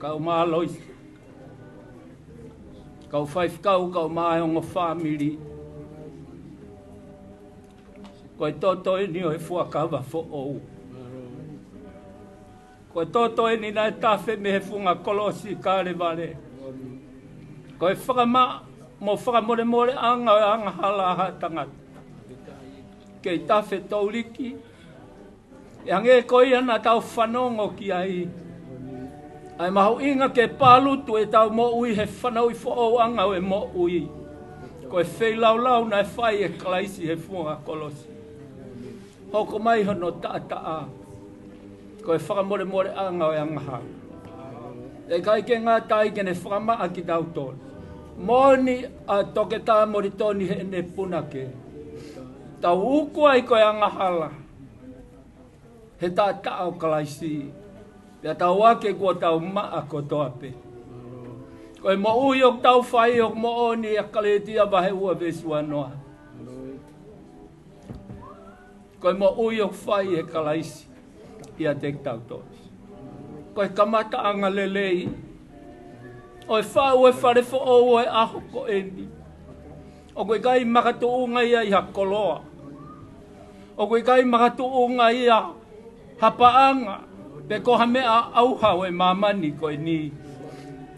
kae ʻumaʻā Loise, kau faifekau kae ʻumaʻā e ongo fāmili, ko e toto eni ʻo e fuakava foʻou. Ko e toto eni naʻe tafe mei he funga kolosi Kalevale. Ko e fakamaʻa mo fakamolemoleʻanga ʻo e angahala ʻa haʻa tangata. Kei tafe touliki, ʻe hangē ko ia naʻa tau fanongo ki ai. ʻA e mahuʻinga ke palutu ʻetau moʻui he fanauʻi foʻouʻanga ʻo e moʻui. Ko e feilaulau naʻe fai ʻe Kalaisi he funga kolosi. Hoko mai hono taʻataʻa. Ko e fakamolemoleʻanga ʻo e angahala. ʻIkai ke ngata ai ke ne fakamaʻa kitautolu. Moʻoni ʻa Toketā Molitoni heʻene punake. Tau uku ai ko e angahala he taʻataʻa ʻo Kalaisi. Pea tau ake kuo tau maʻa kotoa pē. Ko e moʻui ʻoku tau fai ʻoku moʻoni ʻa Kalētia vahe ua veesi uanoa. Ko e moʻui ʻoku fai ʻe Kalaisi ʻiate kitautolu. Ko e kamataʻanga lelei ʻo e faʻu ʻo e fale foʻou ʻo e ʻaho ko eni. ʻOku ʻikai makatuʻunga ia ʻi ha koloa. ʻOku ʻikai makatuʻunga ia ha paʻanga, pe ko ha meʻa ʻauha ʻo e māmani ko eni.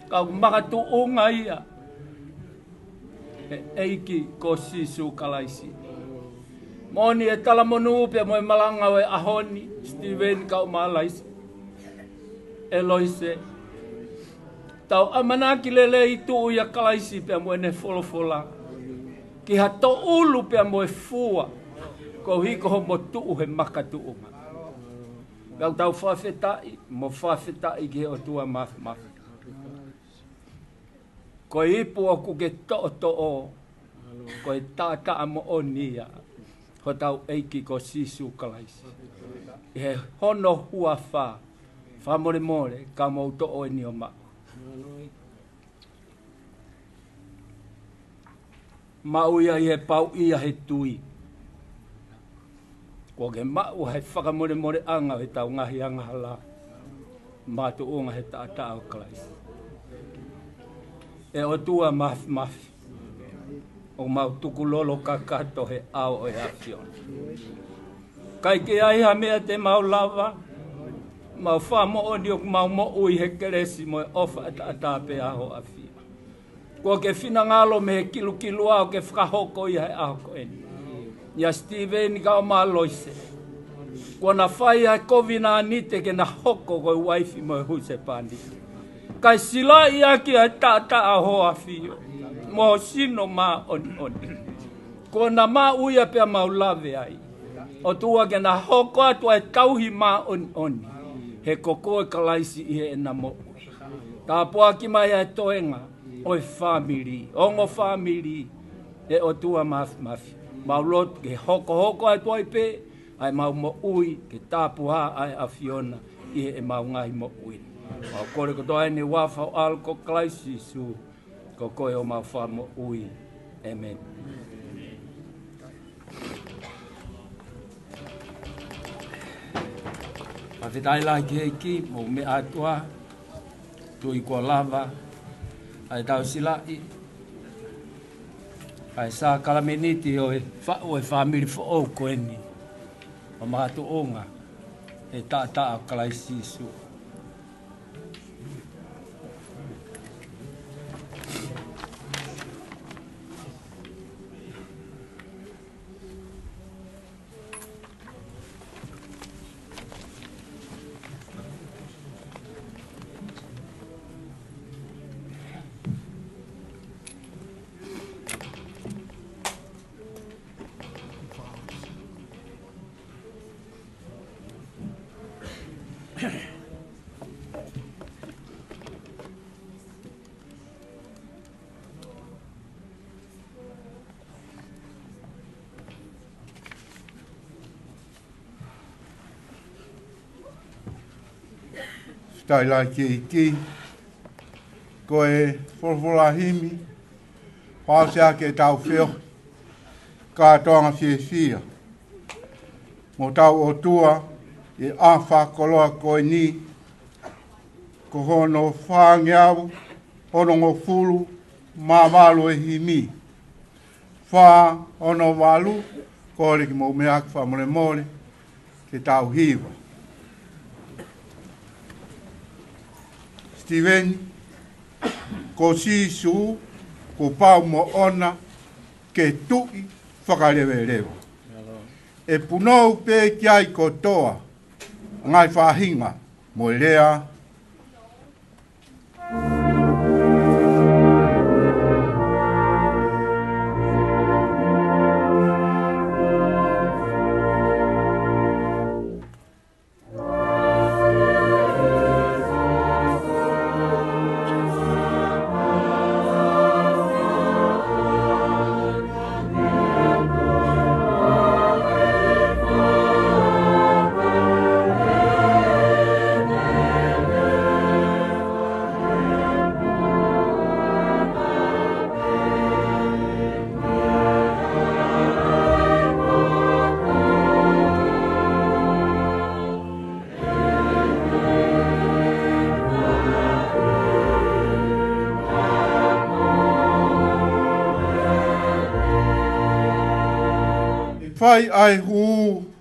Ka ʻoku makatuʻunga ia he ʻEiki ko Sīsū Kalaisi. Moʻoni e talamonū pea mo e malanga ʻo e ʻaho ni, Sitīveni kae ʻumaʻā Loise. ʻE Loise, tau ʻamanaki lelei tuʻu ʻia Kalaisi pea mo ʻene folofola. Ki ha toʻulu pea mo e fua, koeʻuhi ko hoʻomo tuʻu he makatuʻunga. Pea ʻoku tau fakafetaʻi, mo fakafetaʻi ki he ʻOtua Māfimafi. Ko e ipu ʻoku ke toʻotoʻo, ko e taʻataʻa moʻoni ia hotau ʻEiki ko Sīsū Kalaisi. ʻI he hono huafa, fakamolemole, ka mou toʻo eni ʻo maʻu. Maʻu ia ʻi he pau ia he tui. Kuo ke maʻu he fakamolemoleʻanga ʻo ʻetau ngaahi angahala. Makatuʻunga he taʻataʻa ʻo Kalaisi. ʻE ʻOtua Māfimafi, ʻoku mau tukulolo kakato he ʻao ʻo e ʻAfiona. ʻIkai ke ʻi ai ha meʻa te mau lava, mau fakamoʻoni ʻoku mau moʻui he kelesi mo e ʻofa ʻataʻatā pē ʻa Hoʻo ʻAfio. Kuo ke finangalo mei he kilukilu ʻo ke fakahoko ia he ʻaho ko eni ʻia Sitīveni kae ʻumaʻā Loise. Kuo na fai ʻa e kovinānite ke na hoko ko e uaifi mo e husepāniti, kae silaʻi ʻaki ʻa e taʻataʻa ʻo Hoʻo ʻAfio mo ho sino māʻoniʻoni. Kuo na maʻu ia pea mau lave ai. ʻOtua, ke na hoko atu ʻa e tauhi māʻoniʻoni, he ko koe Kalaisi ʻi heʻena moʻui. Tāpuaki mai ʻa e toenga ʻo e fāmili, ongo fāmili, ʻe ʻOtua Māfimafi. Mau lotu ke hokohoko atu ai pē ʻa ʻemau moʻui ke tāpuhā ʻa e ʻAfiona ʻi heʻemau ngaahi moʻui. Mau kole kotoa ʻeni he huafa ho ʻAlo ko Kalaisi Sīsū, ko koe homau Fakamoʻui. ʻĒmeni. Fakafetaʻi lahi ki he ʻEiki, mou meʻa atu ā. Tui kuo lava ʻa ʻetau silaʻi ʻa e sākalamēniti ʻo e faʻu ʻo e fāmili foʻou ko eni, ʻo makatuʻunga he taʻataʻa ʻo Kalaisi Sīsū. Fakafetaʻi lahi ki he ʻEiki. Ko e folofola himi, fakaʻosi ʻaki ʻetau feohi, kātoanga fiefia mo hotau ʻOtua ʻi he ʻaho fakakoloa ko eni, ko hono fāngeau onongofulu mā valu ʻo e himi. Fā ono valu, kole ke mou meʻa ʻaki fakamolemole ke tau hiva. Sitīveni, ko Sīsū kuo pau moʻona ke tuʻi fakaleveleva. ʻE punou pē ki ai kotoa ngaahi faʻahinga mo e lea. ʻE fai ʻa e hū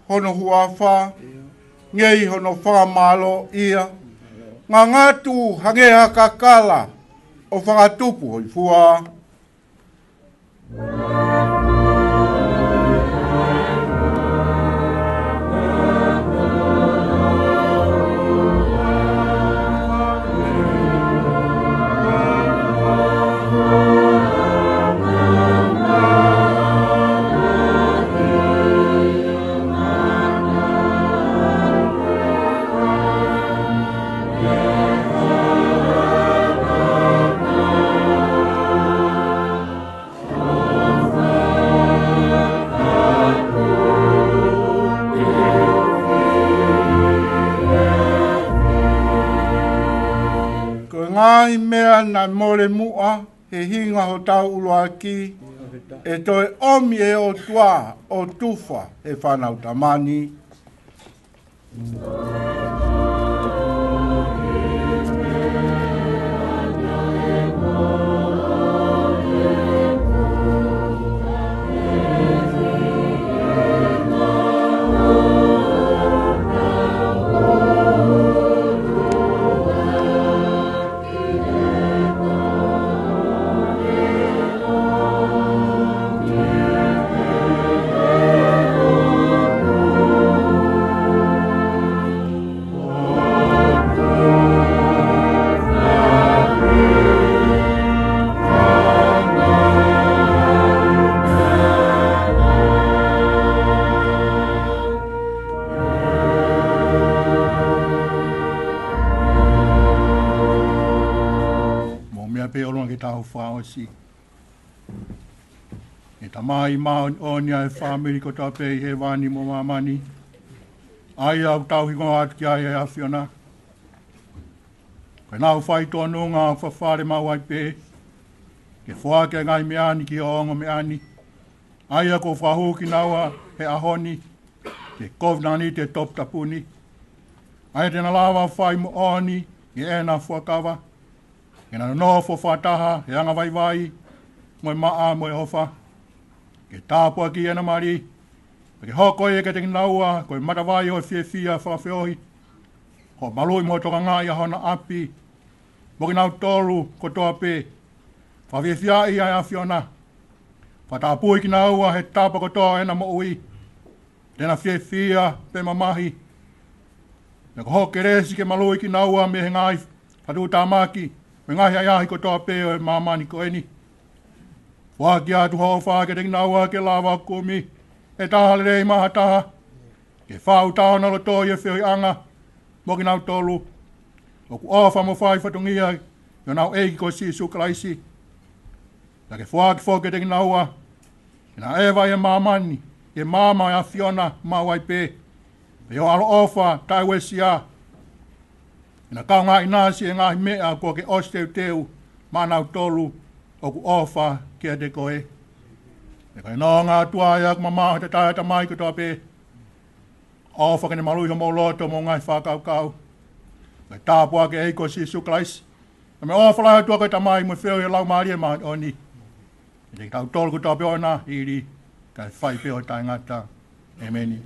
hono huafa, ngei hono fakamālōʻia, ngangatu hangē ha kakala ʻo fakatupu hoi fua. Ko e ngaahi meʻa naʻe mole muʻa he hinga hotau ʻuluaki, ʻe toe ʻomi ʻe he ʻOtua ʻo tufa he fānau tamani. ʻE Tamai māʻoniʻoni ʻa e fāmili kotoa pē ʻi hēvani mo māmani, ʻa ia ʻoku tau hingoa atu ki ai ʻa e ʻAfiona. Ko ʻenau faitōnunga ʻoku fafale maʻu ai pē ke foaki ʻa e ngaahi meʻa ni ki hoʻo ongo meʻa ni, ʻa ia kuo fakahū kinaua he ʻaho ni ki he kovinānite toputapu ni, ʻa ia te na lava fai moʻoni ʻi heʻena fuakava, ke na nonofo fakataha he angavaivai mo e maʻa mo e ʻofa, ke tāpuakiʻi ʻena mali, pea ke hoko ia kiate kinaua ko e matavai ʻo e fiefia fakafeohi, ʻo maluʻi mo tokangaʻi ʻa hona ʻapi mo kinautolu kotoa pē. Fakafiefiaʻi ʻa e ʻAfiona, fakatapui kinaua he tapa kotoa ʻo ʻena moʻui, te na fiefia pea mamahi. Pea ko hoʻo kelesi ke maluʻi kinaua mei he ngaahi fakatuʻutāmaki mo e ngaahi ʻahiʻahi kotoa pē ʻo e māmani ko eni. Foaki atu hoʻo ʻofa kiate kinaua ke lava ʻo kumi ʻe he taha lelei maʻa ha taha, ke fakaʻuta hona loto ʻi he feohiʻanga mo kinautolu ʻoku ʻofa mo fai fatongia ʻi honau ʻEiki ko Sīsū Kalaisi. Pea ke foaki foki kiate kinaua ke na ʻeva ʻi he māmani, ʻi he maama ʻo e ʻAfiona maʻu ai pē, pea ʻi ho ʻaloʻofa taʻeuesia, ke na kaungā ʻinasi he ngaahi meʻa kuo ke ʻosi teuteu maʻanautolu ʻoku ʻofa kiate koe. Pea ko e nonga ʻOtua ia ʻoku mamaʻo he tatae ʻo e tamai kotoa pē, ʻofa ke ne maluʻi homou loto mo e ngaahi fakakaukau, ke tāpuakiʻi ʻe he ʻEiki ko Sīsū Kalaisi, pea mo e ʻofa lahi ʻa e ʻOtua ko e Tamai mo e feohi ʻa e Laumālie Māʻoniʻoni, ʻiate kitautolu kotoa pē ʻo na hili kae fai pē ʻo taʻengata. ʻEmeni.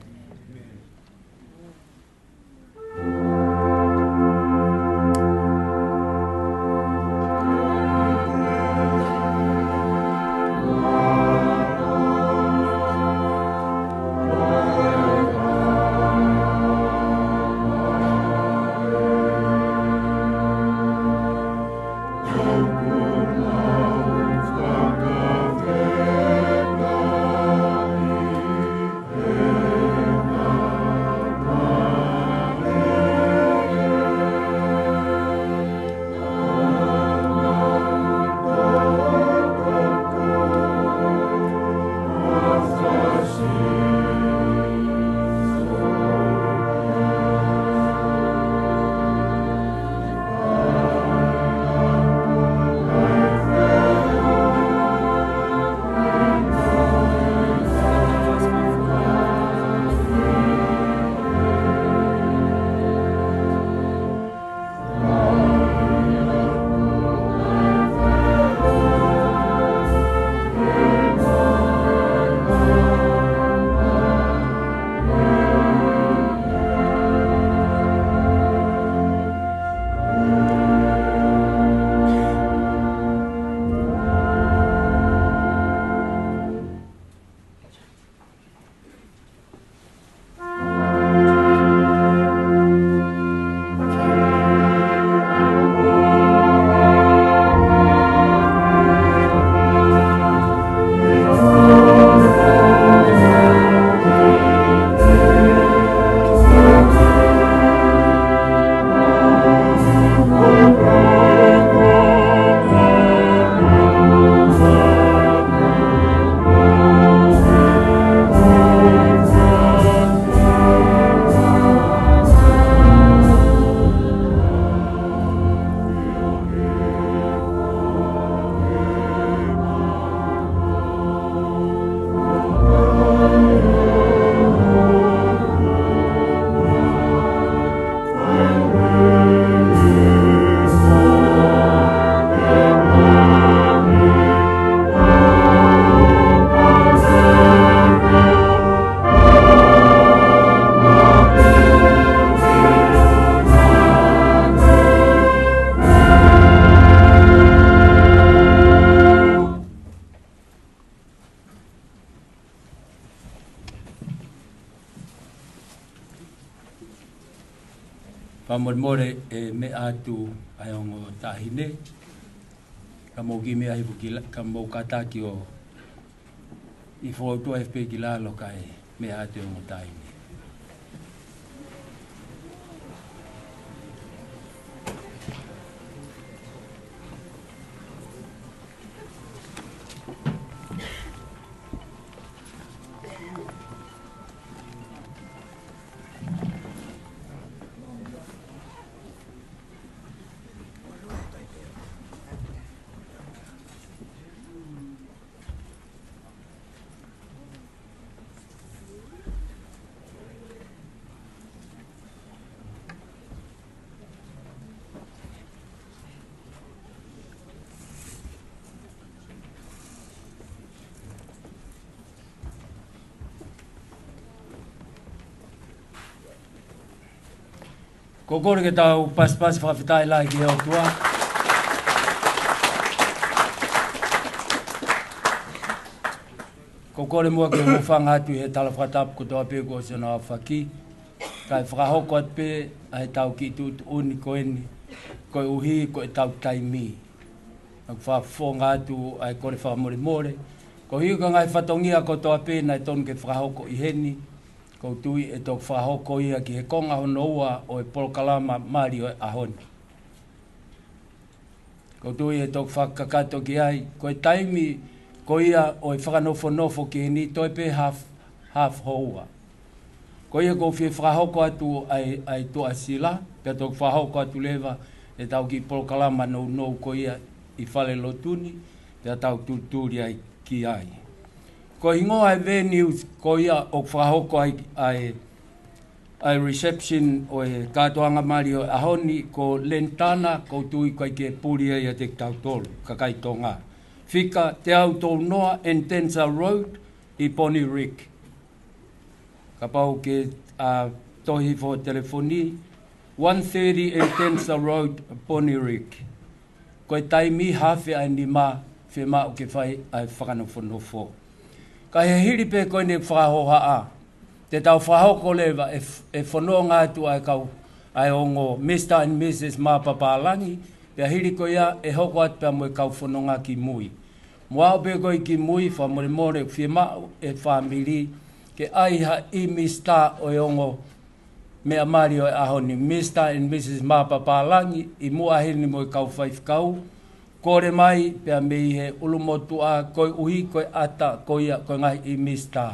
Fakamolemole ʻe meʻa atu ʻa e ongo taʻahine. Ka mou kiʻi meʻa hifo ki la-, ka mou kātaki ʻo hifo atu ai pē ki lalo kae meʻa atu ʻa e ongo taʻahine. Ko e kole ke tau pasipasi fakafetaʻi lahi ki he ʻOtua. Ko e kole muʻa ke hūfanga atu ʻi he tala fakatapu kotoa pē kuo ʻosi hono aofaki. Kae fakahoko atu pē ʻa ʻetau kiʻi tuʻutuʻuni ko eni, koeʻuhi ko ʻetau taimi. ʻOku fakafofonga atu ʻa e kole fakamolemole. Koeʻuhi ko e ngaahi fatongia kotoa pē naʻe tonu ke fakahoko ʻi heni, ʻoku ou tui ʻe toki fakahoko ia ki he konga hono ua ʻo e polokalama mali ʻo e ʻaho ni. ʻOku ou tui ʻe toki fakakakato ki ai, ko e taimi ko ia ʻo e fakanofonofo ki heni toe pē half, half hour. Ko ia ʻoku ou fie fakahoko atu ʻa e, ʻa e tuʻasila, pea toki fakahoko atu leva ʻetau kiʻi polokalama nounou ko ia ʻi falelotu ni, pea tau tulituli ai ki ai. Ko e hingoa ʻo e venues ko ia ʻoku fakahoko ai ʻa e, ʻa e reception ʻo e kātoanga mali ʻo e ʻaho ni ko Lentana, ʻoku ou tui ʻoku ʻikai ke puli ia ʻiate kitautolu, kakai Tonga. Fika teau tolu noa Entenza Road ʻi Pontypridd. Kapau ʻoku ke, ʻa, tohi hifo telefoni, one thirty Entenza Road, Pontypridd. Ko e taimi hafe ʻa e nima fiemaʻu ke fai ʻa e fakanofonofo. Ka ʻi he hili pē ko eni ʻeku fakahohaʻa, te tau fakahoko leva ʻe f-, ʻe fononga atu ʻa e kau, ʻa e ongo Mister and Missus Mā Papālangi, pea hili ko ia ʻe hoko atu pea mo e kau fononga ki mui. Mo au pē ko ē ki mui, fakamolemole fiemaʻu ʻe he fāmili ke ʻai ha ʻīmisi tā ʻo e ongo meʻa mali ʻo e ʻaho ni, Mister and Missus Mā Papālangi, ʻi muʻa heni mo e kau faifekau, kole mai pea mei he ʻulumotuʻa koeʻuhi ko e ʻata ko ia ko e ngaahi ʻīmisi tā.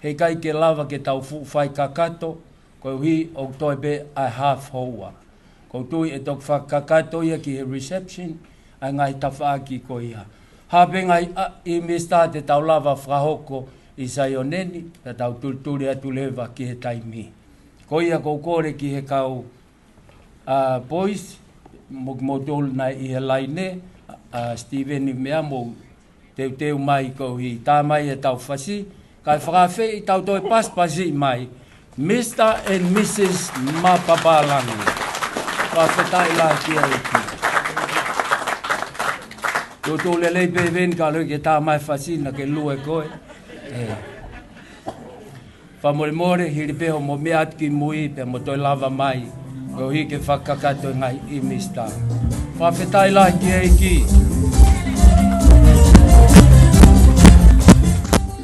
Heʻikai ke lava ke tau fuʻu fai kakato, koeʻuhi ʻoku toe pē ʻa e half hour. ʻOku ou tui ʻe toki fakakakato ia ki he reception, ʻa e ngaahi tafaʻaki ko ia. Ha pē ngaahi, ʻa, ʻīmisi tā te tau lava fakahoko ʻi Saione ni, pea tau tulituli atu leva ki he taimi. Ko ia ʻoku ou kole ki he kau, ʻa, boys, mo, mo tolu naʻe ʻi he laine, ʻa, Steven meʻa mo teuteu mai koeʻuhi tā mai ʻetau fasi, kae fakaafeʻi tau toe pasipasi mai, Mister and Missus Mā Papālangi. Fakafetaʻi lahi ki he ʻEiki. Tuʻutuʻu lelei pē Veni ka loi ke tā mai fasi naʻa ke lue koe. ʻE. Fakamolemole, hili pē hoʻomo meʻa atu ki mui, pea mo toe lava mai. Koeʻuhi ke fakakakato e ngaahi ʻīmisi tā. Fakafetaʻi lahi ki he ʻEiki.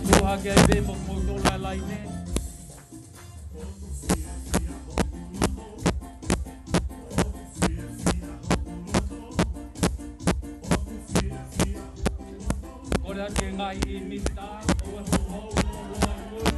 Tuʻu hake ai pē mo, mo tō lai lai ne. Kole atu e ngaahi ʻīmisi tā, ʻoua ʻe hou, ʻoua ʻe hou.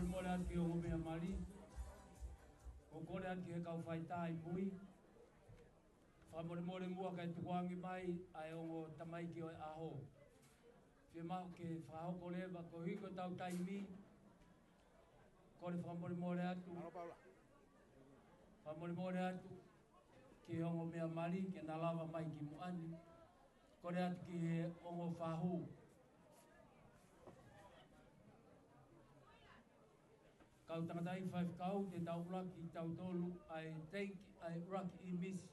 Fakamolemole atu ki he ongo meʻa mali. ʻOku kole atu ki he kau faitā ʻi mui. Fakamolemole muʻa kae tukuange mai ʻa e ongo tamaiki ʻo e ʻaho. Fiemaʻu ke fakahoko leva koeʻuhi ko ʻetau taimi. Kole fakamolemole atu. Fakamolemole atu ki he ongo meʻa mali ke na lava mai ki muʻa ni. Kole atu ki he ongo fahu. Kau tangataʻeiki faifekau, te tau ʻuluaki tautolu ʻa e teiki ʻa e ʻuluaki ʻīmisi,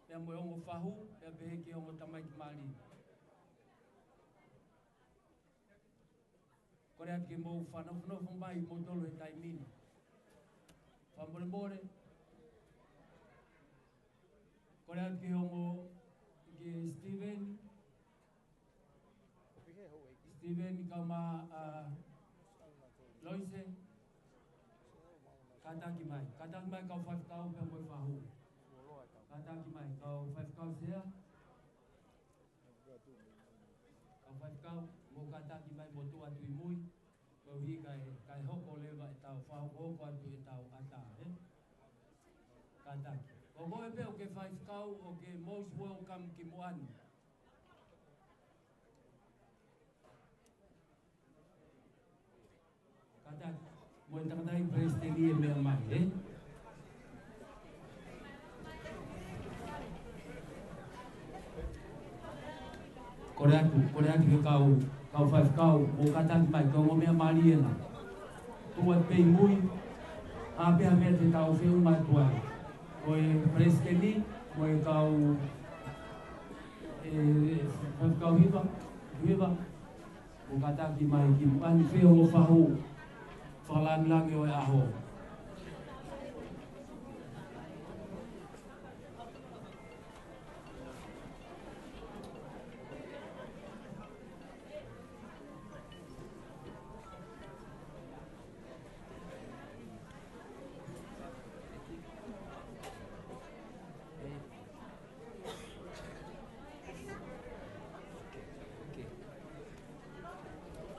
pea mo e ongo fahu, pea pehē ki he ongo tamaiki mali. Kole atu ke mou fakanofonofo mai moutolu he taimi ni. Fakamolemole. Kole atu ki he ongo, ki he Steven. Steven, kau mai, ʻa, Loise. Kātaki mai. Kātaki mai kau faifekau pea mo e fahu. Kātaki mai kau faifekau sea. Kau faifekau, mou kātaki mai mo tuʻu atu ʻi mui. Koeʻuhi kae, kae hoko leva ʻetau, fakahoko atu ʻetau ʻata, ē? Kātaki. Ko koe pē ʻoku ke faifekau, ʻoku ke most welcome ki muʻa ni. Kātaki, mo e tangataʻeiki palesiteni ʻe meʻa mai, ē? Kole atu, kole atu ki he kau, kau faifekau, mou kātaki mai, ko e ongo meʻa mali ena. Tuʻu atu pē ʻi mui, ʻa pē ha meʻa te tau feʻunga atu ai. Ko e palesiteni, mo e kau, ē, faifekau hiva, hiva. Mou kātaki mai ki muʻa ni, fai ongo fahu fakalāngilangi ʻo e ʻaho.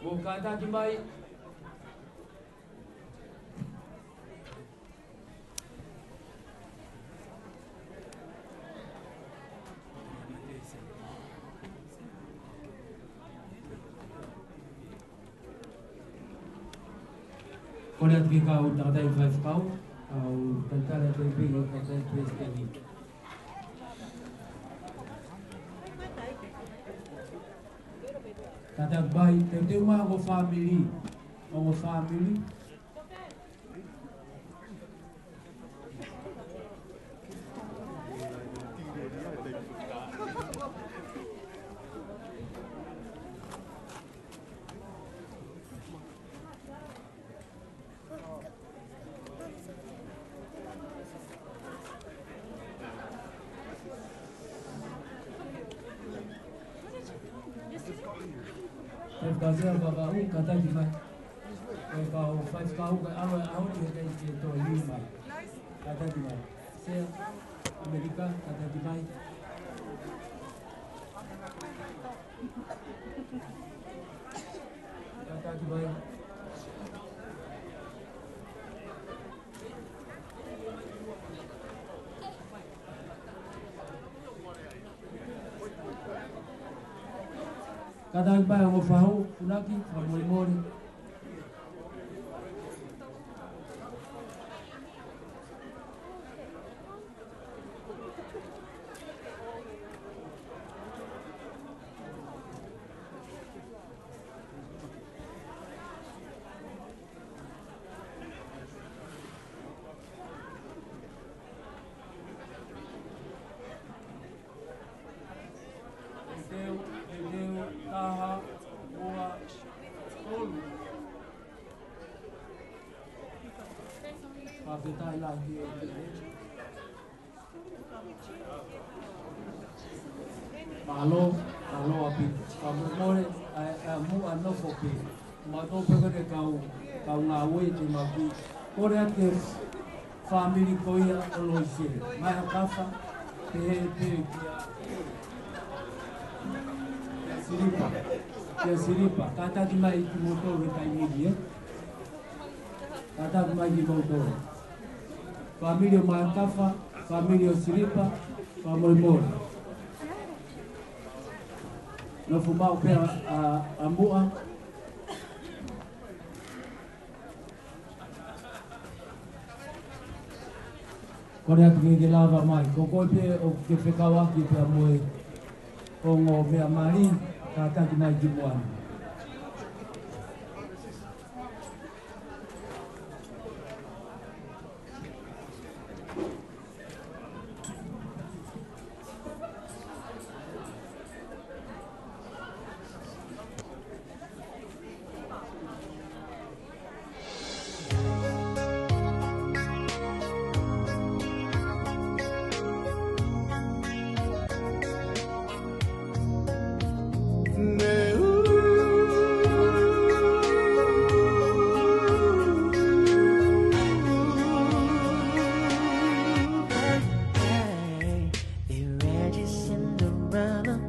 Mou kātaki mai. Kole atu ki he kau tangataʻeiki faifekau, kau talitali atu pē ki he kau tangataʻeiki palesiteni. Kātaki mai, teuteu mai ongo fāmili, ongo fāmili. Faifekau Sea Vavaʻu, kātaki mai. Ko e kau faifekau, ko e ʻalu ʻa e ʻaho ni he ʻikai ke toe lī mai. Kātaki mai. Sea ʻAmelika, kātaki mai. Kātaki mai. Kātaki mai ongo fahu, ʻuluaki, fakamolemole. Teuteu, teuteu, taha, ua, tolu. Fakafetaʻi lahi ē. Mālō, mālō ʻaupito. Fakamolemole, ʻa e, ʻa e muʻa nofo pē. Mātou pē ko e kau, kau ngāue te maki. Kole atu ki he fāmili ko ia ʻo Loise. Mai ha kafa, pehē pē kia, kia Silipa. Kia Silipa. Kātaki mai kimoutolu he taimi ni, ē. Kātaki mai kimoutolu. Fāmili ʻo Maekafa, fāmili ʻo Silipa, fakamolemole. Nofo maʻu pē ʻa, ʻa Muʻa. Kole atu ke ke lava mai. Ko koe pē ʻoku ke fekauʻaki pea mo e ongo meʻa mali, kātaki mai ki muʻa ni. They read you Cinderella,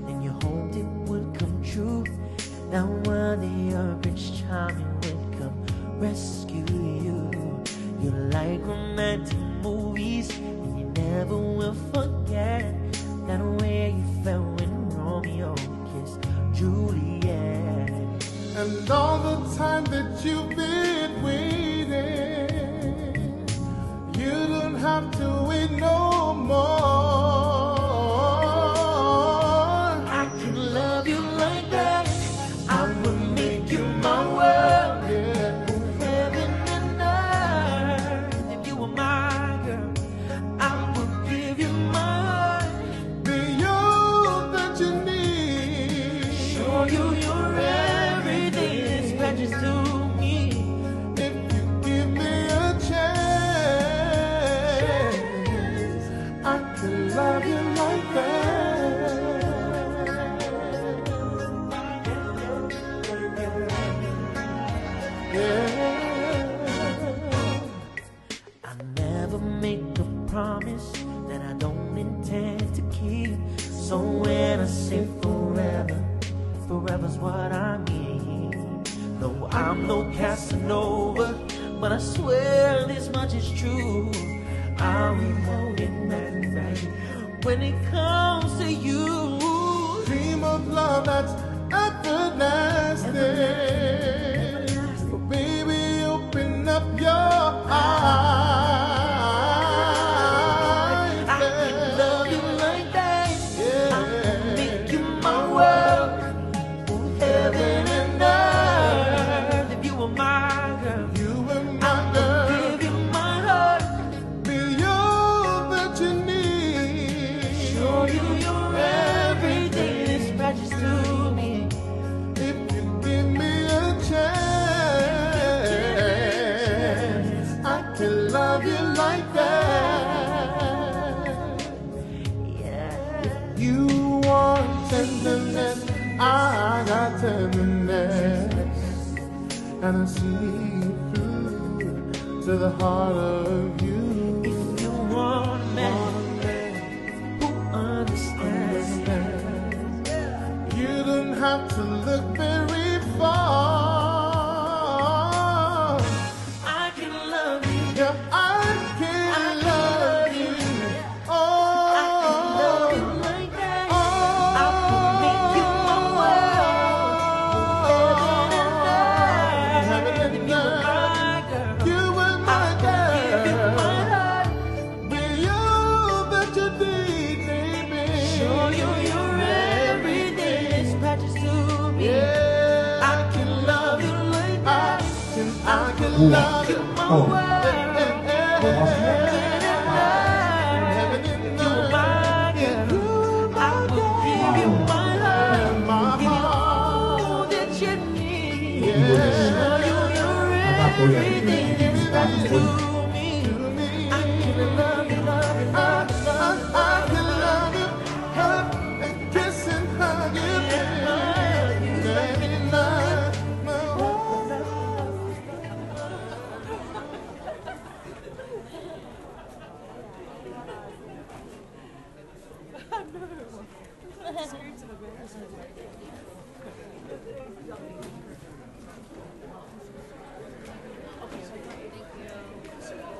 and you hoped it would come true. Now one day your Prince Charming would come rescue you. You like romantic movies, and you never will forget that way you felt when Romeo kissed Juliet. And all the time that you've been waiting, you don't have to wait no more. I can love you like that. I will make you my world. Yeah. Heaven and earth, if you were my girl, I will give you my heart. Be all that you need. Show you you're everything is precious to me. If you give me a chance, I can love you like that. Yeah. I never make a promise that I don't intend to keep. So when I say forever, forever's what I mean. No, I'm no Casanova, but I swear this much is true. I'll be holding back tonight when it comes to you. Dream of love that's everlasting. Everlasting. Baby, open up your eyes. I can love you like that. Yeah. I can make you my world. Ooh, heaven and earth. If you were my girl, you were my girl. I would give you my heart. Be all that you need. Show you you're everything is precious to me. If you give me a chance, I can love you like that. Yeah. If you want tenderness, I got tenderness. And I see through to the heart of you. If you want a man who understands, you don't have to look very far. I can love you. Yeah, I can love you. Oh, I can love you like that. Oh, I can make you my world. Heaven and earth. If you were my girl, you were my girl. I would give you my heart. Be all that you need, baby. Show you you're everything is precious to me. Yeah. I can love you like that. I can, I can love you. Oh. Thank you.